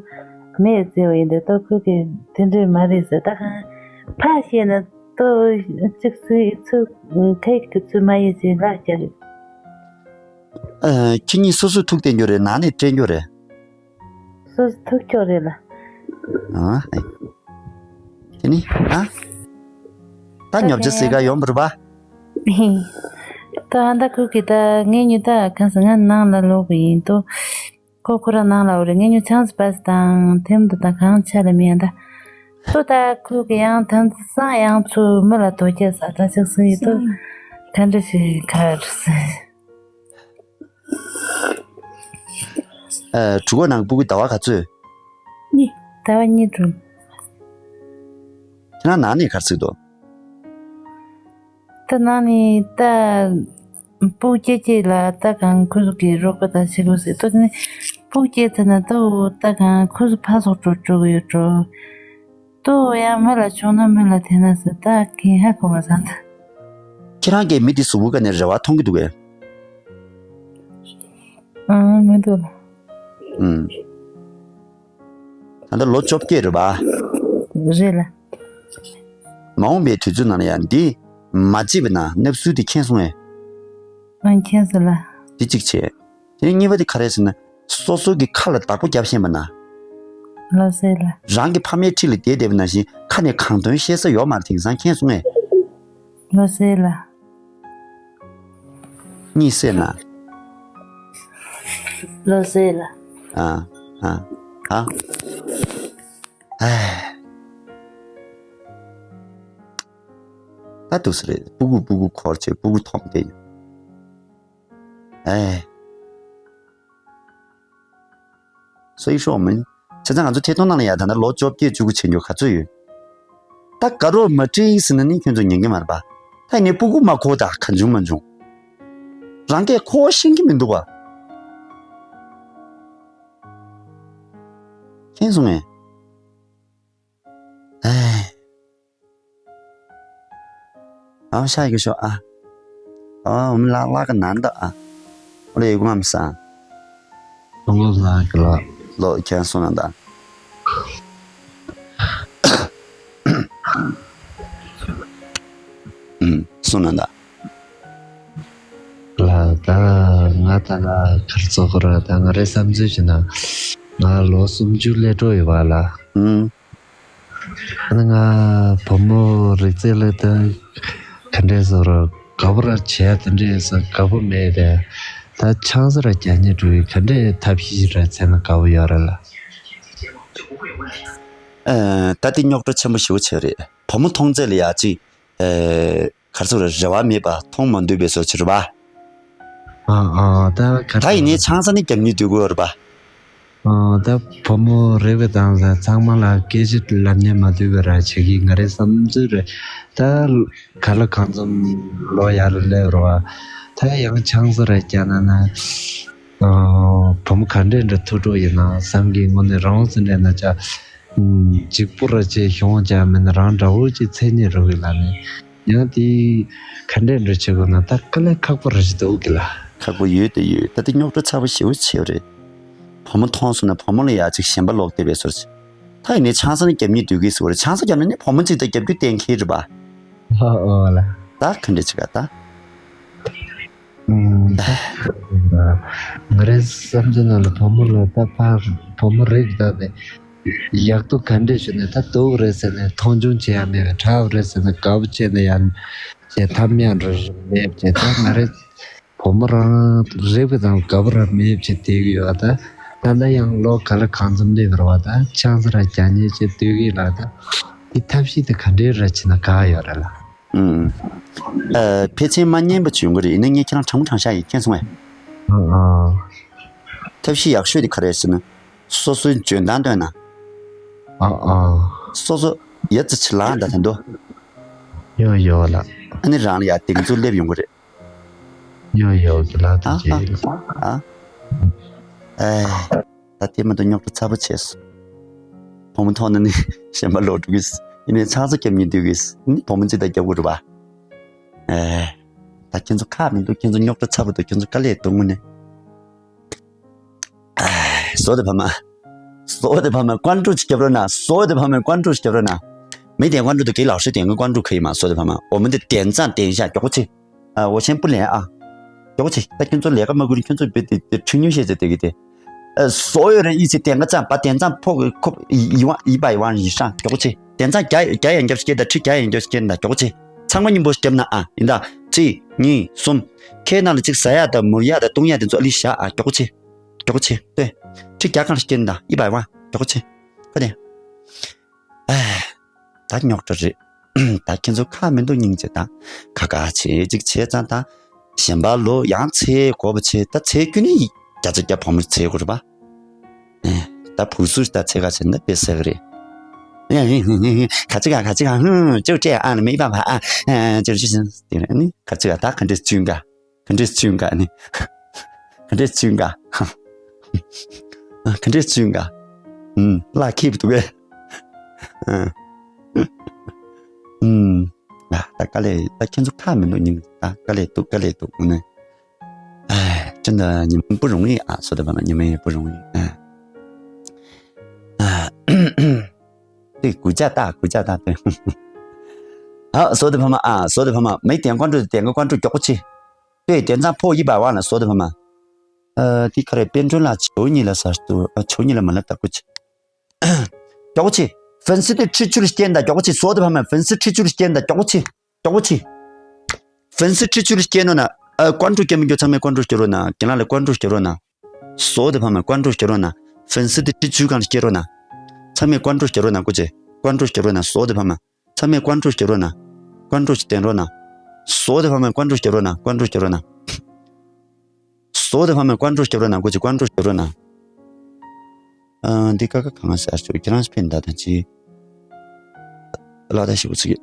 མི་ཡི་བརྩེ་བ་ཡིན་ཏེ་ཏོ་ཁོ་གིས་དེ་འདྲའི་མ་རེད་ཟེར། ད་གང་ཕ་ཤེས་ན་ཏོ་གཅིག་སུའི་ཚུ་ཁའི་གི་ཚུ་མ་ཡིན་ཟེར་ལ་རྒྱ་རེད། ཨ། ཁྱེད་གཉིས་སོ་སོའི་ཐུག་བསྡད་རྒྱུ་རེད་ན་ནི་དྲན་རྒྱུ་རེད། སོ་སོ་ཐུག་ཆོག་རེད་ལ། ཨ། དེ་ནི་ཨ། ད་ཉོབ་ཅི་སི་ག་ཡོང་བར་བ། ད་ཨ་ད་ཁུ་གི་ད་ངས་ཉོ་ད་གང་ཟེར་ང་ནང་ལ་ལོག་གི་ཡིན་ཏོ། ཁོ་ཁོ་རང་ནང་ལ་འོ་རེད། ངས་ཉོ་ཆང་སི་པ་སི་དང་ཐེམ་དུ་དང་གང་ཆ་ལ་མི་ཡ་ད། ཏོ་ད་ཁུ་གི་ཡང་ཐམ་སང་ཡང་ཚུ་མི་ལ་དོ་ཁྱད་ས་ད་ཅིག་སུ་ཡིན་ཏོ། ག་འདྲ་ཞིག་ག་རེད་ཟེར། ཨ། གྲུ་ཁོག་ནང་གི་སྤུ་གུ་ཟླ་བ་ག་ཚོད། གཉིས། ཟླ་བ་གཉིས་འགྲོ། ཁྱེད་རང་ནང་ནས་ག་རེ་བྱེད་འདུག་ད་ནང་ནས་ད་སྤུ་གུ་སྐྱེ་སྐྱེ་ལ་ད་གང་ཁོ་ཚོ་གི་རོགས་པ་དང་བྱེད་དགོས་ཟེར་ཏོ་ནི། སྤུ་གུ་སྐྱེ་ཚར་ན་ད་འོ་ད་གང་ཁོ་ཚོ་ཕར་ཚུར་འགྲོ་འགྲོ་གི་ཡོད་འགྲོ། ཏོ་ཡང་མི་ལ་བྱུང་ན་མི་ལ་དེ་ན་ཟེར་ད་གིན་ཧ་གོ་མ་ཚང་ད། ཁྱེད་རང་གིས་མི་དེ་གཟུགས་པོ་ག་ནས་རེ་བ་མཐོང་གི་འདུག་གས། ཨང་། མི་འདུག་ལ། ཨུམ། ད་ལྟ་ལོ་བཅོ་བརྒྱད་རེད་པ། རེད་ལ། མ་འོངས་པའི་དུས་ཚོད་ནང་ལ་ཡང་འདི་མ་བརྗེད་པ་ན་གནས་ཚུལ་དེ་མཁྱེན་སོང་ངས། ཨང་། མཁྱེན་སོང་ལ། འདི་གཅིག་བྱས། དེ་གཉིས་པ་དེ་ག་རེ་ཟེར་ན། སོ་སོ་གི་ཁ་ལ་བདག་པོ་བརྒྱབ་ཤེས་པ་ན། ལགས་སེ་ལ། རང་གི་ཕ་མའི་འཁྲིས་ལ་བསྡད་བསྡད་པ་ནང་བཞིན་ཁ་ནས་གང་འདོད་བཤད་ས་ཡོད་མ་རེད། དེང་སང་མཁྱེན་སོང་ངས། ལགས་སེ་ལ། གཉིད་སད་ན། ལགས་སེ་ལ། ཨ། ཨ། ཨ། ཨེ། ད་འདུག་སེ་རེད། སྤུ་གུ་སྤུ་གུ་འཁོར་བྱས་སྤུ་གུ་འཐོམ་བསྡད་ཡོད། ཨེ། སོ་ཡི་ཤོག་མིན། བྱས་ཙང་ང་ཚོ་ཐད་གཏོང་ནང་ལ་ཡ་ད་ལྟ་ལོ་བཅོ་བརྒྱད་བཅུ་དགུ་བྱེད་མྱོང་ག་ཚོད་ཡོད། ད་དགའ་རོགས་མ་བྲིས་ཟེར་ན་ནི་ཁྱོད་ཚོ་ཉན་གི་མ་རེད་པ། ད་ཡིན་ནའི་སྤུ་གུ་མ་གོ་ད་གང་བྱུང་མ་བྱུང་། རང་སྐད་ཁོ་ཤེས་ཀྱི་མི་འདུག་པ། མཁྱེན་སོང་ངས། ཨེ། ཨ་ཤ་ཡི་གི་ཤོག་ཨ། ཨ་འོ་མི་ལག་ལག་གི་ནང་ད་ཨ། ཨོ་ལེ་ཡི་གུ་ང་མི་ས། ཨོ་ལོ་ལ་གི་ལ། ལོ་ཁྱེད་སོང་ན་ད། ཨུམ། སོང་ན་ད། ལ་ད་ང་ད་ལ་གར་ཚོགས་ར་ད་ང་རེ་བསམ་ཚུལ་ཞིག་ན་ང་ལོ་སུམ་ཅུ་སླེབས་འགྲོ་ཡོད་པ་ལ། ཨུམ། ང་བུ་མོ་རིག་རྩལ་ལ་ད་ག་འདྲས་བཟོ་ར་དགའ་པོ་ར་བྱས་དེ་འདྲས་བཟོ་དགའ་པོ་མེད་དེ། ད་ཆང་ས་ར་རྒྱག་ཉེ་འགྲོ་ཡི་ག་འདྲས་ཐབས་ཤེས་ར་བྱས་ན་དགའ་པོ་ཡོད་ར་ལ། ཨ། ད་དེ་རྙོག་དྲ་ཆེན་པོ་ཞེ་པོ་ཆེ་རེད། བུ་མོ་མཐོང་ཚད་ལ་ཡ་ཅིག་ཨེ། ག་རེ་ཟེར་རེ་བ་མེད་པ་མཐོང་མ་འདོད་པའི་བཟོ་ཆེ་རེད་པ། ཨ་ཨ་ད་ག་ད་ཡིན་ནའི་ཆང་ས་ནི་རྒྱབ་ཉེ་སྡོད་དགོས་རེད་པ། ཨ་ད་བུ་མོ་རེད་པ་དང་ཚང་མ་ལ་སྐད་ཆ་ལབ་ཉེ་མ་སྡོད་པ་ར་བྱེད་ཀྱི་ང་རེ་བསམ་ཚུལ་རེད། ད་ག་ལ་གང་འཚམ་ལོ་ཡར་སླེབས་རེད་པ། ད་ཡང་ཆང་ས་ར་རྒྱག་ན་ན། ཨ་བུ་མོ་ག་འདྲས་འདྲ་ཐུགས་སྤྲོ་ཡིན་ན་བསམ་གྱི་དངོས་གནས་རང་ཟེར་འདྲས་ན་ཅག་གཅིག་པུ་ར་ཅེ་ཤོང་ཅག་མིན་རང་འདྲ་བོ་ཅིག་མཚན་ཉིད་རུ་གི་ལ་ནི། ཡང་དེ་ག་འདྲས་འདྲ་བྱེད་དགོས་ན་ད་དཀའ་ལས་ཁག་པོ་ར་ཅིག་འདུག་གི་ལ། ཁག་པོ་ཡོད་དེ་ཡོད། ད་དེ་རྙོག་དྲ་ཚ་པོ་ཞེ་པོ་ཆེ་བ་རེད། བུ་མོ་མཐོང་སོང་ན་བུ་མོ་ལ་ཡ་ཅིག་ཞེན་པ་ལོག་བསྡད་པའི་བཟོ་ཅིག་ད་ཡིན་ནའི་ཆང་ས་ནི་རྒྱབ་ཉེ་སྡོད་ཀྱི་ཟེར་བ་རེད། ཆང་ས་རྒྱབ་ན་ནི་བུ་མོ་གཅིག་དང་རྒྱབ་རྒྱུ་གཏན་འཁེལ་རེད་པ། ཨོ་ཨོ་ལ། ད་ག་འདྲས་བྱེད་ག་ད། ཨུམ། ད་ང་རའི་བསམ་ཚུལ་ནང་ལ་བུ་མོ་ལ་ད་ཕར་བུ་མོ་རེད་ད་ནས་ཡག་སྡུག་ག་འདྲས་ཞུ་ནས་ད་སྡུག་རེད་ཟེར་ནས་མཐོང་ཆུང་བྱེད་ཡ་མེད་པས། དྲག་རེད་ཟེར་ནས་དགའ་པོ་བྱས་ནས་ཡང་བྱས་ཐབས་མེད་འགྲོ་བཞིན་མེད་བྱས། ད་ང་རའི་བུ་མོ་རང་རེད་པ་དང་དགའ་པོ་རང་མེད་བྱས་བསྡད་ཀྱི་ཡོད། ད་ད་ལྟ་ཡང་ལོ་ག་ལ་གང་འཚམ་སླེབས་པ་རེད་པ། ད་ཆང་ས་ར་རྒྱག་ཉེ་བྱས་སྡོད་ཀྱི་ལ། ད་དེ་ཐབས་ཤེས་དེ་ག་འདྲས་ར་བྱས་ན་དགའ་ཡོད་རེད་ལ། ཨུམ། ཨ། ཕལ་ཆེར་མ་ཉན་པ་བྱུང་གི་རེད། ཡིན་ན་ངས་ཁྱེད་རང་དྲང་མོ་དྲང་བཞག་ཡིན། མཁྱེན་སོང་ངས། ཨ་ཨ། ཐབས་ཤེས་ཡག་ཤོས་དེ་ག་རེ་རེད་ཟེར་ན། སོ་སོའི་འཇོན་ཐང་བཏོན་ན། ཨ་ཨ། སོ་སོ་ཡ་ཙི་ཆི་ལ་འདྲ་དེ་འདུག་ཡོ་ཡོ་ལ། ཨ་ནི་རང་ལ་ཡ་གདེང་ཚོད་སླེབས་ཡོང་གི་རེད། ཡོ་ཡོ་གི་ལ་ཨ་དེ་ཨ་ཅི་ཨ། ཨེ། ད་དེ་མ་གཏོགས་རྙོག་དྲ་ཚ་པོ་བྱས་སོང་། བུ་མོ་མཐོང་ན་ནི་ཞེན་པ་ལོག་འགྲོ་གི། ཡིན་ནའི་ཆང་ས་རྒྱབ་ཉེ་སྡོད་ཀྱི། ནི་བུ་མོ་གཅིག་དང་རྒྱབ་དགོས་རེད་པ། ཨེ། ད་ཁྱེད་ཚོ་ཁག་མི་འདུག་ཁྱེད་ཚོ་རྙོག་དྲ་ཚ་པོ་འདུག་ཁྱེད་ཚོ་དཀའ་ལས་འདུག་དངོས་གནས། ཨེ། བཟོ་དེ་ཕ་མ། བཟོ་དེ་ཕ་མ་ཀོན་ཀྲུ་ཅིག་རྒྱབ་རོགས་གནང་། བཟོ་དེ་ཕ་མ་ཀོན་ཀྲུ་ཅིག་རྒྱབ་རོགས་གནང་། མི་དེ་ཀོན་ཀྲུ་དུ་གི་ལག་ཤེས་དེ་ངའི་ཀོན་ཀྲུ་ཁ་ཡི་མ། བཟོ་དེ་ཕ་མ་འོ་མི་དེ་དན་ཙང་དན་ཤ་མགྱོགས་པོ་ཆེ། ཨ། འོ་ཆེན་པོ་ལེན་ཨ། མགྱོགས་པོ་ཆེ། ད་ཁྱོད་ཚོ་ལས་ཀ་མ་དགོས་ན་ཁྱོད་ཚོ་བེད་དེ་དེ་ཁྲུ་ཉུང་བཤད་ཚེ་དེ་གི་དེ། ཨ། བཟོ་ཡོད་རེད་ཨི་ཚེ་དན་ཀ་ཙང་པ་དན་ཙང་ཕོག་གི་ཁོབ་ཡི་ཝང་ཡི་པ་ཡི་ཝང་ཡི་ཧྲང་མགྱོགས་པོ་ཆེ། དན་ཙང་བརྒྱ་བརྒྱ་ཡན་རྒྱབ་སྐྱེ་ད་ཁྲི་བརྒྱ་ཡན་རྒྱབ་སྐྱེ་ད་མགྱོགས་པོ་ཆེ། ཚང་མ་མཉམ་པོ་རྒྱབ་ན་ཨ་ཡིན་ད། གཅིག་གཉིས་གསུམ། ཁའི་ནང་ལ་གཅིག་ཟ་ཡག་དང་མུར་ཡག་དང་བཏུང་ཡག་དེ་ཚོ་ཨ་ལི་བཞག་ཨ། མགྱོགས་པོ་ཆེ། མགྱོགས་པོ་ཆེ་ལྟོས། ཁྲི་བརྒྱ་གང་ལ་སྐྱེ་ན་ད་ཡི་པ་ཡི་ཝང་མགྱོགས་པོ་ཆེ། ཁ་ནས། ཨེ། ད་རྙོག་དྲ་རེད། ད་ཁྱེད་ཚོ་ཁག་མི་འདུག་སྙིང་རྗེ་ད། ཁ་ཁ་བྱེད་ཅིག་བྱས་ཙང་ད། གཞན་པ་ལོ་ཡང་ཚེ་འགོར་བ་བྱེད་ད། ཚེ་རྒྱུ་ནི་བརྒྱ་ཆ་བརྒྱ་བུ་མོ་ཚེ་འགོར་བ། ད་བུ་སུ་ད་ཚེ་ག་ཚེ་ན་དཔེ་ཟེར་གི་རེད། ག་ཅི་ག་ག་ཅི་ག་ཧུམ་ཅོ་ཅེ་ཨ་ནི་མི་པ་བ་ཨ་ཅོ་ཅི་ཟིན་དེ་ནི་ག་ཅི་ག་ད་ག་འདྲས་བྱུང་ག་ག་འདྲས་བྱུང་ག་ནི་ག་འདྲས་བྱུང་ག་ག་འདྲས་བྱུང་ག་ཨུམ་ལ་ཁེབས་འདུག་གས། ཨུམ། ད་དཀའ་ལས་ད་ཁྱེད་ཚོ་ཁ་མི་འདུག་ཉིན་ད་དཀའ་ལས་འདུག་དཀའ་ལས་འདུག་ནི། ཨ། ཅི་འདྲ་ཉི་མ་བུ་རུང་ཡིན་ཨ་སོ་ད་བ་ན་ཉི་མ་བུ་རུང་ཡིན་ཨ། ཨ། དེ་གུ་ཅག་ད་གུ་ཅག་ད་དེ། ཨ་སོ་ད་བ་མ་ཨ་སོ་ད་བ་མ་མི་དེ་ཀོན་ཀྲུ་དེ་ཀོན་ཀྲུ་མགྱོགས་པོ་ཆེ། དེ་དེ་ཚང་ཕོ་ཡི་བ་བ་ན་སོ་ད་བ་མ། ཨ་དེ་ཁ་རེ་པེན་ཀྲུ་ལ་ཆོ་ཉི་ལ་ས་སྟུ་ཨ་ཆོ་ཉི་ལ་མ་ལ་ད་གུ་ཆེ། མགྱོགས་པོ་ཆེ། ཧྥན་སི་དེ་ཁྲི་ཆུར་སྐྱེལ་ད་མགྱོགས་པོ་ཆེ། སོ་ད་བ་མ་ཧྥན་སི་ཁྲི་ཆུར་སྐྱེལ་ད་མགྱོགས་པོ་ཆེ། མགྱོགས་པོ་ཆེ། ཧྥན་སི་ཁྲི་ཆུར་སྐྱེལ་ནོ་ན། ཨ་ཀོན་ཀྲུ་སྐྱེལ་མི་འགྱོ་ཚང་མས་ཀོན་ཀྲུ་སྐྱེལ་རོ་ན་རྒན་ལགས་ལ་ཀོན་ཀྲུ་སྐྱེལ་རོ་ན། སོ་ད་བ་མ་ཀོན་ཀྲུ་སྐྱེལ་རོ་ན། ཧྥན་སི་དེ་ཁྲི་ཆུ་གང་སྐྱེལ་རོ་ན། ཚང་མས་ཀོན་ཀྲུ་སྐྱེལ་རོ་ན་སྐུ་ཆེ། ཀོན་ཀྲུ་སྐྱེལ་རོ་ན་སོ་ད་བ་མ། ཚང་མས་ཀོན་ཀྲུ་སྐྱེལ་རོ་ན། ཀོན་ཀྲུ་ཞིག་བསྟན་རོ་ན། སོ་ད་བ་མ་ཀོན་ཀྲུ་སྐྱེལ་རོ་ན་ཀོན་ཀྲུ་སྐྱེལ་རོ་ན། སོ་དེ་ཕ་མས་ཀོན་ཀྲོ་སྐྱོར་རོགས་གནང་། ཀོ་ཅི་ཀོན་ཀྲོ་སྐྱོར་རོགས་གནང་། ཨ་འདི་ཀ་ཁ་གང་ཟེར་ཞུ་ཁྱེད་རང་ཕན་ད་ཐང་ཅི། ལ་ད་ཞིབ་པོ་ཚིག་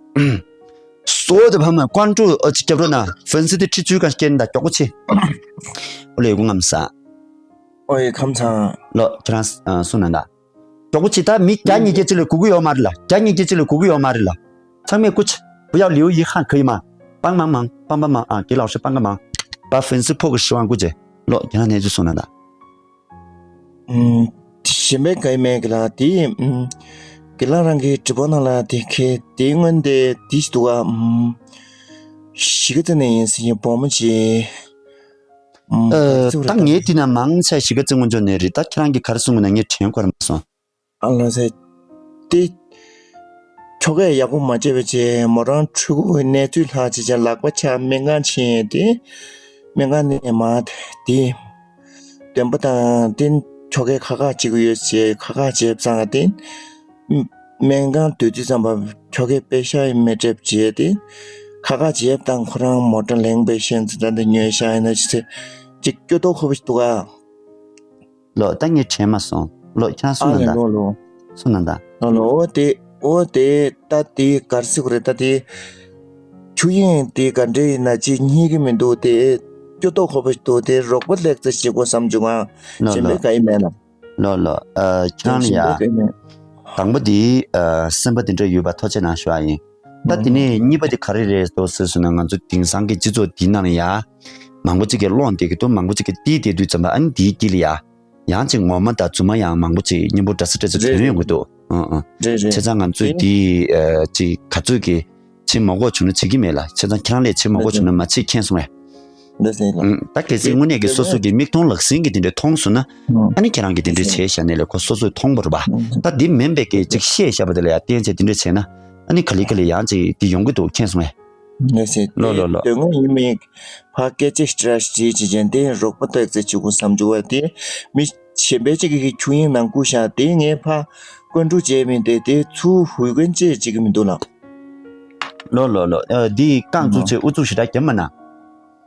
སོ་དེ་ཕ་མས་ཀོན་ཀྲོ་ཨ་ཅི་སྐྱོར་རོགས་གནང་། ཧྥན་སི་དེ་ཁྲི་ཆུ་གང་སྐྱེར་ད་ཀྱོག་ཀོ་ཆེ། ཨོ་ལེ་ཀུ་ངམ་ས། ཨོ་ཡེ་ཁམས་ཚང་། ལོ་ཁྱེད་རང་སུ་ན་ད། གྲོགས་པོ་ཅི་ད་མི་བརྒྱ་ཉིས་བརྒྱ་ཅི་ལས་གུ་གུ་ཡོད་མ་རེད་ལ། བརྒྱ་ཉིས་བརྒྱ་ཅི་ལས་གུ་གུ་ཡོད་མ་རེད་ལ། ཚང་མས་ཀུ་ཆ། བུ་ཡག་ལིའུ་ཡི་ཧང་ཁ་ཡི་མ། པང་མང་མང་པང་པང་མང་ཨ་གི་ལའོ་ཧྲི་པང་ཀ་མང་། པ་ཧྥན་སི་ཕོ་གི་ཧྲི་ཝང་ཀུ་ཅེ། ལོ་ཁྱེད་རང་གནས་ཚུལ་སོང་ན་ད། ཨུམ། ཞིམ་པའི་ག་ཡི་མེད་གི་ལ་དེ་ཨུམ། གི་ལ་རང་གི་དྲི་བ་ནང་ལ་དེ་ཁེ་དེ་སྔོན་དེ་དེ་ཞིག་འདུག་ག་ཨུམ། ཞི་གི་ཙི་ནས་ཡིན་སི་ཡིན་བོ་མོ་ཅི། ཨུམ། ད་ང་དེ་ན་མང་ཆེ་ཞི་གི་ཙི་སྔོན་ཆོ་ནས་རེད། ད་ཁྱེད་རང་གི་ག་རེ་གསུང་གི་ན་ངས་དྲན་གོ་ར་མ་སོང་། ཨ་ལ་ཟེར། ཏེ། ཁྱོ་གས་ཡག་པོ་མ་བྱས་པ་བྱས་མོ་རང་ཕྲུ་གུ་གི་གནས་ཚུལ་ལྷག་བྱས་ཀྱང་ལག་པ་ཆག་སྨན་ཁང་ཕྱིན་ཏེ། སྨན་ཁང་ནས་མ་དེ། བདེན་པ་དང་ཏེ་ཁྱོ་གས་ཁ་ཁ་བྱེད་ཀྱི་ཡོད་ཅེས་ཁ་ཁ་བྱས་ཙང་ཏེ། སྨན་ཁང་སྡོད་དུས་ཙམ་པ་ཁྱོ་གས་པེ་ཤ་ཡི་མེ་ཏྲེབ་བྱས་ཏེ། ཁ་ཁ་བྱས་དང་ཁོ་རང་མོ་ཊ་ལེན་པའི་ཤེས་ཚེ་ད་འདི་ཉོས་ཤ་ཡིན་ན་ཅི་ཚེ། ཅིག་སྐྱོ་ཏོག་ཁོ་བ་ཞིག་འདུག་ག་ལོ་ད་ངས་དྲན་མ་སོང་། ལོ་ཁྱེད་རང་སུ་ཨ་ན་ལེ་ད། ལོ་ལོ། སུ་ན་ད། ལོ་ལོ་འོ་དེ་འོ་དེ་ད་དེ་གར་སི་གོ་རེ་ད་དེ། ཆུ་ཡིན་དེ་ག་འདྲེ་ཡིན་ན་ཅི་སྙིང་གི་མི་འདུག་དེ། སྐྱོ་ཏོག་ཁོ་པ་ཞིག་འདུག་དེ་རོགས་པ་ལེགས་ཚེ་ཞིག་གོ་བསམ་བྱུང་ང་། ལོ་ཞིམ་པའི་ལོ། ག་ཡི་མེད་ལ། ལོ་ལོ། ཨ་ཁྱེད་རང་ལ་ཡ། ཞིམ་པའི་ག་ཡི་མེད། དང་པོ་དེ་ཨ་སེམས་པ་དེ་འདྲ་ཡོད་པ་ཐོ་ཅེ་ན་ཞུ་ཨ་ཡིན། ད་དེ་ནས་གཉིས་པ་དེ་ག་རེ་རེད་དོ་ཟེར་སོང་ན་ང་ཚོ་དེང་སང་གི་སྤྱི་ཚོགས་འདིའི་ནང་ལ་ཡ། མང་པོ་ཅིག་གིས་སློང་བསྡད་ཀྱི་འདུག་མང་པོ་ཅིག་གིས་བལྟས་བསྡད་དུས་ཙམ་པ་ཨ་ནི་དེའི་དཀྱིལ་ལ་ཡ། ཡང་ཅིག་ངོ་མ་དང་རྫུན་མ་ཡང་མང་པོ་ཅིག་མཉམ་པོ་འདྲ་ས་འདྲ་ས་རེད་ཐོན་ཡོང་གི་འདུག་ཨང་ཨང་། རེད་རེད། བྱས་ཙང་ང་ཚོས་དེ། འདི་ཨ་ཅིག་ག་ཚོད་ཀྱི་བྱེད་མ་དགོས་བྱུང་ན་བྱེད་ཀྱི་མེད་ལ། བྱས་ཙང་ཁྱེད་རང་ལས་བྱེད་མ་དགོས་བྱུང་ན་མ་བྱེད་མཁྱེན་སོང་ངས། ལགས་སེ་ལགས། ཨང་། ད་གལ་སྲིད་དངོས་གནས་ཀྱི་སོ་སོ་གི་མིག་མཐོང་ལག་ཟིན་གྱི་དེ་འདྲ་མཐོང་སོང་ན། ཨང་། ཨ་ནི་ཁྱེད་རང་གིས་དེ་འདྲ་ལགས་སེ། བྱས་བཞག་ནས་ལས་ཁོ་སོ་སོས་མཐོང་བ་རེད་པ། ཨང་། ད་འདི་མིན་པའི་གི་ཅིག་བཤད་བཞག་པ་དེ་ལ་ཡ་བརྟེན་བྱས་དེ་འདྲ་བྱས་ན། ཨ་ནི་ག་ལེ་ག་ལེ་ཡང་ཅིག་འདི་ཡོང་གི་འདུག་མཁྱེན་སོང་ངས། ལགས་སེ། ལོ་ལོ་ལོ། དོན་དངོས་ཡིན་མིན་ཕ་སྐད་ཆ་ཞིག་འདྲ་ཞིག་བྱེད་ཅིག་ཅན་དེ་རོགས་པ་ཏོག་ཙེ་བྱེད་དགོས་བསམ་བྱུང་བ་དེ་མི་གཞན་པའི་ཅིག་གི་ཆུ་ཡིན་ནང་བསྐུར་ཤག་དེ་ངས་ཕ་ཀོན་ཀྲུ་བྱས་མིན་དེ་དེ་ཚུར་ཧུའུ་ཀོན་ཅེས་བྱེད་ཀྱི་མི་འདུག་ལགས། ལོ་ལོ་ལོ། ཨ་འདི་རྐང་བཙུགས་བྱས་ཨུ་ཚུགས་ཞེ་དྲག་བརྒྱབ་མ་གནང་།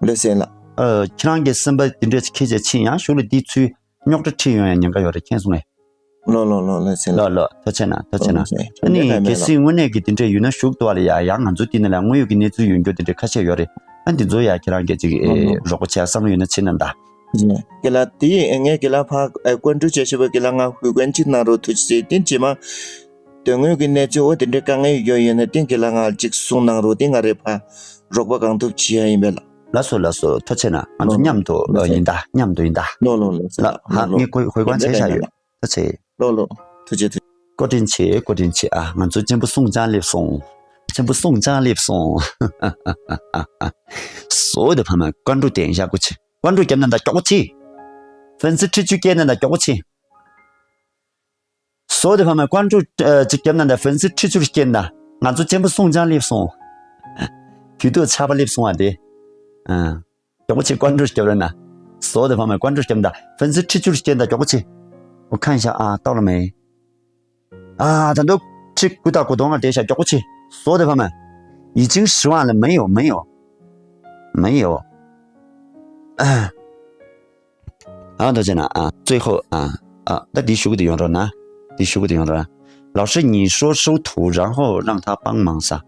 ལགས་སེ་ལགས། ཨ་ཁྱེད་རང་གི་སེམས་པ་དེ་འདྲས་ཁྱེད་ཅག་ཕྱིན་ཡང་གཞུག་ལ་འདི་ཚུར་རྙོག་དྲ་ཁྲིད་ཡོང་ཡང་ཉེན་ཁ་ཡོད་རེད་མཁྱེན་སོང་ངས། ལོ་ལོ་ལོ། ལགས་སེ་ལགས། ལོ་ལོ། ཐུགས་རྗེ་གནང་ཐུགས་རྗེ་གནང་། ལགས་སེ། ཨ་ནི་གལ་སྲིད་དངོས་གནས་ཀྱི་དེ་འདྲས་ཡོད་ན་ཞུགས་ཐུབ་པ་ལ་ཡ་ཡང་ང་ཚོ་འདི་ནང་ལ་དངོས་ཡོད་ཀྱི་གནས་ཚུལ་ཡོད་རྒྱུ་དེ་འདྲས་ཁ་ཤས་ཡོད་རེད། ཨ་འདི་ཚོ་ཡ་ཁྱེད་རང་གིས་ཅིག་ཨེ་རོགས་པ་བྱས་བསམ་བློ་ཡོད་ན་ཕྱིན་གནང་ད། རྒན་ལགས་དེ་ངས་རྒན་ལགས་ཕ་ཨེ་ཀོན་ཀྲུ་བྱས་ཞུ་བ་རྒན་ལགས་ང་ཧུའུ་ཀོན་ཅིག་གནང་རོགས་ཐུགས་རྗེ་ཆེ། དེ་རྗེས་མ་དོན་དངོས་ཀྱི་གནས་ཚུལ་འོ་དེ་འདྲས་དཀའ་ངལ་ཡོད་ཡོད་ན་དེ་རྒན་ལགས་ང་ཅིག་གསུང་གནང་རོགས། དེ་ང་རེ་ཕ་རོགས་པ་གང་ཐུབ་བྱེད་ཡ་ཡིན་པས་ལགས། ལགས་སོ་ལགས་སོ། ཐུགས་རྗེ་གནང་། ང་ཚོ་མཉམ་དུ་ལགས་སོ། ཡིན་ད། མཉམ་དུ་ཡིན་ད། ལོ་ལོ་ལོ། ལགས་ཧ་ངས་ཧུའུ་ཀོན་ཅིག་བྱས་ཡོད། ཐུགས་རྗེ་ཆེ། ལོ་ལོ། ཐུགས་རྗེ་ཆེ། བཀའ་དྲིན་ཆེ་བཀའ་དྲིན་ཆེ། ཨ་ང་ཚོ་གཅེན་པོ་སུང་ཅང་སླེབས་སོང་། གཅེན་པོ་སུང་ཅང་སླེབས་སོང་། སོ་དེ་ཕ་མ་ཀོན་ཀྲུ་བསྟན་ཤག་ཀོ་ཆེ། ཀོན་ཀྲུ་རྒྱབ་ན་ད་མགྱོགས་པོ་ཆེ། ཧྥན་སི་ཁྲི་ཆུ་སྐྱེལ་ན་ད་མགྱོགས་པོ་ཆེ། སོ་དེ་ཕ་མ་ཀོན་ཀྲུ་ཨ་ཅིག་རྒྱབ་ན་ད་ཧྥན་སི་ཁྲི་ཆུར་སྐྱེལ་ན་ད་ང་ཚོ་གཅེན་པོ་སུང་ཅང་སླེབས་སོང་། དུས་ཐོག་ཆར་པ་སླེབས་སོང་བ་དེ། ཨ། མགྱོགས་པོ་ཆེ་ཀོན་ཀྲུ་སྐྱོར་ན། སོ་དེ་ཕ་མ་ཀོན་ཀྲུ་སྐྱོར་ན་ཧྥན་སི་ཁྲི་ཆུར་སྐྱེལ་ད་མགྱོགས་པོ་ཆེ། འོ་ཁ་ཤ་ཨ་ཏོག་ལ་མེ། ཨ་ད་འདུག་ཁྲི་ཀུ་ད་གོ་དོང་ང་དེ་ཤ་མགྱོགས་པོ་ཆེ། སོ་དེ་ཕ་མ།已经十万了没有没有没有 ཨ། 好，大家呢啊，最后啊， ཨ། ད་འདི་ཞུ་གི་དེ་ཡོང་རོགས་གནང་། འདི་ཞུ་གི་དེ་ཡོང་རོགས་གནང་། 老师，你说收徒，然后让他帮忙撒。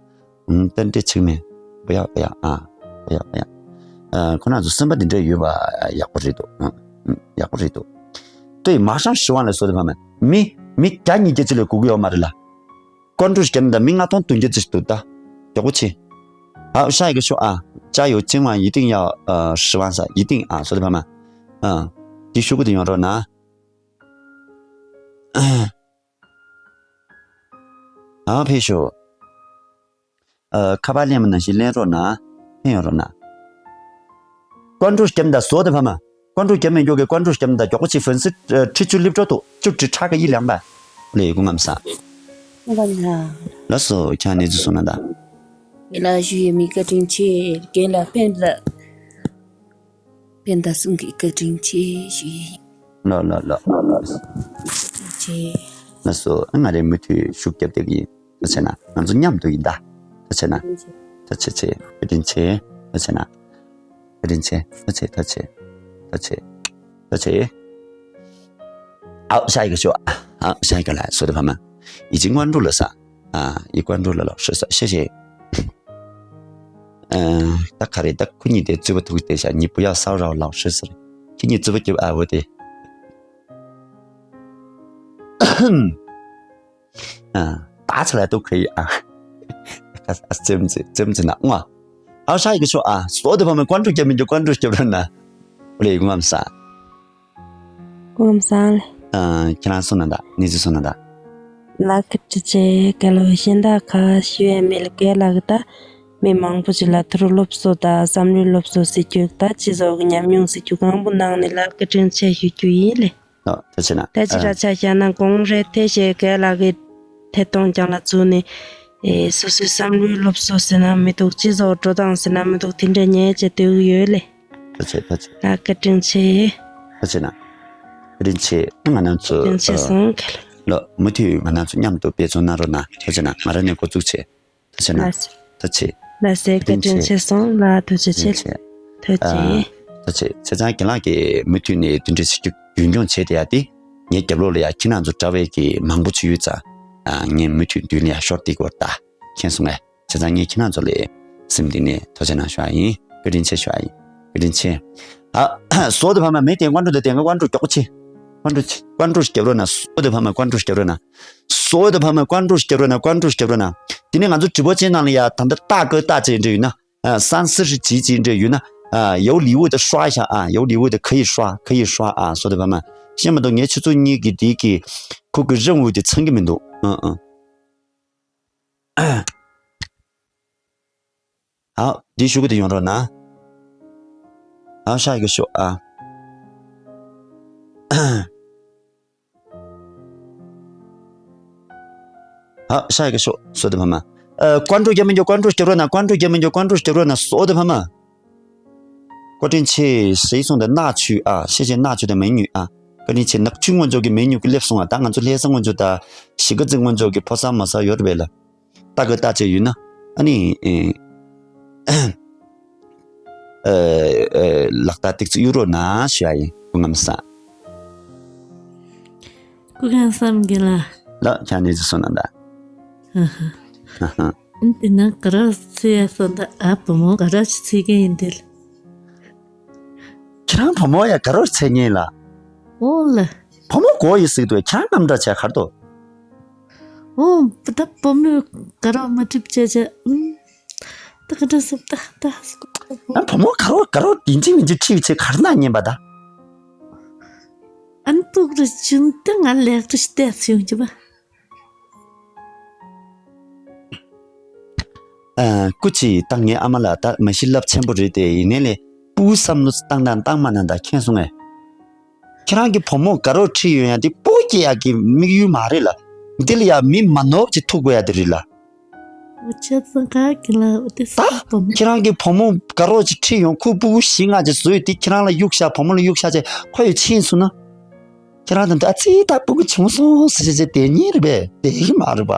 嗯，但这层面，不要，不要啊，不要，不要。ཨ། ཁོ་རང་ཚོ་སེམས་པ་འདི་འདྲ་ཡོད་པ་ཡག་པོ་རེད་འདུག་ཨ། ཨ། ཡག་པོ་རེད་འདུག་དེ་མ་ཤང་ཤི་བ་ལ་སོ་དེ་བ་མ། མི་མི་བརྒྱ་ཉིས་བརྒྱ་ཅིག་ལས་སྒུག་གི་ཡོད་མ་རེད་ལ། ཀོན་ཀྲུའུ་རྒྱབ་ན་མི་ལྔ་སྟོང་བདུན་བརྒྱ་ཙམ་འདུག་ད་མགྱོགས་པོ་བྱེད། ཨ། ཤ་ཡི་གི་ཤོ་ཨ། 加油，今晚一定要呃十万撒，一定啊，说的朋友们，嗯，继续的用着呢。ཨ། ཕེབས་ཤོག་ཨ། ཁ་པར་ལེན་པ་ནང་བཞིན་ལེན་རོགས་གནང་། ཕེབས་ཡོང་རོགས་གནང་། ཀོན་ཀྲུའུ་རྒྱབ་ད་བཟོ་དེ་ཕ་མ། ཀོན་ཀྲུའུ་རྒྱབ་མེད་མགྱོགས་ཀྱི་ཀོན་ཀྲུའུ་རྒྱབ་ད་མགྱོགས་པོ་ཅིག་ཧྥོན་སི་ཁྲི་བཅུ་སླེབས་འགྲོ་འདུག་བཅུ་དྲུག་ཁྲག་གི་ཡི་ལེན་པ། ལས་ཀུན་ངམ་ས། ང་ལ། ལགས་སོ། ཁྱེད་ནས་ཚུལ་སོང་ན་ད། ལ་ཞུ་ཡས་མི་བཀའ་དྲིན་ཆེ། རྒན་ལགས་ཕན་ལགས། ཕན་བཏགས་གསུང་གི་བཀའ་དྲིན་ཆེ་ཞུ་ཡས། ལགས་ལགས་ལགས། ཆེ། ལགས་སོ། ང་རེ་མུ་མཐུད་ཤུགས་རྒྱབ་བསྡད་ཀྱི་ཡིན། ད་བྱས་ན་ང་ཚོ་མཉམ་དུ་ཡིན་ད། ད་བྱས་ན། ད་བྱས་བྱས། བཀའ་དྲིན་ཆེ། ད་བྱས་ན། བཀའ་དྲིན་ཆེ། ད་བྱས་ད་བྱས། ད་བྱས། ད་བྱས། ཨའོ་下一个说啊，好，下一个来说的朋友们，已经关注了撒啊，已关注了老师撒，谢谢。嗯，ད་ག་རེ་ད་ཁོ་གཉིས་དེ་རྩོད་པ་ཐུག་བསྡད་ཤག 你不要骚扰老师 ཟེར། ཁྱེད་གཉིས་རྩོད་པ་རྒྱབ་ཨ་བོ་དེ། ཨ། 打起来都可以啊。 ཙེམ་ཙེ་ཙེམ་ཙེ་ན་ང་། ཨའོ་下一个说啊，所有的朋友们关注节目就关注节目呢。我来一个嘛啥？ ཀུན་བཟང་། ཨ། ཁྱེད་རང་སོང་ན་ད། གནས་ཚུལ་སོང་ན་ད། ལགས་ཀྱི་དྲི་ཆེ་ག་ལོ་གཞན་དག་ཁ་ཞུ་ཡས་མེད་ལ་གས་ལགས་ཀྱི་ད། མི་མང་པོ་ཅིག་ལ་ཐུ་རུ་སློབ་གསོ་དང་བསམ་བློའི་སློབ་གསོ་ཟེར་རྒྱུ་ད་སྤྱི་ཚོགས་ཀྱི་ཉམས་མྱོང་ཟེར་རྒྱུ་གང་པོ་གནང་ནས་ལགས་ཀྱི་དྲིན་ཆེ་ཞུ་རྒྱུ་ཡིན་ལེ། ཨ། ད་ཕྱིན་ན། ད་ཅི་ར་ཆ་བཞག་ན་གོང་རེ་ཐེ་ཞེས་གས་ལགས་ཀྱི་ཐད་གཏོང་ཀྱང་ལ་བཙུགས་ནས། ཨེ། སོ་སོའི་བསམ་བློའི་སློབ་གསོ་ཟེར་ན་མི་འདུག་སྤྱི་ཚོགས་འགྲོ་སྟངས་ཟེར་ན་མི་འདུག་དེ་འདྲ་ཉན་བྱས་སྡོད་ཀྱི་ཡོད་ལེ། ད་ཆེ་ད་ཆེ། ད་བཀའ་དྲིན་ཆེ། ད་ཆེ་ན། བཀའ་དྲིན་ཆེ། ང་རང་ཚོ། བཀའ་དྲིན་ཆེ་སོང་གལ། ལོ་མུ་མཐུད་ང་རང་ཚོ་མཉམ་དུ་འབད་བརྩོན་གནང་རོགས་གནང་། ད་ཆེ་ན་ང་རང་ནས་འགོ་བཙུགས་བྱས། ད་ཆེ་ན། ལགས། ད་ཆེ། ལགས་སེ། བཀའ་དྲིན་ཆེ་སོང་ལགས། ཐུགས་རྗེ་ཆེ། ཐུགས་རྗེ་ཆེ། ཨ། ད་ཆེ། ཚེ་བཟང་རྒན་ལགས་ཀྱིས་མུ་མཐུད་ནས་འདི་འདྲའི་ཞིག་རྒྱུན་འཁྱོངས་བྱས་བསྡད་ཡ་དེ། ངའི་རྒྱབ་ལོགས་ལ་ཡ་ཁྱེད་རང་ཚོ་འདྲ་བའི་གི་མང་པོ་ཅིག་ཡོད་ཙང་། ཨ། ངས་མུ་མཐུད་མདུན་ལ་ཡ་ཤོར་བསྡད་ཀྱི་ཡོད་ད། མཁྱེན་སོང་ངས། བྱས་ཙང་ངས་ཁྱེད་རང་ཚོ་ལ་སེམས་གཏིང་ནས་ཐུགས་རྗེ་གནང་ཞུ་ཡ་ཡིན། བཀའ་དྲིན་ཆེ་ཞུ་ཡ་ཡིན། བཀའ་དྲིན་ཆེ། ཨ། བཟོ་དེ་ཕ་མ་མེད་དེ་ཀོན་ཀྲུའུ་དེ་དེ་ང་ཀོན་ཀྲུའུ་མགྱོགས་པོ་ཆེ། ཀོན་ཀྲུའུ་ཆེ། ཀོན་ཀྲུའུ་རྒྱབ་རོགས་གནང་། བཟོ་དེ་ཕ་མ་ཀོན་ཀྲུའུ་རྒྱབ་རོགས་གནང་། བཟོ་དེ་ཕ་མ་ཀོན་ཀྲུའུ་རྒྱབ་རོགས་གནང་། ཀོན་ཀྲུའུ་རྒྱབ་རོགས་གནང་། དེ་ནས་ང་ཚོ་直播间ནང་ལ་ཡ་ད་ལྟ་大哥大姐འདྲ་ཡོད་ན། ཨ། 三四十几级འདྲ་ཡོད་ན། ཨ། 有礼物的刷一下啊，有礼物的可以刷，可以刷啊，说的朋友们。 ཤེས་མ་གཏོགས་ངས་ཆུ་ཚོད་གཉིས་ཀྱི་དེའི་གི་ཁོ་གི་任务དེ་ཚང་གི་མི་འདུག་ཨ་ཨ། ཨ། འདི་ཞུ་གི་དེ་ཡོང་རོགས་གནང་། ཨ།下一个说啊。 ཨ། 下一个说，说的朋友们。呃，关注节目就关注节目呢，关注节目就关注节目呢，所有的朋友们。 བཀའ་དྲིན་ཆེ། ཞེས་གསུངས་ཏེ་ནག་ཆུ་ཨ། ཤེས་བྱའི་ནག་ཆུ་དང་མེ་ཉུང་ཨ། བཀའ་དྲིན་ཆེ། ནག་ཆུ་སྔོན་འཇུག་གི་མེ་ཉུང་གི་སླེབས་སོང་ཨ། ད་ང་ཚོ་ལྷ་ས་སྔོན་འཇུག་དང་གཞིས་ཀ་རྩེ་སྔོན་འཇུག་གི་ཕོ་གསར་མོ་གསར་ཡོད་རེད་པས་ལ། ལྟ་དགོས་ལྟ་བྱས་ཡོད་ན་ཨ་ནི། ཨེ། ཨེ། ཨེ། ལག་བསྟར་ཏིག་ཙི་གཡུག་རོགས་གནང་ཞུ་ཡ་ཡིན། སྐུ་ཁམས་བཟང་། སྐུ་ཁམས་བཟང་། རྒན་ལགས། ལགས། ཁྱེད་གནས་ཚུལ་སོང་ན་ད། ཧ་ཧ། ཧ་ཧ། འདི་ན་དགའ་རོགས་འཚོལ་ཡ་སོང་ད། ཨ། བུ་མོ་དགའ་རོགས་ཅིག་འཚོལ་མཁན་ཡིན་དེ་ལ། ཁྱེད་རང་བུ་མོ་ཡ་དགའ་རོགས་འཚོལ་མཁན་ལ། ཨོ་ལ། བུ་མོ་དགོས་ཡོད་ཟེར་གི་འདུག་ཁྱེད་རང་རྣམ་གྲངས་བྱས་ག་རེ་འདུག་ཨོ། ད་བུ་མོས་དགའ་རོགས་མ་འགྲུབ་བྱས་བྱས། ཨུམ། ད་ག་འདྲ་སོང་ད་ད། ཨ། བུ་མོ་དགའ་རོགས་དགའ་རོགས་ཡིན་གཅིག་མིན་གཅིག་ཁྲིད་བྱས་ག་རེ་གནང་ཉན་པ་ད། ཨ་ནི་ཏུག་རེ་བྱུང་སྟེ་ང་ལེགས་འགྲོ་ཞིག་བལྟས་སོང་གི་པ། ཨ། སྐུ་མཁྱེན། ད་ངའི་ཨ་མ་ལགས་ད་མ་གཞི་རླབས་ཆེན་པོ་རེད་དེ། ཡིན་ནའི་ལས་སྤུ་གུ་བསམ་བློ་བཏང་དང་བཏང་མ་གནང་དང་མཁྱེན་སོང་ངས། ཁྱེད་རང་གི་བུ་མོ་དགའ་རོགས་ཁྲིད་ཡོང་ཡ་དེ་སྤུ་གུ་སྐྱེ་ཡ་གི་དམིགས་ཡུལ་མ་རེད་ལ། འདི་ལ་ཡ་མི་མ་ནོར་ཅིག་ཐུག་དགོས་ཡ་དེ་རེད་ལ། འོ་ཆ་ཚང་ག་གི་ལ་འོ་དེ་ད་སྤུ་གུ་བུ་མོ། ཁྱེད་རང་གི་བུ་མོ་དགའ་རོགས་ཅིག་ཁྲིད་ཡོང་། ཁོས་སྤུ་གུ་བཞི་ལྔ་ཅིག་བཟོས་དེ་ཁྱེད་རང་ལ་གཡུགས་བཞག་བུ་མོ་ལ་གཡུགས་བཞག་བྱས་ཁོ་ཡི་ཕྱིན་སོང་ན། ཁྱེད་རང་དང་འདྲ་ཚིག་ད་སྤུ་གུ་བྱུང་སོང་ཟེར་བྱས་བསྡད་ཉན་རེད་པས། བསྡད་ཀྱི་མ་རེད་པ།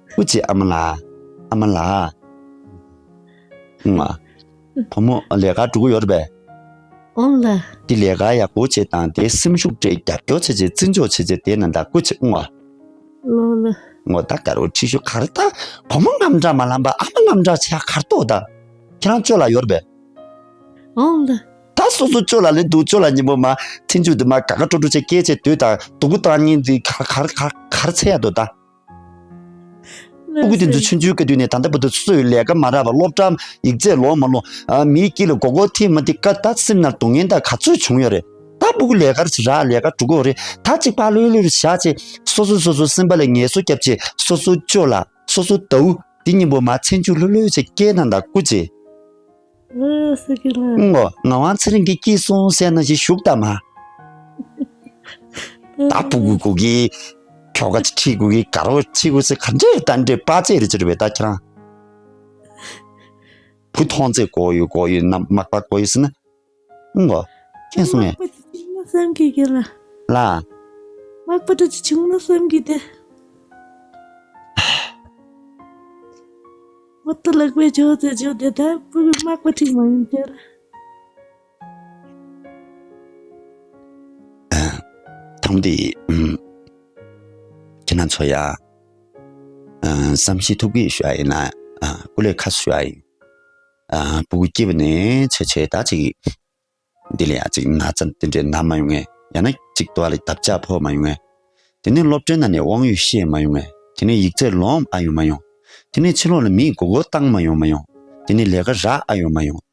སྐུ་མཁྱེན། ཨ་མ་ལགས། ཨ་མ་ལགས། ཨང་། བུ་མོ་ལས་ཀ་འགྲོ་གི་ཡོད་རེད་པས། ཨོང་ལ། དེ་ལས་ཀ་ཡག་པོ་བྱེད་དང་དེ་སེམས་ཤུགས་སྤྲད། རྒྱབ་སྐྱོར་བྱེད་བྱེད། བརྩི་འཇོག་བྱེད་བྱེད། དེ་ན་ད་སྐུ་ཆེ་ཨུང་བ། ལོ་ལ། ངོ་ད་དགའ་རོགས་ཁྲི་ཤོ་གར་ད་བུ་མོ་ངམ་འདྲ་མ་ལམ་པ་ཨ་མ་ངམ་འདྲ་ཆེ་གར་ཏོ་ད། ཁྱེད་རང་ཅོ་ལ་ཡོར་བས། ཨོང་ལ། ད་སོ་སོ་ཅོ་ལ་ལེ་འདུག་ཅོ་ལ་ཉིན་པོ་མ་ཚིན་ཆུ་དུ་མ་ག་ག་ཀྲོ་ཀྲོ་ཆེ་སྐད་ཆེ་དུས་ད་དུ་གུ་བཏང་ཉིན་དུ་གར་གར་གར་གར་ཚེ་ཡ་དོ་ད། ཕྲུ་གུ་དེ་ཚོ་ཆུང་ཆུང་སྐབས་དུས་ནས་ད་ལྟ་བར་དུ་སུས་ལས་ཀ་མ་རག་པ། སློབ་གྲྭ་ཡིག་ཚད་ལོངས་མ་ལོངས། ཨ་མིའི་དཀྱིལ་ལ་མགོ་སྐོར་ཐེངས་མ་དེ་ཀ་ད་སེམས་ནང་སྡུག་བསྔལ་ད་ག་ཚོད་བྱུང་ཡོད་རེད། ད་ཕྲུ་གུ་ལས་ཀར་ཅི་རག་ལས་ཀ་འགྲོ་གི་ཡོད་རེད། ད་གཅིག་པ་ལྷོད་ལྷོད་བཞག་བྱས་སོ་སོ་སོ་སོ་སེམས་པ་ལ་ངལ་གསོ་བརྒྱབ་བྱས་སོ་སོ་ཅོ་ལ་སོ་སོ་ཟླ་བོ་དེ་གཉིས་པོ་མ་ཚན་ཆུ་ལྷོད་ལྷོད་བྱས་སྐྱེལ་ན་ད་སྐུ་མཁྱེན། ཨ་ས་གི་ལ། ངོ་ངག་དབང་ཚེ་རིང་གིས་སྐྱིད་སོང་ཟེར་ན་ཞིག་བཞུགས་ད་མ། ད་ཕྲུ་གུ་གུ་གི་ཁྱོ་ག་ཅིག་ཁྲིད་དགོས་གི་ག་རོ་ཁྲིད་དགོས་ཟེར་ག་འདྲས་ད་འདྲས་དཔའ་རྩལ་རེ་ཅིག་རེད་པས། ད་ཁྱེད་རང་བུ་མཐོང་ཚེ་གོ་ཡོད་གོ་ཡོད་ན་མག་པ་གོ་ཡོད་ཟེར་ན། ཨུང་གོ། མཁྱེན་སོང་ངས། མག་པ་ཅིག་བྱུང་ན་བསམ་གི་གི་ལ། ལ། མག་པ་འདྲ་ཅིག་བྱུང་ན་བསམ་གི་དེ། མ་ཏི་ལག་པས་ཇོ་ཙེ་ཇོ་དེ་ད་ཕྲུ་གུ་མག་པ་ཁྲིད་མ་ཡིན་ཟེར། ཐང་དེ། ཨུམ། ཁྱེད་རང་ཚོ་ཡ། ཨ་བསམ་ཤེས་ཐུབ་ཀྱི་ཞུ་ཡ་ཡིན་ན། ཨ་སྐུ་ལས་ཁ་ཞུ་ཡ་ཡིན། ཨ་ཕྲུ་གུ་སྐྱེས་པ་ནས་ཆེ་ཆེ་ད་ཅིག་འདི་ལ་ཡ་ཅིག་ན་ཚ་འདི་འདྲའི་ན་མ་ཡོང་ངས། ཡང་ན་ཅིག་དོ་ལ་བརྡབ་ཆག་ཕོག་མ་ཡོང་ངས། དེ་ནས་སློབ་གྲྭའི་ནང་ནས་དབང་ཡོད་བཤད་མ་ཡོང་ངས། དེ་ནས་ཡིག་ཚད་ལོངས་ཨ་ཡོང་མ་ཡོང་། དེ་ནས་ཕྱི་ལོགས་ལ་མིས་མགོ་སྐོར་བཏང་མ་ཡོང་མ་ཡོང་། དེ་ནས་ལས་ཀ་རག་ཨ་ཡོང་མ་ཡོང་།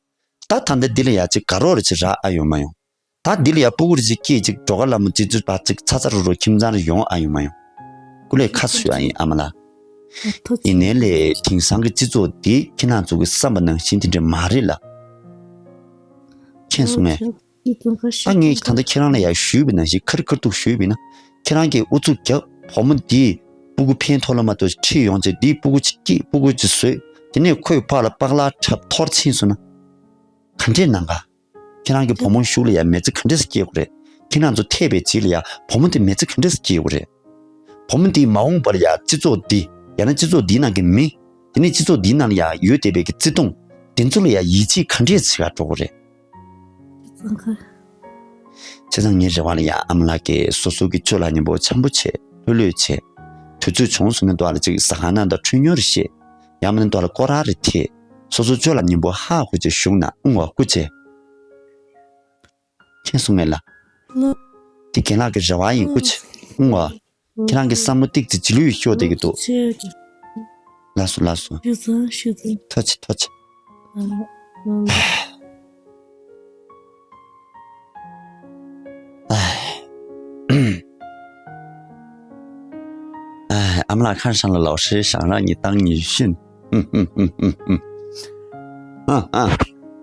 ད་ད་ལྟ་འདི་ལ་ཡ་ཅིག་དགའ་རོགས་རེ་ཅིག་རག་ཨ་ཡོང་མ་ཡོང་། ད་འདི་ལ་ཡ་ཕྲུ་གུ་རེ་ཅིག་སྐྱེས་ཅིག་འགྲོ་ཁ་ལ་མོ་ཅིག་ཅིག་པ་ཅིག་ཚ་ཚ་རུ་རུ་ཁྱིམ་ཚང་རེ་ཡོང་ཨ་ཡོང་མ་ཡོང་། སྐུ་ལས་ཁ་ཞུ་ཡ་ཡིན་ཨ་མ་ལགས། ཡིན་ནའི་ལས་དེང་སང་གི་སྤྱི་ཚོགས་འདི་ཁྱེད་རང་ཚོ་གི་བསམ་པ་ནང་བཞིན་དེ་འདྲ་མ་རེད་ལ། མཁྱེན་སོང་ངས། ད་ངས་ད་ལྟ་ཁྱེད་རང་ལ་ཡ་ཞུས་པ་ནང་བཞིན་ཁ་རི་ཁ་ཐུག་ཞུས་པ་ཡིན་ན། ཁྱེད་རང་གིས་ཨུ་ཚུགས་རྒྱབ། བུ་མོ་འདིས་ཕྲུ་གུ་ཕན་ཐོགས་ལ་མ་གཏོགས་ཁྲིད་ཡོང་ཚེ་འདིས་ཕྲུ་གུ་ཅིག་སྐྱེས་ཕྲུ་གུ་ཅིག་བཟོས། དེ་ནས་ཁོས་ཕར་ལ་པགས་ལག་འཁྲབ་འཐོར་ཕྱིན་སོང་ན། ག་འདྲས་གནང་ག་ཁྱེད་རང་གི་བུ་མོ་གཞུག་ལ་ཡ་མི་ཚེ་ག་འདྲས་སྐྱེལ་དགོས་རེད། ཁྱེད་རང་ཚོ་ཐེ་བའི་རྗེས་ལ་ཡ་བུ་མོ་དེ་མི་ཚེ་ག་འདྲས་སྐྱེལ་དགོས་རེད། བུ་མོ་འདིས་མ་འོངས་པར་ཡ་སྤྱི་ཚོགས་འདི། ཡང་ན་སྤྱི་ཚོགས་འདིའི་ནང་གི་མི། དེ་ནས་སྤྱི་ཚོགས་འདིའི་ནང་ལ་ཡ་ཡོད་བསྡད་པའི་གི་བརྩེ་དུང་། དེ་ཚོ་ལ་ཡ་ཡིད་ཆེས་ག་འདྲས་བྱེད་ག་འགྲོ་དགོས་རེད། བྱས་ཙང་ངའི་རེ་བ་ལ་ཡ་ཨ་མ་ལགས་ཀྱིས་སོ་སོ་གི་ཅོ་ལགས་མཉམ་པོ་འཆམ་པོ་བྱེད། ལྷོད་ལྷོད་བྱེད། དུས་ཚོད་བྱུང་སོང་ན་འདུག་ལ་ཅིག་ཟ་ཁང་ནང་དང་འཕྲོད་ཉོ་རེ་བཤད། ཡང་མིན་ན་འདུག་ལ་སྐོར་ར་རེ་ཐེབས། སོ་སོ་ཅོ་ལགས་མཉམ་པོ་ཧ་གོ་ཅིག་བཞུགས་ན་ཨུང་བ་སྐུ་མཁྱེན། མཁྱེན་སོང་ངས་ལ། ལོ། དེ་རྒན་ལགས་ཀྱི་རེ་བ་ཡིན་སྐུ་མཁྱེན། ཨུང་བ། ཁྱེད་རང་གི་བསམ་བློ་ཏིག་ཙི་ལྗིད་ལུས་ཤོར་བསྡད་ཀྱི་འདུག་ཆེ། ལགས་སོ་ལགས་སོ། ཞུ་ཚང་ཞུ་ཚང་། ཐུགས་རྗེ་ཆེ་ཐུགས་རྗེ་ཆེ། ཨ་ཨ། ཨ་ཨ་མ་ལགས་ཁ་ཧྲང་ལ་ལའོ་ཧྲི་ཞང་རང་ཉིད་བཏང་ཉི་ཤུན། ཨ་ཨ།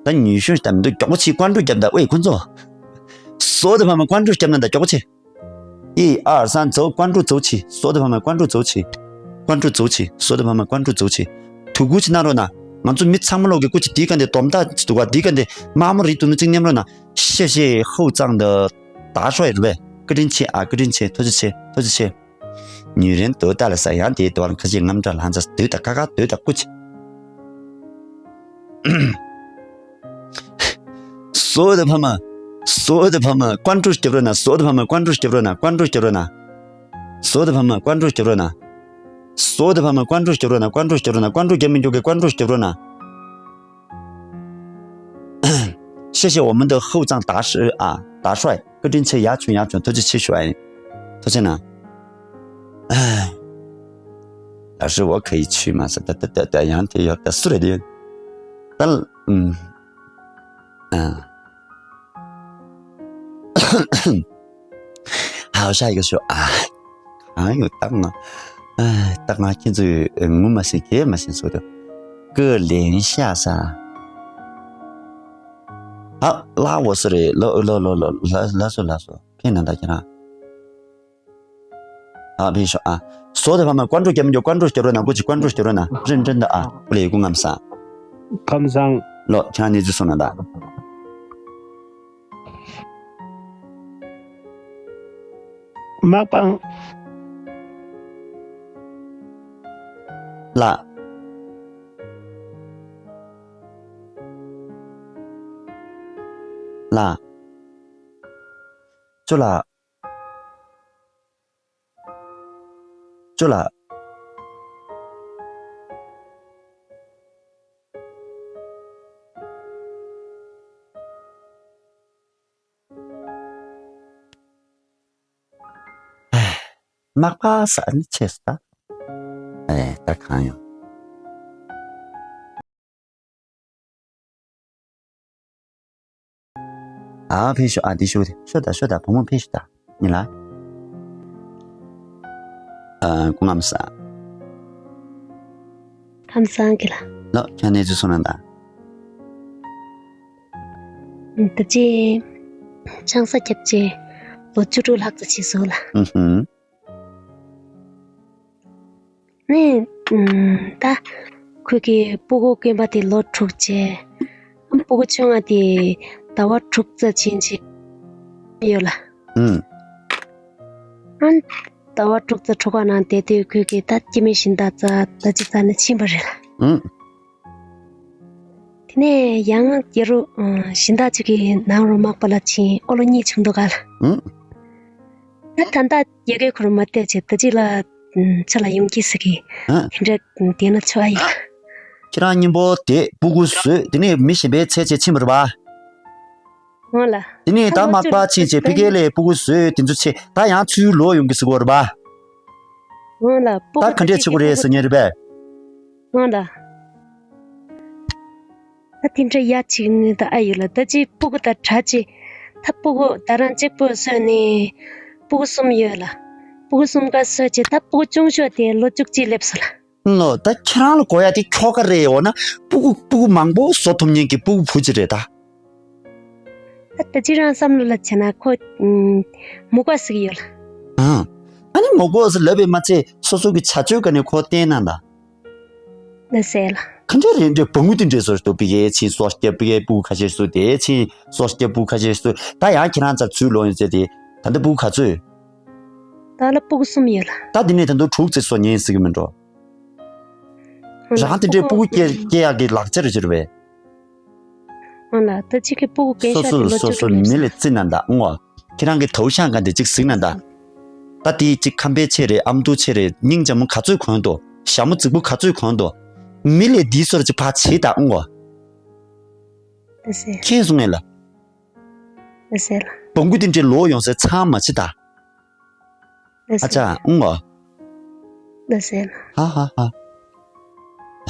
ད་ཉི་ཤུན་ད་མི་འདུག་མགྱོགས་པོ་ཆེ་ཀོན་ཀྲུ་རྒྱབ་ད་ཝེ་ཁོ་ཚོ། བཟོ་དེ་ཕ་མ་ཀོན་ཀྲུ་རྒྱབ་ན་ད་མགྱོགས་པོ་ཆེ། 一二三，走，关注走起，所有的朋友们关注走起，关注走起，所有的朋友们关注走起。 དུ་གུ་ཅི་ན་རོ་ན། ང་ཚོ་མི་ཚང་མ་ལོག་གི་སྐུ་ཅི་དེའི་ཀ་འདི་སྡོམ་ད་ཅི་འདུག་ག་དེའི་ཀ་འདི་དམར་མོ་རིག་འདུག་ན་ཅིག་མཉམ་རོ་ན། 谢谢厚葬的大帅 རེད་པས། བཀའ་དྲིན་ཆེ་ཨ། བཀའ་དྲིན་ཆེ། ཐུགས་རྗེ་ཆེ། ཐུགས་རྗེ་ཆེ། ཉུལ་རན་དོ་ད་ལ་ས་ཡང་དེའི་དོ་ལ་ཁ་ཅིག་རྔམ་དྲག་ལྷང་ཚ་དོད་ད་ཀ་ཀ་དོད་ད་སྐུ་ཅི།所有的朋友们，所有的朋友们，关注してくれな。所有的朋友们，关注してくれな。关注してくれな。所有的朋友们，关注してくれな。所有的朋友们，关注してくれな。关注してくれな。关注してくれな。谢谢我们的厚葬大师啊，大帅。 བཀའ་དྲིན་ཆེ། ཡག་བྱུང་ཡག་བྱུང་། ཐུགས་རྗེ་ཆེ་ཞུ་ཨ་ཡིན། ཐུགས་རྗེ་གནང་། ཨ། 老师，我可以去吗？ ཟེར་ད་ད་ད་ད་ཡང་དེ་ཡོད་ད་སུ་རེད་དེ། ད་ཨུམ། ཨ། 好，下一个说啊。 གང་ཡོད་ད་ང་། ཨ། ད་ང་ཁྱེད་ཚོས་ངུ་མ་ཤེས་གད་མ་ཤེས་སོ་དེ། 各连下撒。 好，拉我是嘞，拉拉拉拉拉拉说拉说，骗人的，给他。 好，比如说啊，所有的朋友们关注节目就关注小罗呢，过去关注小罗呢，认真的啊，不来公干啥。 ཁམས་བཟང་། 咯，看你就说了的。 མ་པང་། ལ། ལ། ཅོ་ལགས། ཅོ་ལགས། ཨེ། མག་པ་ཟ་ནི་ཆེ་ས། ཨེ། ད་གང་ཡོང་། ཨ། ཕེབས་ཤོག་ཨ། འདི་ཤོག་དེ་ཤོག་ད། ཤོག་ད། བུ་མོ་ཕེབས་ཤོག་ད། ཡིན་ལ། ཨ། སྐུ་ཁམས་བཟང་། ཁམས་བཟང་གི་ལ། ལོ། ཁྱེད་གནས་ཚུལ་སོང་ན་ད། ད་ཅི་ཆང་ས་བརྒྱབ་ཅེ་ལོ་བཅུ་དྲུག་ལྷག་ཙམ་ཕྱིན་སོང་ལ། ཨུ་ཧུམ། ནས། ད་ཁོས་ཀྱི་སྤུ་གུ་རྒན་པ་དེ་ལོ་དྲུག་བྱས། སྤུ་གུ་ཆུང་བ་དེ་ཟླ་བ་དྲུག་ཙམ་ཕྱིན་ཅིག་ཡོད་ལ། ཨུམ། ཨན། ཟླ་བ་དྲུག་ཙམ་གྲོད་ཁོག་ནང་བསྡད་དུས་ཁོས་ཀྱི་ད་སྐྱེ་དམན་གཞན་དག་རྩ་ད་ཅི་རྩ་ནས་ཕྱིན་པ་རེད་ལ། ཨུམ། དེ་ནས་ཡང་རྒྱ་རུ་གཞན་དག་ཅིག་གི་ནང་རུ་མག་པ་ལ་ཕྱིན། ཨོ་ལོ་གཉིས་བྱུང་འདུག་ག་ལ། ཨུམ། ད་ད་ལྟ་རྒྱ་སྐད་ཁོ་རང་མ་བལྟས་བྱས་ད་ཅི་ལ་ཕྱི་ལ་ཡོང་གི་ཟེར་གི། ཨ། དེ་འདྲ་བསྡད་ན་ཆོག་ཨ་ཡིན། ཁྱེད་རང་གཉིས་པོ་དེ་སྤུ་གུ་བཟོས། དེ་ནས་མི་གཞན་པའི་ཚེ་ཆེ་ཕྱིན་པ་རེད་པ། འོང་ལ། དེ་ནས་ད་མག་པ་ཕྱིན་བྱས་ཕ་གི་ལ་སྤུ་གུ་བཟོས་དེ་ཚོ་ཆེ་ད་ཡང་ཚུར་ལོག་ཡོང་གི་ཟེར་གོ་རེད་པ། འོང་ལ། སྤུ་ད་གུ་ག་འདྲས་བྱེད་དགོས་རེད་ཟེར་མཁན་རེད་པས། འོང་ལ། ད་དེ་འདྲ་ཡ་གཅིག་ནི་ད་ཨ་ཡོད་ལ། ད་ཅི་སྤུ་གུ་ད་གྲ་ཅི། ད་སྤུ་གུ་ད་རང་གཅིག་པོ་གསོས་ནས་སྤུ་གུ་གསུམ་ཡོད་ལ། སྤུ་གུ་གསུམ་ཀ་གསོས་ཅི། ད་སྤུ་གུ་ཆུང་ཤོས་དེ་ལོ་བཅུ་གཅིག་སླེབས་སོང་ལ། ལོ། ད་ཁྱེད་རང་ལ་གོ་ཡ་དེ་ཁྱོ་ག་རེད། འོ་ན་སྤུ་གུ་སྤུ་གུ་མང་པོ་བཟོ་ཐུབ་མཁན་གྱི་སྤུ་གུ་བུ་གཅིག་རེད་ད། ད་ད་ཅི་རང་བསམ་བློ་ལ་བྱས་ན་ཁོ་མུ་ག་ཟིག་ཡོད་ལ། ཨང་། ཨ་ནི་མུ་ག་ཟིག་ལབ་པས་མ་ཚད་སོ་སོ་གི་བྱ་སྤྱོད་ག་ནས་ཁོ་བསྟན་ན་ད། ལ་ཟེར་ལ། ག་འདྲ་རེད་འདྲ་བུ་མོ་དེ་འདྲས་སོ་སོ་པི་ཡའི་ཕྱིན་སོ་སྐྱ་པི་ཡའི་སྤུ་གུ་ཁ་ཤས་སུ་དེའི་ཕྱིན་སོ་སྐྱ་སྤུ་གུ་ཁ་ཤས་སུ་ད་ཡང་ཁྱེད་རང་ཚར་ཚུར་ལོག་ཡོང་ཚེ་དེ་ད་ལྟ་སྤུ་གུ་ག་ཚོད། ད་ལ་སྤུ་གུ་གསུམ་ཡོད་ལ། ད་དེ་ནས་ད་དུང་དྲུག་ཙམ་སོ་ཉན་སྲིད་གི་མིན་འགྲོ། རང་དེ་འདྲའི་སྤུ་གུ་སྐྱེ་སྐྱེ་ཡག་གི་ལག་ཆ་རེ་ཅིག་རེད་པས། ཨོ་ལ། ད་ཅི་གི་སྤུ་གུ་རྒན་ཤོས་དེ་ལོ་བཅུ་དྲུག་ལེབ་སོ་སོ་མི་ལ་བརྩི་ན་ད་ཨང་བ། ཁྱེད་རང་གི་དའུ་ཤང་ག་འདི་གཅིག་གཟིགས་ན་ད། ད་དེ་གཅིག་ཁམས་པའི་ཆེ་རེད། ཨ་མདོ་ཆེ་རེད། སྙིང་རྗེ་མོ་ག་ཚོད་གོན་འདུག་ཞྭ་མོ་རྫིག་པོ་ག་ཚོད་གོན་འདུག་མི་ལས་འདིའི་སོར་གཅིག་ཕར་བྱེད་ད་ཨང་བ། ད་ཟེར། མཁྱེན་སོང་ངས་ལ། ད་ཟེར་ལ། བོང་གུ་དེ་འདྲའི་ལོག་ཡོང་སའི་མཚམས་མ་བྱེད་ད། ཨ་ཅག་ཨུང་ཨ། ལ་ཟེར་ལ། ཧ་ཧ་ཧ།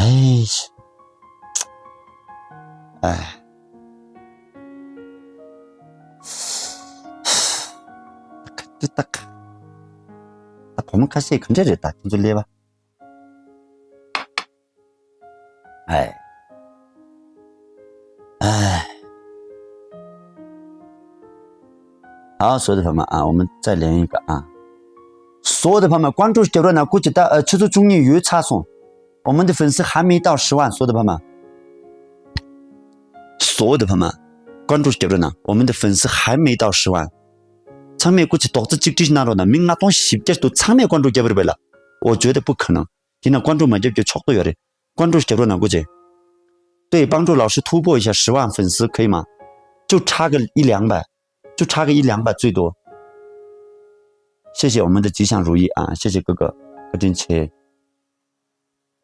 ཨེ། ཨ། ཏག་ཏག་ད་བུ་མོ་ཁ་ཤས་ག་འདྲ་རེད་ད་ཁྱེད་ཚོ་ཀླད་པ། ཨེ། ཨེ། 好，所有的朋友们啊，我们再连一个啊。所有的朋友们，关注小热呢，估计到呃，七十中年有差送，我们的粉丝还没到十万，所有的朋友们，所有的朋友们，关注小热呢，我们的粉丝还没到十万。ཚང་མས་སྐུ་མཁྱེན་རྡོག་རྩ་གཅིག་སྒྲིལ་གནང་རོགས་གནང་། མི་ལྔ་སྟོང་བཞི་བརྒྱ་དུ་ཚང་མས་关注རྒྱབ་རེད་པས་ལ། འོ་བརྗོད་དེ་不可能། དེ་ན关注མ་རྒྱབ་རྒྱུ་ཆོག་ཏུ་ཡོད་རེད། 关注རྒྱབ་རོགས་གནང་སྐུ་མཁྱེན། 对帮助老师突破一下十万粉丝可以吗？就差个一两百，就差个一两百最多。谢谢我们的吉祥如意啊，谢谢哥哥，哥真切。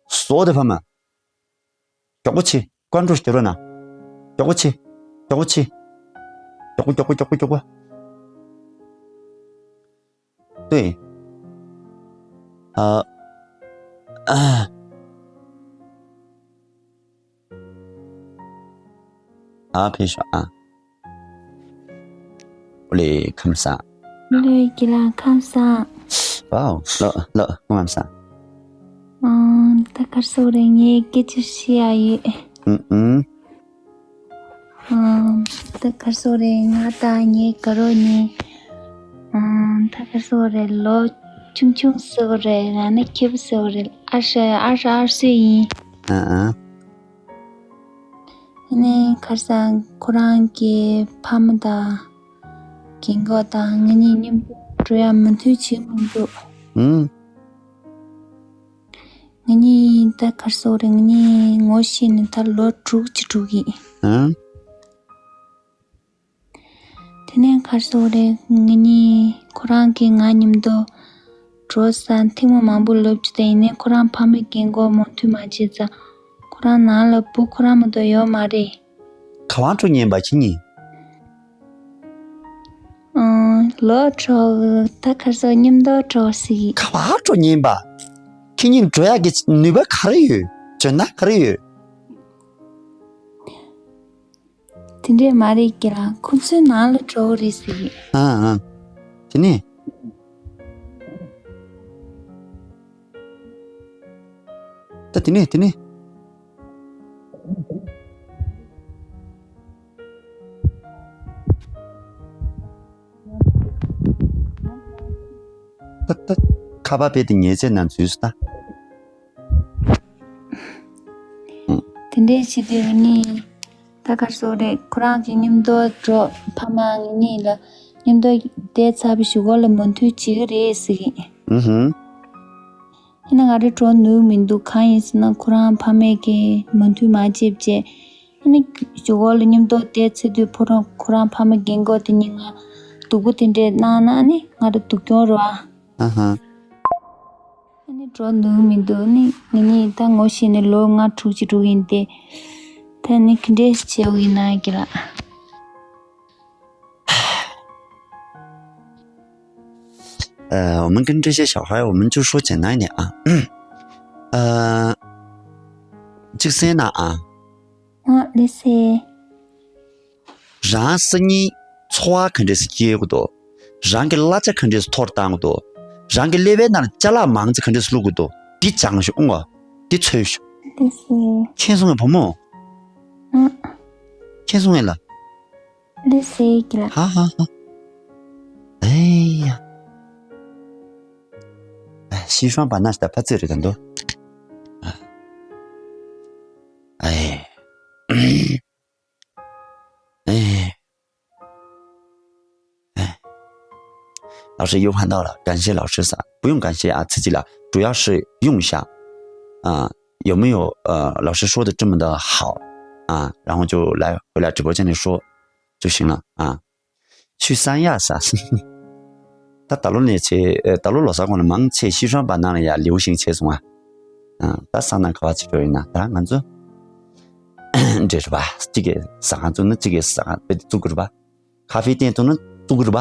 所有的朋友们， མགྱོགས་པོ་བྱེད། 关注རྒྱབ་རོགས་གནང་། མགྱོགས་པོ་བྱེད། མགྱོགས་པོ་བྱེད། མགྱོགས་པོ་མགྱོགས་པོ་མགྱོགས་པོ་མགྱོགས་པོ། 对。呃，啊。 ཨ་ཕེབས་ཤོག་ཨ། ཨོ་ལེ་ཁམས་བཟང་། ཨོ་ལེ་དགེ་ལགས་ཁམས་བཟང་། ཝའོ་ལགས་ལགས་ཁམས་བཟང་། ཨང་ད་གར་སོང་རེད། ངས་སྐད་ཆ་བཤད་ཡ་ཡོད། ཨུམ་ཨུམ། ཨང་ད་གར་སོང་རེད། ང་དང་ངའི་དགའ་རོགས་གཉིས། ཨང་ད་གར་སོང་རེད། ལོ་ཆུང་ཆུང་སོང་རེད། ང་ནི་ཁྱེད་པོ་སོང་རེད། ཨ་ཧྲ་ཨ་ཧྲ་ཨ་ཧྲ་ཡིན། ཨ་ཨ། ཨ་ནི་ཁར་སང་ཁོ་རང་གི་ཕ་མ་དང་རྒན་གོག་དང་ང་གཉིས་མཉམ་དུ་འགྲོ་ཡ་མོས་མཐུན་བྱེད་མི་འདུག་ཨུམ། ང་གཉིས་ད་གར་སོང་རེད། ང་གཉིས་ངོ་ཤེས་ནས་ད་ལོ་དྲུག་ཅིག་འགྲོ་གི་ཡིན། ཨུམ། དེ་ ནས་ཁར་སོ་རེ་ངེད་གཉིས་ཁོ་རང་གིས་ང་མཉམ་དུ་འགྲོ་ས་ཐེངས་མ་མང་པོ་ལབ་ཅི་ད་ཡིན་ནས་ཁོ་རང་ཕ་མའི་རྒན་གོག་མོ་མཐུན་མ་བྱེད་ཙང་ཁོ་རང་ནང་ལ་བུ་ཁོ་རང་མ་གཏོགས་ཡོད་མ་རེད། ག་བར་འགྲོ་ཉན་པ་ཁྱེད་གཉིས། ཨང་། ལོ་གྲོགས་ད་ཁར་སོ་མཉམ་དུ་གྲོགས་ཤིག་ག་བར་འགྲོ་ཉན་པ། ཁྱེད་གཉིས་འགྲོ་ཡག་གི་ནུས་པ་ག་རེ་ཡོད། འཇོན་ཐང་ག་རེ་ཡོད། དེ་འདྲས་མ་རེད་ཀྱི་ལ་ཁོ་ཚོའི་ནང་ལ་གྲོགས་རེད་ཟེར་གི། ཨང་ཨང་། དེ་ནས། ད་དེ་ནས་དེ་ནས། ད་ད་ཁ་པར་དཔེ་དེ་ཉལ་ཆས་ནང་འཛུལ་སོང་ད། དེ་འདྲས་བྱེད་དུས་ནི་ད་ག་སོ་རེད། ཁོ་རང་གི་མཉམ་དུ་འགྲོ་ཕ་མ་ངེད་གཉིས་ལ་མཉམ་དུ་བསྡད་ཚར་བའི་གཞུག་གུ་ལ་མོས་མཐུན་བྱེད་ཀྱི་རེད་ཟེར་གི། ཨུ་ཧུམ། ཡིན་ན་ང་རང་འགྲོ་ནུས་མི་འདུག་གང་ཡིན་ཟེར་ན་ཁོ་རང་ཕ་མས་ཀྱི་མོས་མཐུན་མ་བྱེད་བྱས། ཨ་ནི་གཞུག་གུ་ལ་མཉམ་དུ་བསྡད་ཚར་དུས་ཁོ་རང་ཁོ་རང་ཕ་མ་རྒན་གོག་དེ་གཉིས་ང་སྡུག་པོ་དེ་འདྲས་གནང་ན་ཨ་ནི་ང་རང་སྡུག་གྱོང་རེད་བ། ཨ་ཧ། ཨ་ནི་འགྲོ་ནུས་མི་འདུག་ནི་ངེད་གཉིས་ད་ངོ་ཤེས་ནས་ལོ་ལྔ་དྲུག་ཅིག་འགྲོ་གི་ཡིན་ཏེ། ད་ནི་ག་འདྲས་བྱེད་འོ་ཡིན་ན་གི་ལ། 呃，我们跟这些小孩，我们就说简单一点啊。呃，这个 Sena 啊， ཨ་ལེ་སེ། རང་སང་ཉིན་འཚོ་བ་ག་འདྲས་སེ་སྐྱེལ་གི་འདུག་རང་གི་གླ་ཆ་ག་འདྲས་སེ་མཐོ་རུ་བཏང་གི་འདུག་རང་གི་ཀླད་པའི་ནང་ལ་ཅ་ལག་མང་ཙམ་ག་འདྲས་སེ་བླུག་གི་འདུག་འདི་སྦྱངས་ཤོག་ཨུང་བ། འདི་འཚོལ་ཤོག་ཨ་ལེ་སེ། མཁྱེན་སོང་ངས་བུ་མོ། ཨ། མཁྱེན་སོང་ངས་ལ། ཨ་ལེ་སེ་གི་ལ། ཧ་ཧ་ཧ། ཨེ་ཡ། ཨ། ཤི་ཧྲང་པ་ན་ཤི་ད་ཕ་ཚིག་རེད་ད་འདུག་ཨ། ཨེ། 哎，哎，老师又看到了，感谢老师撒，不用感谢啊，自己了，主要是用一下，啊，有没有，呃，老师说的这么的好啊？然后就来，回来直播间里说就行了啊。去三亚撒，ད་ད་ལོ་ནས་ཆེ་ད་ལོ་ལོ་གསར་གོང་ལ་མང་ཆེ་ཤི་ཧྲང་པ་ནང་ལ་ཡ་ལིའུ་ཤིང་ཆེ་སོང་ཨ། ད་ས་ན་ག་བ་ཆེ་འགྲོ་ཡིན་ན་ད་ང་ཚོ་འདྲེ་རུ་བ་གཅིག་གི་ཟ་ཁང་བཙུགས་ན་གཅིག་གི་ཟ་ཁང་དཔེ་བཙུགས་དགོས་རུ་བ། ཁ་ཧྥེ་ཏན་བཙུགས་ན་བཙུགས་དགོས་རུ་བ།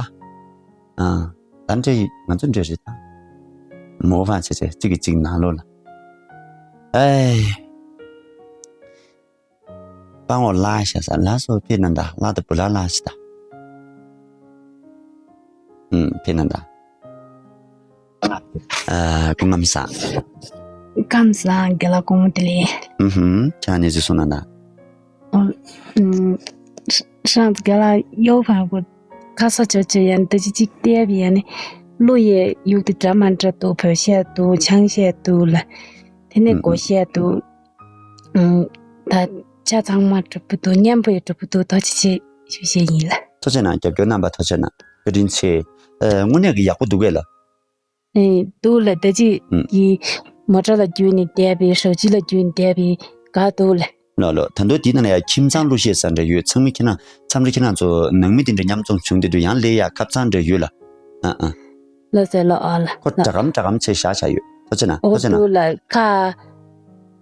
ཨ། ད་འདྲེ་ཡི་ང་ཚོ་འདྲེ་རེད་ད། མོ་བང་ཆེ་ཆེ་གཅིག་གི་གཅིག་ནང་ལོགས་ལ། ཨེ། 帮我拉一下噻，拉手别弄的，拉的不拉拉是的。嗯，别弄的。呃，公干啥？ ཁམས་བཟང་། རྒན་ལགས་སྐུ་ངོ་བདེ་ལེགས། ཨུ་ཧུམ། ཁྱེད་གནས་ཚུལ་གསུང་གནང་དང་། ཨོ། ཨུམ། ཧྲང་ཙི་རྒན་ལགས་གཡོག་བར་གོ་ཁ་ས་ཅོ་ཅོ་ཡང་འདི་ཅི་ཅིག་བལྟས་པ་ཡང་ནི་གླུ་ཡི་ཡུག་དེ་འདྲ་མ་འདྲ་འདུག་བོད་གཞས་འདུག་ཆང་གཞས་འདུག་ལ། དེ་ནས་སྒོ་གཞས་འདུག་ཨུམ། ད་ཆ་ཚང་མ་གྲུབ་པོ་འདུག་མཉམ་པོ་ཡི་གྲུབ་པོ་འདུག་ཐུགས་རྗེ་ཆེ་ཞུ་བྱེད་ཡིན་ལ། ཐུགས་རྗེ་གནང་། རྒྱབ་སྐྱོར་གནང་བ་ཐུགས་རྗེ་གནང་། བཀའ་དྲིན་ཆེ། ཨེ། དངོས་གནས་ཀྱི་ཡག་པོ་འདུག་གས་ལ། ཨེ། འདུག་ལ་ད་ཅི་ཨུམ། གི་མོ་ཊ་ལ་བརྒྱུད་ནས་བསྡད་པའི་ཞབས་ཕྱི་ལ་བརྒྱུད་ནས་བསྡད་པའི་ག་འདུག་ལ། ལོ་ལོ། ད་དུང་དེའི་ནང་ལ་ཡང་ཁྱིམ་ཚང་གླུ་གཞས་ས་འདྲ་ཡོད། ཚང་མ་ཁྱེད་རང་མཚམས་རེ་ཁྱེད་རང་ཚོ་ནང་མི་དེ་འདྲ་མཉམ་འཛོམས་བྱུང་དེ་དུས་ཡང་ལས་ཡག་ཁབ་ཚང་འདྲ་ཡོད་ལ། ཨ་ཨ། ལ་ཟེར་ལ་ཨ་ལ། ཁོ་འདྲ་གམ་འདྲ་གམ་ཆེ་བཞག་བཞག་ཡོད། ཐུགས་རྗེ་གནང་། ཨོ་ཐུགས་རྗེ་གནང་། འདུག་ལ་ཁ་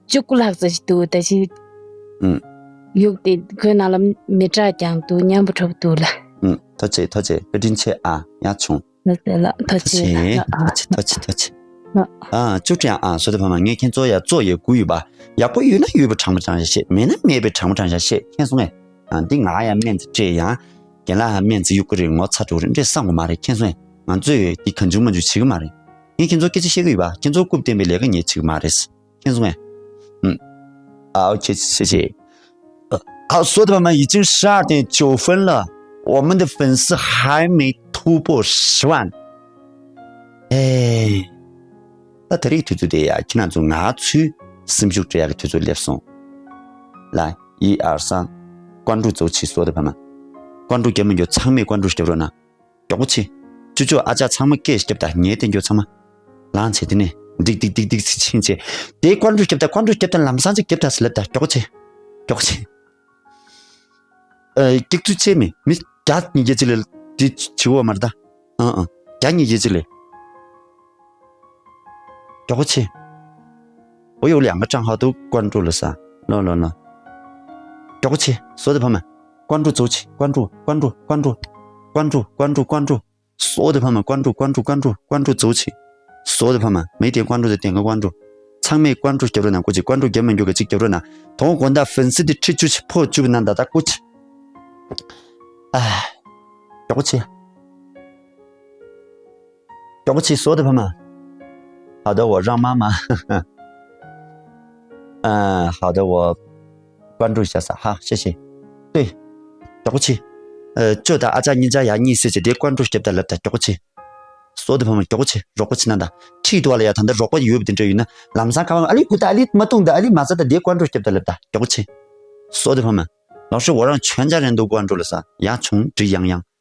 བཅུ་དགུ་ལྷག་ཙམ་ཞིག་འདུག་ད་ཅི། ཨུམ། ཡུག་དེ་ཁོའི་ནང་ལ་མི་དྲག་ཀྱང་འདུག་མཉམ་པོ་གྲུབ་འདུག་ལ། ཨུམ། ཐུགས་རྗེ་ཐུགས་རྗེ། བཀའ་དྲིན་ཆེ་ཨ། ཡག་བྱུང་། ལ་ཟེར་ལ་ཐུགས་རྗེ་ཐུགས་རྗེ་ཐུགས་རྗེ་ཐུགས་རྗེ། ཨ། ཅོ་ཀྲི་ཡང་ཨ། བསོད་བདེ་ཕ་མ་ངས་ཁྱེད་ཚོ་ཡ་གཙོ་ཡི་གུ་ཡོད་པ། ཡག་པོ་ཡོད་ན་ཡོད་པ་དྲང་པོ་དྲང་བཞག་བཤད། མེད་ན་མེད་པའི་དྲང་པོ་དྲང་བཞག་བཤད། མཁྱེན་སོང་ངས། ཨ། འདི་ང་ཡ་སྨན་རྩིས་སྤྲད་ཡང་། རྒན་ལགས་ཡ་སྨན་རྩིས་གཡུག་གི་རེད། ངོ་ཚ་འགྲོ་གི་རེད། འདྲེ་བསམ་གི་མ་རེད། མཁྱེན་སོང་ངས། ང་ཚོས་འདི་གང་བྱུང་མ་བྱུང་བྱེད་གི་མ་རེད། ངས་ཁྱེད་ཚོ་སྐད་ཆ་བཤད་གི་ཡོད་པ། ཁྱེད་ཚོ་རྐུབ་བསྟན་པའི་ལས་ཀ་ངས་བྱེད་གི་མ་རེད། མཁྱེན་སོང་ངས། ཨུམ། ཨའོ་ཁྱེད་ཁྱེད་ཁྱེད། 好，所有的朋友们，已经十二点九分了，我们的粉丝还没突破十万。哎，ད་དེ་རིང་དུས་ཚོད་དེ་ཡ་ཁྱེད་རང་ཚོ་ང་ཚོའི་སེམས་ཤུགས་སྤྲད་ཡག་གི་དུས་ཚོད་སླེབས་སོང་། 来，一二三，关注走起，所有的朋友们，关注རྒྱབ་མི་འགྱོ། ཚང་མས་关注རྒྱབ་རོགས་གནང་། མགྱོགས་པོ་བྱེད། ཅོ་ཅོ་ཨ་ཅག་ཚང་མ་སྐད་རྒྱབ་དང་། ངའི་སྟེང་འགྱོ་ཚང་མ། ལངས་བྱས་དེ་ནས་འགྲིག་འགྲིག་འགྲིག་འགྲིག་ཕྱིན་བྱས། དེ་ཀོན་ཀྲུ་རྒྱབ་དང་། ཀོན་ཀྲུ་རྒྱབ་དང་། ལམ་སང་ཅིག་རྒྱབ་དང་ཟེར་ལབ་དང་། མགྱོགས་པོ་བྱེད། མགྱོགས་པོ་བྱེད། ཨ། སྐྱག་རྫུན་བྱས་མི་མི་བརྒྱ་ཉིས་བརྒྱ་ཅིག་ལ་ འདི་བྱིའུ་མར་ད། ཨང་ཨང་། བརྒྱ་ཉིས་བརྒྱད་ཅིག་ལས། མགྱོགས་པོ་བྱེད། 我有两个账号都关注了噻。 ལོ་ལོ་ལོ། མགྱོགས་པོ་བྱེད། 所有的朋友们，关注走起，关注关注关注关注关注关注关注。 所有的朋友们，关注关注关注关注走起。 所有的朋友们，没点关注的点个关注。 ཚང་མས་关注རྒྱབ་རོགས་གནང་། སྐུ་མཁྱེན། 关注་རྒྱབ་མ་འགྱོ་གི་ཅིག་རྒྱབ་རོགས་གནང་། དོ་དགོང་དག་粉丝དེ་ཁྲི་བཅུ་ཅིག་ཕོག་བཅུག་གནང་ད། ད་སྐུ་མཁྱེན། ཨ། མགྱོགས་པོ་བྱེད། མགྱོགས་པོ་བྱེད། 所有的朋友们。 好的，我让妈妈。 ཨ། 好的，我关注一下撒哈，谢谢。 对。 མགྱོགས་པོ་བྱེད། ཨ། ཅོ་དང་ཨ་ཅག་གཉིས་ཆ་ཡ་གཉིས་སེ་བྱེད་དེ་关注རྒྱབ་ད་ལབ་ད། མགྱོགས་པོ་བྱེད། 所有的朋友们，མགྱོགས་པོ་བྱེད། རོགས་པ་བྱེད་གནང་ད། ཁྲིད་འདུག་ལ་ཡ། ད་ལྟ་རོགས་པ་ཡོད་པ་དེ་འདྲ་ཡོད་ན་ལམ་སང་ཁ་བ་ཨ་ལི་ཁུ་ད་ཨ་ལི་མ་བཏུང་ད། ཨ་ལི་མ་ཟ་ད། དེ་关注རྒྱབ་ད་ལབ་ད། མགྱོགས་པོ་བྱེད། 所有的朋友们，老师，我让全家人都关注了撒，呀，穷直洋洋。